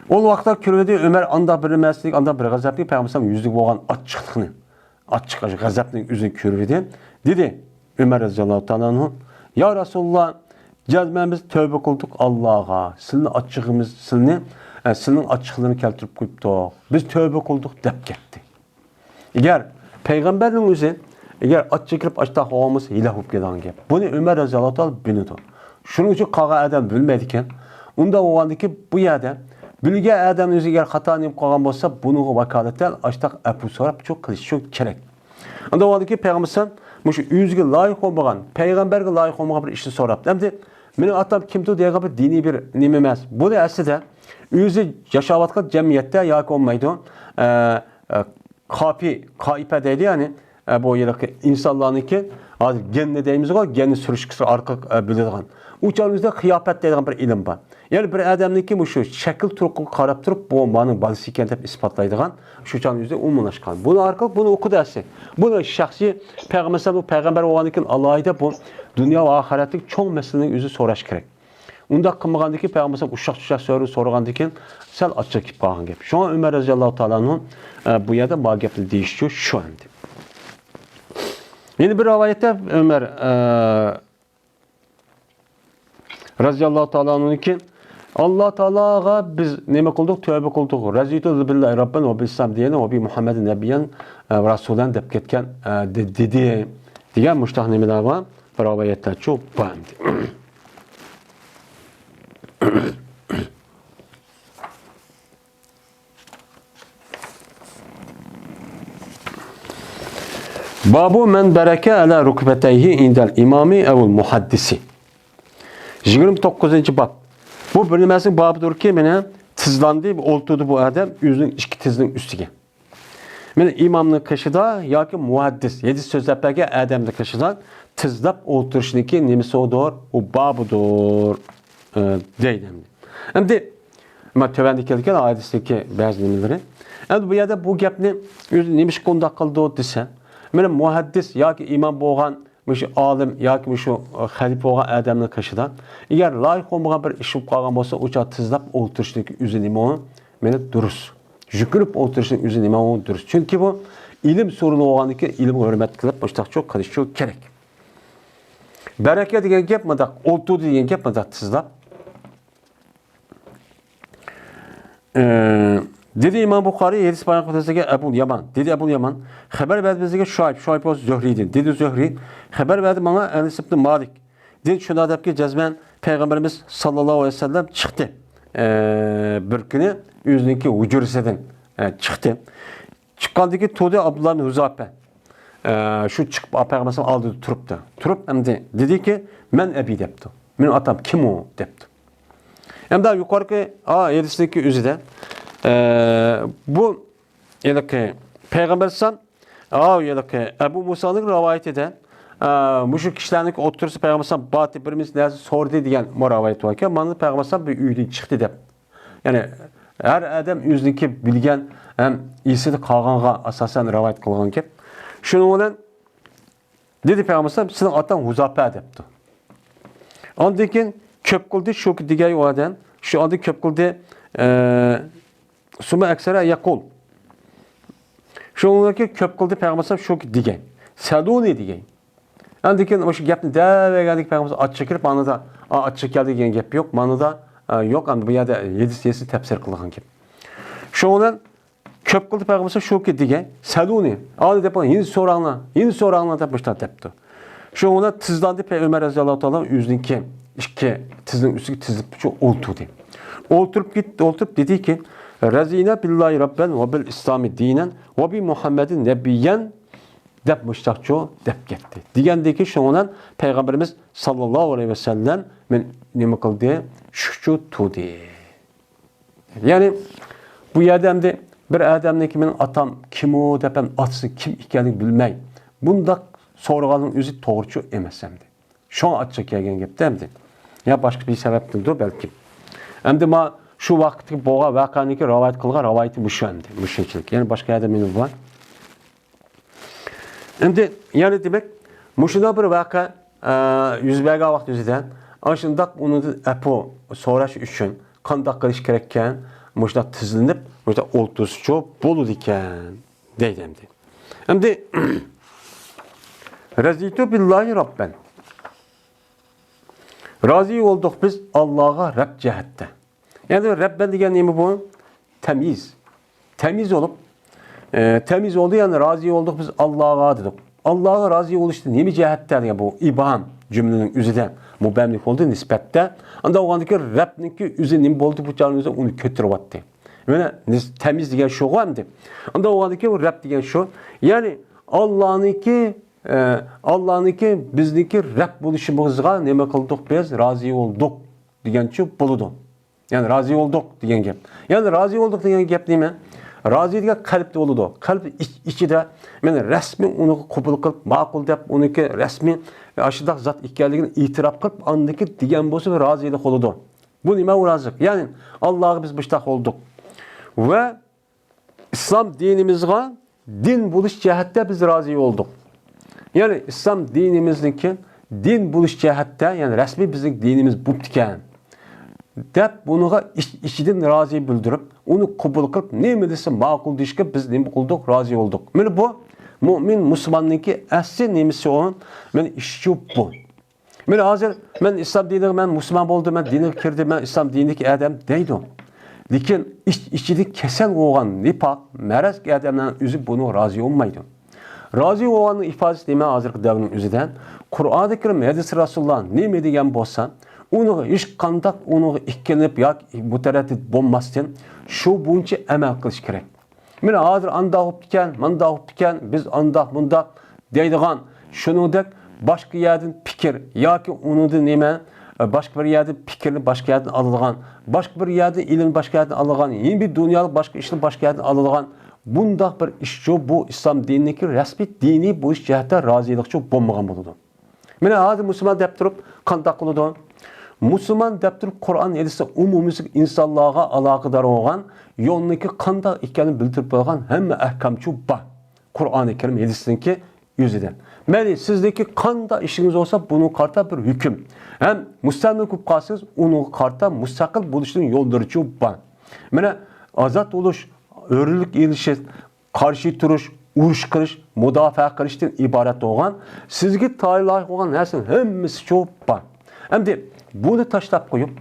ئۇ ۋاقىتتا كۆرۈۋىدى ئۆمەر ئانداق بىر نېمەسىنى، ئانداق بىر غەزەپنى، پەيغەمبەر ئەلەيھىسسالام يۈزىدە بولغان ئاچچىقلىقنى، ئاچچىق غەزەپنى ئۆزىنى كۆرۈۋىدى. دېدى ئۆمەر رەزىياللاھۇ تائالا ئەنھۇ، يا رەسۇلاللا، جەزمەن بىز تەۋبە قىلدۇق ئاللاغا، سىلىنى ئاچچىقىمىز، سىلىنى، ئە، سىلىنىڭ ئاچچىقلىرىنى كەلتۈرۈپ قويۇپتۇق. بىز تەۋبە قىلدۇق دەپ كەتتى. ئەگەر پەيغەمبەرنىڭ ئۆزى، ئەگەر ئاچچىقى كىرىپ ئاشتاق بولغان بولسا، ھىلاك بولۇپ كېتىدىغان گەپ. بۇنى ئۆمەر رەزىياللاھۇ تائالا بىلىدۇ. شۇنىڭ ئۈچۈن قالغان ئادەم بىلمەيدىكەن. ئۇنداق بولغاندىكىن بۇ يەردە بىلگەن ئادەمنىڭ ئۆزى ئەگەر خاتا نېمە قىلغان بولسا، بۇنىڭغا ۋاكالىتەن ئاشتاق ئەپۇ سوراپ شۇ قىلىشى كېرەك. ئۇنداق بولغاندىكىن پەيغەمبەر ئەلەيھىسسالام مۇشۇ ئۆزىگە لايىق بولمىغان، پەيغەمبەرگە لايىق بولمىغان بىر ئىشنى سوراپتۇ. ئەمدى مېنىڭ ئاتام كىمدۇر دېگەن بىر دىنىي بىر نېمە ئەمەس. بۇنى ئەسلىدە ئۆزى ياشاۋاتقان جەمئىيەتتە ياكى بولمايدۇ، ئە، ئە، قاپى، قائىپە دەيدۇ، يەنى، ئە، بۇ ھېلىقى ئىنسانلارنىڭكى، ھازىر گېننى دەيمىزغۇ، گېننى سۈرۈشكە ئارقىلىق، ئە، بىلىدىغان. ئۇ چاغنىڭ ئۆزىدە قىياپەت دەيدىغان بىر ئىلىم بار. يەنى بىر ئادەمنىڭكى مۇشۇ شەكىل تۇرقىغا قاراپ تۇرۇپ، بۇ مانىڭ بالىسى ئىكەن دەپ ئىسپاتلايدىغان، شۇ چاغنىڭ ئۆزىدە ئومۇملاشقان. بۇنىڭ ئارقىلىق بۇنى ئوقۇدى ئەسلى. بۇنى شەخسىي پەيغەمبەر، مەسىلەن، بۇ پەيغەمبەر بولغاندىن كېيىن ئالاھىدە بۇ دۇنيا ۋە ئاخىرەتلىك چوڭ مەسىلىنىڭ ئۆزى سوراش كېرەك. ئۇنداق قىلمىغاندىكىن، پەيغەمبەر ئۇششاق-چۈششەك سورىدى، سورىغاندىكىن سەل ئاچچىقى كېلىپ قالغان گەپ. شۇڭا ئۆمەر رەزىياللاھۇ تائالا ئەنھۇ، ئە، بۇ يەردە ما گەپنى دېيىشچۇ شۇ ئەمدى. يەنە بىر رىۋايەتتە ئۆمەر، ئە، رەزىياللاھۇ تائالا ئەنھۇدىن كېيىن، ئاللا تائالاغا بىز نېمە قىلدۇق؟ تەۋبە قىلدۇق. رەزىيتۇ بىللاھى رەببەن ۋە بىل ئىسلام دىيەن ۋە بى مۇھەممەدىن نەبىيەن، ئە، رەسۇلەن دەپ كەتكەن، ئە، دې-، دېدى. دېگەن مۇشتاق نېمىلەر بار؟ بىر رىۋايەتلەرچۇ بار ئەمدى. بابۇ مەن بەرەكە ئەلە رۇكبەتەيھى ئىندەل ئىمامى ئەۋۇل مۇھەددىسى. يىگىرمە توققۇزىنچى باب. بۇ بىر نېمەسىنىڭ بابىدۇركى، مانا تىزلاندى، ئولتۇردى بۇ ئادەم ئۆزىنىڭ ئىككى تىزىنىڭ ئۈستىگە. مانا ئىمامنىڭ قېشىدا ياكى مۇھەددىس، ھەدىس سۆزلەپ بەرگەن ئادەمنىڭ قېشىدا تىزلاپ ئولتۇرۇشنىڭكى نېمىسىدۇر؟ ئۇ بابىدۇر، ئە، دەيدۇ ئەمدى. ئەمدى مانا تۆۋەندە كەلگەن ھەدىستىكى بەزى نېمىلىرى. ئەمدى بۇ يەردە بۇ گەپنى ئۆزى نېمىشقا ئۇنداق قىلىدۇ دېسە، مانا مۇھەددىس ياكى ئىمام بولغان مۇشۇ ئالىم ياكى مۇشۇ خەلىپە بولغان ئادەمنىڭ قېشىدا ئەگەر لايىق بولمىغان بىر ئىش بولۇپ قالغان بولسا، ئۇ چاغ تىزلاپ ئولتۇرۇشنىڭكى ئۆزى نېمە ئۇ؟ مانا دۇرۇس. يۈكۈنۈپ ئولتۇرۇشنىڭ ئۆزى نېمە ئۇ؟ دۇرۇس. چۈنكى بۇ ئىلىم سورۇنى بولغاندىن كېيىن ئىلىمغا ھۆرمەت قىلىپ مۇشۇنداق قىلىشى كېرەك. بەرەكە دېگەن گەپ مۇنداق، ئولتۇردى دېگەن گەپ مۇنداق تىزلاپ. ئە، دېدى ئىمام بۇخارىي، ھەدىس بايان قىلىپ ئەبۇل يامان. دېدى ئەبۇل يامان، خەۋەر بەردى بىزگە شۇئەيب، شۇئەيب بولسا زۆھرىدىن. دېدى زۆھرى، خەۋەر بەردى ماڭا ئەنەس ئىبنى مالىك. دېدى شۇنداق دەپكى جەزمەن پەيغەمبىرىمىز ساللاللاھۇ ئەلەيھى ۋەسەللەم چىقتى. ئە، بىر كۈنى ئۆزىنىڭكى ھۇجرىسىدىن، ئە، چىقتى. چىققاندىن كېيىن تۇردى ئابدۇللا ئىبنى ھۇزاپە. ئە، شۇ چىقىپ پەيغەمبەر ئەلەيھىسسالام ئالدىدا تۇرۇپتۇ. تۇرۇپ ئەمدى دېدىكى، مەن ئەبى دەپتۇ. مېنىڭ ئاتام كىم ئۇ دەپتۇ. ئەمدى يۇقىرىقى، ئا، ھەدىسنىڭكى ئۆزىدە، ئە، بۇ ھېلىقى پەيغەمبەر ئەلەيھىسسالام، ئا، ھېلىقى ئەبۇ مۇسانىڭ رىۋايىتىدە، ئە، مۇشۇ كىشىلەرنىڭكى ئوتتۇرىسىدا پەيغەمبەر ئەلەيھىسسالام باتى بىر مىس نەرسە سورىدى دېگەن مۇ رىۋايەت باركەن. مانا پەيغەمبەر ئەلەيھىسسالام بىر ئۆيدىن چىقتى دەپ. يەنى ھەر ئادەم ئۆزىنىڭكى بىلگەن ھەم ئېسىدە قالغانغا ئاساسەن رىۋايەت قىلغان گەپ. شۇنىڭ بىلەن دېدى پەيغەمبەر ئەلەيھىسسالام، سېنىڭ ئاتاڭ ھۇزاپە دەپتۇ. ئاندىن كېيىن كۆپ قىلدى، شۇ دېگەي ئۇ ئادەم. شۇ ئاندىن كۆپ قىلدى، ئە، سۇمە ئەكسەرە يەقۇل. شۇنىڭدىن كېيىن كۆپ قىلدى پەيغەمبەر ئەلەيھىسسالام شۇ دېگەي. سەلۇنى دېگەي. ئاندىن كېيىن مۇشۇ گەپنى دەۋەرگەندىكىن پەيغەمبىرىمىز ئاچچىقى كېلىپ، مانىدا، ئا، ئاچچىقى كەلدى دېگەن گەپ يوق. مانىدا، ئا، يوق، ئەمدى بۇ يەردە ھەدىس، ھەدىسنى تەپسىر قىلغان گەپ. شۇنىڭ بىلەن كۆپ قىلدى پەيغەمبىرىمىز شۇكى دېگەن، سەلۇنى، ئانا دەپ، يەنە سوراڭلار، يەنە سوراڭلار دەپ مۇشۇنداق دەپتۇ. شۇنىڭ بىلەن تېزلاندى پەي-، ئۆمەر رەزىياللاھۇ تائالا ئۆزىنىڭكى ئىككى تىزىنىڭ ئۈستىگە تىزىلىپ شۇ ئولتۇردى. ئولتۇرۇپ كېتىپ، ئولتۇرۇپ دېدىكى، رەزىنا بىللاھى رەببەن ۋە بىل ئىسلامى دىنەن ۋە بى مۇھەممەدىن نەبىيەن دەپ مۇشتاقچۇ دەپ كەتتى. دېگەندىكى شۇنىڭ بىلەن پەيغەمبىرىمىز ساللاللاھۇ ئەلەيھى ۋەسەللەم مېنى نېمە قىلدى؟ شۇكچۇ تۇردى. يەنى بۇ يەردە ئەمدى بىر ئادەمنىڭكى مېنىڭ ئاتام كىمۇ دەپ ھەم ئاتىسى كىم ئىكەنلىكىنى بىلمەي بۇنداق سورىغاننىڭ ئۆزى توغرىچۇ ئەمەس ئەمدى. شۇڭا ئاچچىق كەلگەن گەپتە ئەمدى. يا باشقا بىر سەۋەبتىندۇ بەلكىم. ئەمدى ما شۇ ۋاقىتتىكى بولغان ۋەقەنىڭكى رىۋايەت قىلغان رىۋايىتى مۇشۇ ئەمدى. مۇشۇنچىلىك. يەنە باشقا يەردە مېنىڭ بار. ئەمدى يەنە دېمەك، مۇشۇنداق بىر ۋەقە، ئە، يۈز بەرگەن ۋاقىت يۈزىدە، ئاشۇنداق ئۇنىڭدىن ئەپۇ سوراش ئۈچۈن قانداق قىلىش كېرەككەن؟ مۇشۇنداق تىزلىنىپ، مۇشۇنداق ئولتۇرسىچۇ بولىدىكەن، دەيدۇ ئەمدى. ئەمدى، رەزىتۇ بىللاھى رەببەن. رازى بولدۇق بىز ئاللاغا رەب جەھەتتە. يەنى رەببەن دېگەن نېمە بۇ؟ تەميىز. تەميىز بولۇپ، ئە، تەميىز بولدى، يەنى رازى بولدۇق بىز ئاللاغا دېدۇق. ئاللاغا رازى بولۇشتا نېمە جەھەتتە دېگەن بۇ ئىبھام جۈملىنىڭ ئۆزىدە مۇبھەملىك بولدى نىسبەتتە. ئاندا بولغاندىكى رەبنىڭكى ئۆزى نېمە بولدى بۇ چاغنىڭ ئۆزىدە ئۇنى كۆتۈرۈۋەتتى. مانا نىس-، تەميىز دېگەن شۇغۇ ئەمدى. ئاندا بولغاندىكى بۇ رەب دېگەن شۇ. يەنى ئاللانىڭكى، ئە، ئاللانىڭكى بىزنىڭكى رەب بولۇشىمىزغا نېمە قىلدۇق بىز؟ رازى بولدۇق دېگەنچۇ بولىدۇ. يەنى رازى بولدۇق دېگەن گەپ. يەنى رازى بولدۇق دېگەن گەپ نېمە؟ رازى دېگەن قەلبتە بولىدۇ. قەلب ئىچ-، ئىچىدە مەن رەسمىي ئۇنى قوبۇل قىلىپ، ماقۇل دەپ، ئۇنىڭكى رەسمىي ئاشۇنداق زات ئىكەنلىكىنى ئېتىراپ قىلىپ، ئاندىكى دېگەن بولسا بىر رازىلىق بولىدۇ. بۇ نېمە رازىلىق؟ يەنى ئاللاغا بىز مۇشتاق بولدۇق. ۋە ئىسلام دىنىمىزغا دىن بولۇش جەھەتتە بىز رازى بولدۇق. يەنى ئىسلام دىنىمىزنىڭكى دىن بولۇش جەھەتتە، يەنى رەسمىي بىزنىڭ دىنىمىز بوپتىكەن دەپ، بۇنىڭغا ئىچ-، ئىچىدىن رازى بىلدۈرۈپ، ئۇنى قوبۇل قىلىپ، نېمە دېسە ماقۇل دېيىشكە بىز نېمە قىلدۇق؟ رازى بولدۇق. مانا بۇ مۆمىن مۇسۇلماننىڭكى ئەسلى نېمىسى ئۇ؟ مانا ئىشچۇ بۇ. مانا ھازىر مەن ئىسلام دىنىغا، مەن مۇسۇلمان بولدۇم، مەن دىنغا كىردىم، مەن ئىسلام دىنىدىكى ئادەم دەيدۇ. لېكىن ئىچ-، ئىچىدە كېسەل بولغان نىپاق، مەرەز ئادەملەرنىڭ ئۆزى بۇنىڭغا رازى بولمايدۇ. رازى بولغاننىڭ ئىپادىسى نېمە؟ ھازىرقى دەۋرنىڭ ئۆزىدە قۇرئانى كەرىم، ھەدىس رەسۇلۇللا نېمە دېگەن بولسا، ئۇنىڭغا ھېچقانداق، ئۇنىڭغا ئىككىلىنىپ ياكى مۇتەرەددىت بولماستىن، شۇ بويىچە ئەمەل قىلىش كېرەك. مانا ھازىر ئانداق بوپتىكەن، مانداق بوپتىكەن، بىز ئانداق، مۇنداق دەيدىغان، شۇنىڭدەك باشقا يەردىن پىكىر ياكى ئۇنىڭدىن نېمە، باشقا بىر يەردىن پىكىرنى باشقا يەردىن ئالىدىغان، باشقا بىر يەردىن ئىلىم باشقا يەردىن ئالىدىغان، يەنە بىر دۇنيالىق باشقا ئىشنى باشقا يەردىن ئالىدىغان، بۇنداق بىر ئىشچۇ بۇ ئىسلام دىنىنىڭكى رەسمىي دىنىي بولۇش جەھەتتە رازىلىقچۇ بولمىغان بولىدۇ. مانا ھازىر مۇسۇلمان دەپ تۇرۇپ قانداق قىلىدۇ؟ مۇسۇلمان دەپ تۇرۇپ قۇرئان ھەدىسنى ئومۇميۈزلۈك ئىنسانلارغا ئالاقىدار بولغان يولنىڭكى قانداق ئىكەنلىكىنى بىلدۈرۈپ بولغان ھەممە ئەھكامچۇ بار. قۇرئانى كەرىم ھەدىسنىڭكى ئۆزىدە. مەيلى سىزنىڭكى قانداق ئىشىڭىز بولسا بۇنىڭغا قارىتا بىر ھۆكۈم. ھەم مۇستەملىكە بولۇپ قالسىڭىز ئۇنىڭغا قارىتا مۇستەقىل بولۇشنىڭ يوللىرىچۇ بار. مانا ئازاد بولۇش، ھۆرلۈك ئېلىشىش، قارشى تۇرۇش، ئۇرۇش قىلىش، مۇداپىئە قىلىشتىن ئىبارەت بولغان، سىزگە تايىنلىق بولغان نەرسىنىڭ ھەممىسىچۇ بار. ئەمدى بۇنى تاشلاپ قويۇپ،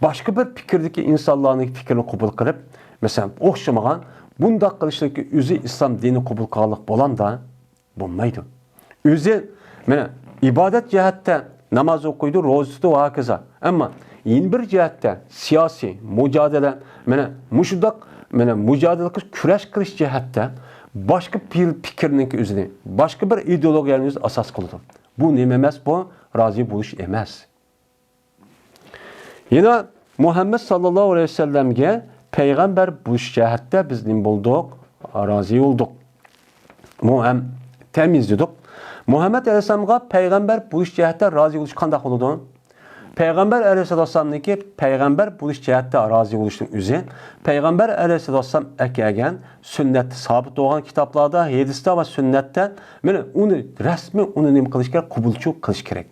باشقا بىر پىكىردىكى ئىنسانلارنىڭ پىكرىنى قوبۇل قىلىپ، مەسىلەن، ئوخشىمىغان، بۇنداق قىلىشنىڭكى ئۆزى ئىسلام دىنى قوبۇل قىلغانلىق بولامدا؟ بولمايدۇ. ئۆزى، مانا، ئىبادەت جەھەتتە ناماز ئوقۇيدۇ، روزا تۇتىدۇ ۋە ھاكازا. ئەمما يەنە بىر جەھەتتە سىياسىي مۇجادىلە، مانا، مۇشۇنداق، مانا، مۇجادىلە قىلىش، كۈرەش قىلىش جەھەتتە باشقا پىل-، پىكىرنىڭكى ئۆزىنى، باشقا بىر ئىدېئولوگىيەنى ئۆزى ئاساس قىلىدۇ. بۇ نېمە ئەمەس؟ بۇ رازى بولۇش ئەمەس. يەنە مۇھەممەد ساللاللاھۇ ئەلەيھى ۋەسەللەمگە پەيغەمبەر بولۇش جەھەتتە بىز نېمە بولدۇق؟ رازى بولدۇق. بۇ ھەم تەميىز دېدۇق. مۇھەممەد ئەلەيھىسسالامغا پەيغەمبەر بولۇش جەھەتتە رازى بولۇش قانداق بولىدۇ؟ پەيغەمبەر ئەلەيھىسسالامنىڭكى پەيغەمبەر بولۇش جەھەتتە رازى بولۇشنىڭ ئۆزى، پەيغەمبەر ئەلەيھىسسالام ئەكەلگەن سۈننەتتە سابىت بولغان كىتابلاردا، ھەدىستە ۋە سۈننەتتە، مانا ئۇنى رەسمىي ئۇنى نېمە قىلىش كېرەك؟ قوبۇلچۇ قىلىش كېرەك.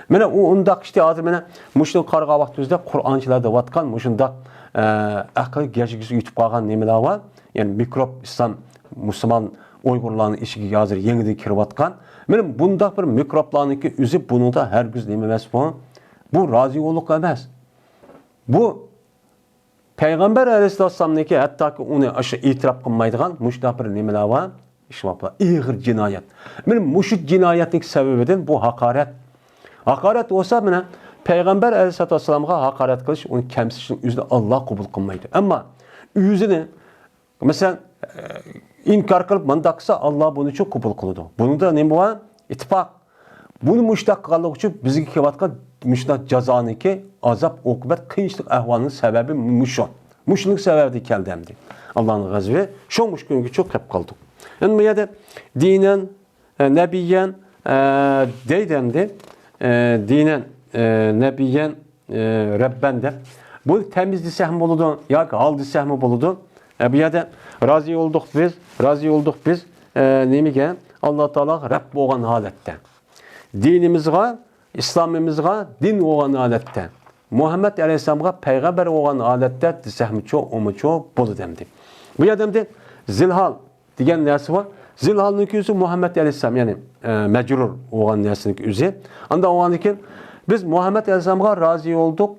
مانا ئۇ ئۇنداق ئىشتى ھازىر مانا مۇشۇنى قارىغان ۋاقتىمىزدا قۇرئانچىلار دەۋاتقان مۇشۇنداق، ئە، ئەقىل گەجگىسى يېتىپ قالغان نېمىلەر بار. يەنى مىكروب ئىسلام، مۇسۇلمان ئۇيغۇرلارنىڭ ئىچىگە ھازىر يېڭىدىن كىرىۋاتقان، مانا بۇنداق بىر مىكروبلارنىڭكى ئۆزى بۇنىڭدا ھەرگىز نېمە ئەمەس بۇ. بۇ رازىيولۇق ئەمەس. بۇ پەيغەمبەر ئەلەيھىسسالامنىڭكى ھەتتاكى ئۇنى ئاشۇ ئېتىراپ قىلمايدىغان مۇشۇنداق بىر نېمىلەر بار. ئىش بار. ئېغىر جىنايەت. مانا مۇشۇ جىنايەتنىڭ سەۋەبىدىن بۇ ھاقارەت. ھاقارەت بولسا مانا پەيغەمبەر ئەلەيھىسسالاتۇ ۋەسسالامغا ھاقارەت قىلىش، ئۇنى كەمسىتىشنىڭ ئۆزىنى ئاللا قوبۇل قىلمايدۇ. ئەمما ئۆزىنى مەسىلەن، ئىنكار قىلىپ مۇنداق قىلسا، ئاللا بۇنى چوق قوبۇل قىلىدۇ. بۇنىڭدا نېمە بار؟ ئىتتىپاق. بۇنى مۇشۇنداق قىلغانلىقى ئۈچۈن بىزگە كېلىۋاتقان مۇشۇنداق جازانىڭكى ئازاب، ئوقۇبەت، قىيىنچىلىق ئەھۋالىنىڭ سەۋەبى مۇشۇ. مۇشۇنىڭ سەۋەبىدىن كەلدى ئەمدى. ئاللانىڭ غەزىپى شۇ مۇشۇ كۈنگە چوق كەپ قالدۇق. ئەمدى بۇ يەردە دىنەن، ئە، نەبىيەن، ئە، دەيدۇ ئەمدى. ئە، دىنەن، ئە، نەبىيەن، ئە، رەببەن دەپ. بۇ تەمىز دېسەكمۇ بولىدۇ ياكى ھال دېسەكمۇ بولىدۇ. ئە، بۇ يەردە رازى بولدۇق بىز، رازى بولدۇق بىز، ئە، نېمىگە؟ ئاللا تائالاغا رەب بولغان ھالەتتە. دىنىمىزغا، ئىسلامىمىزغا دىن بولغان ھالەتتە. مۇھەممەد ئەلەيھىسسالامغا پەيغەمبەر بولغان ھالەتتە دېسەكمۇچۇ، ئۇمۇچۇ بولىدۇ ئەمدى. بۇ يەردە ئەمدى زىلھال دېگەن نەرسە بار. زىلھالنىڭكى ئۆزى مۇھەممەد ئەلەيھىسسالام، يەنى، ئە، مەجرۇر بولغان نەرسىنىڭكى ئۆزى. ئاندا بولغاندىن كېيىن بىز مۇھەممەد ئەلەيھىسسالامغا رازى بولدۇق.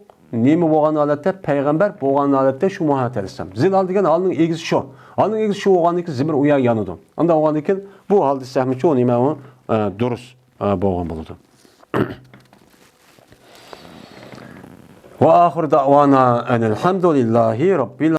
نېمە بولغان ھالەتتە؟ پەيغەمبەر بولغان ھالەتتە شۇ مۇھەممەد ئەلەيھىسسالام. زىلھال دېگەن ھالنىڭ ئىگىسى شۇ. ھالنىڭ ئىگىسى شۇ بولغاندىن كېيىن زىمىر ئۇ يەرگە يانىدۇ. ئاندا بولغاندىن كېيىن بۇ ھال دېسەكمۇچۇ نېمە ئۇ، ئە، دۇرۇس، ئە، بولغان بولىدۇ. ۋە ئاخىر دەئۋانا ئەنىلھەمدۇلىللاھى رەببىل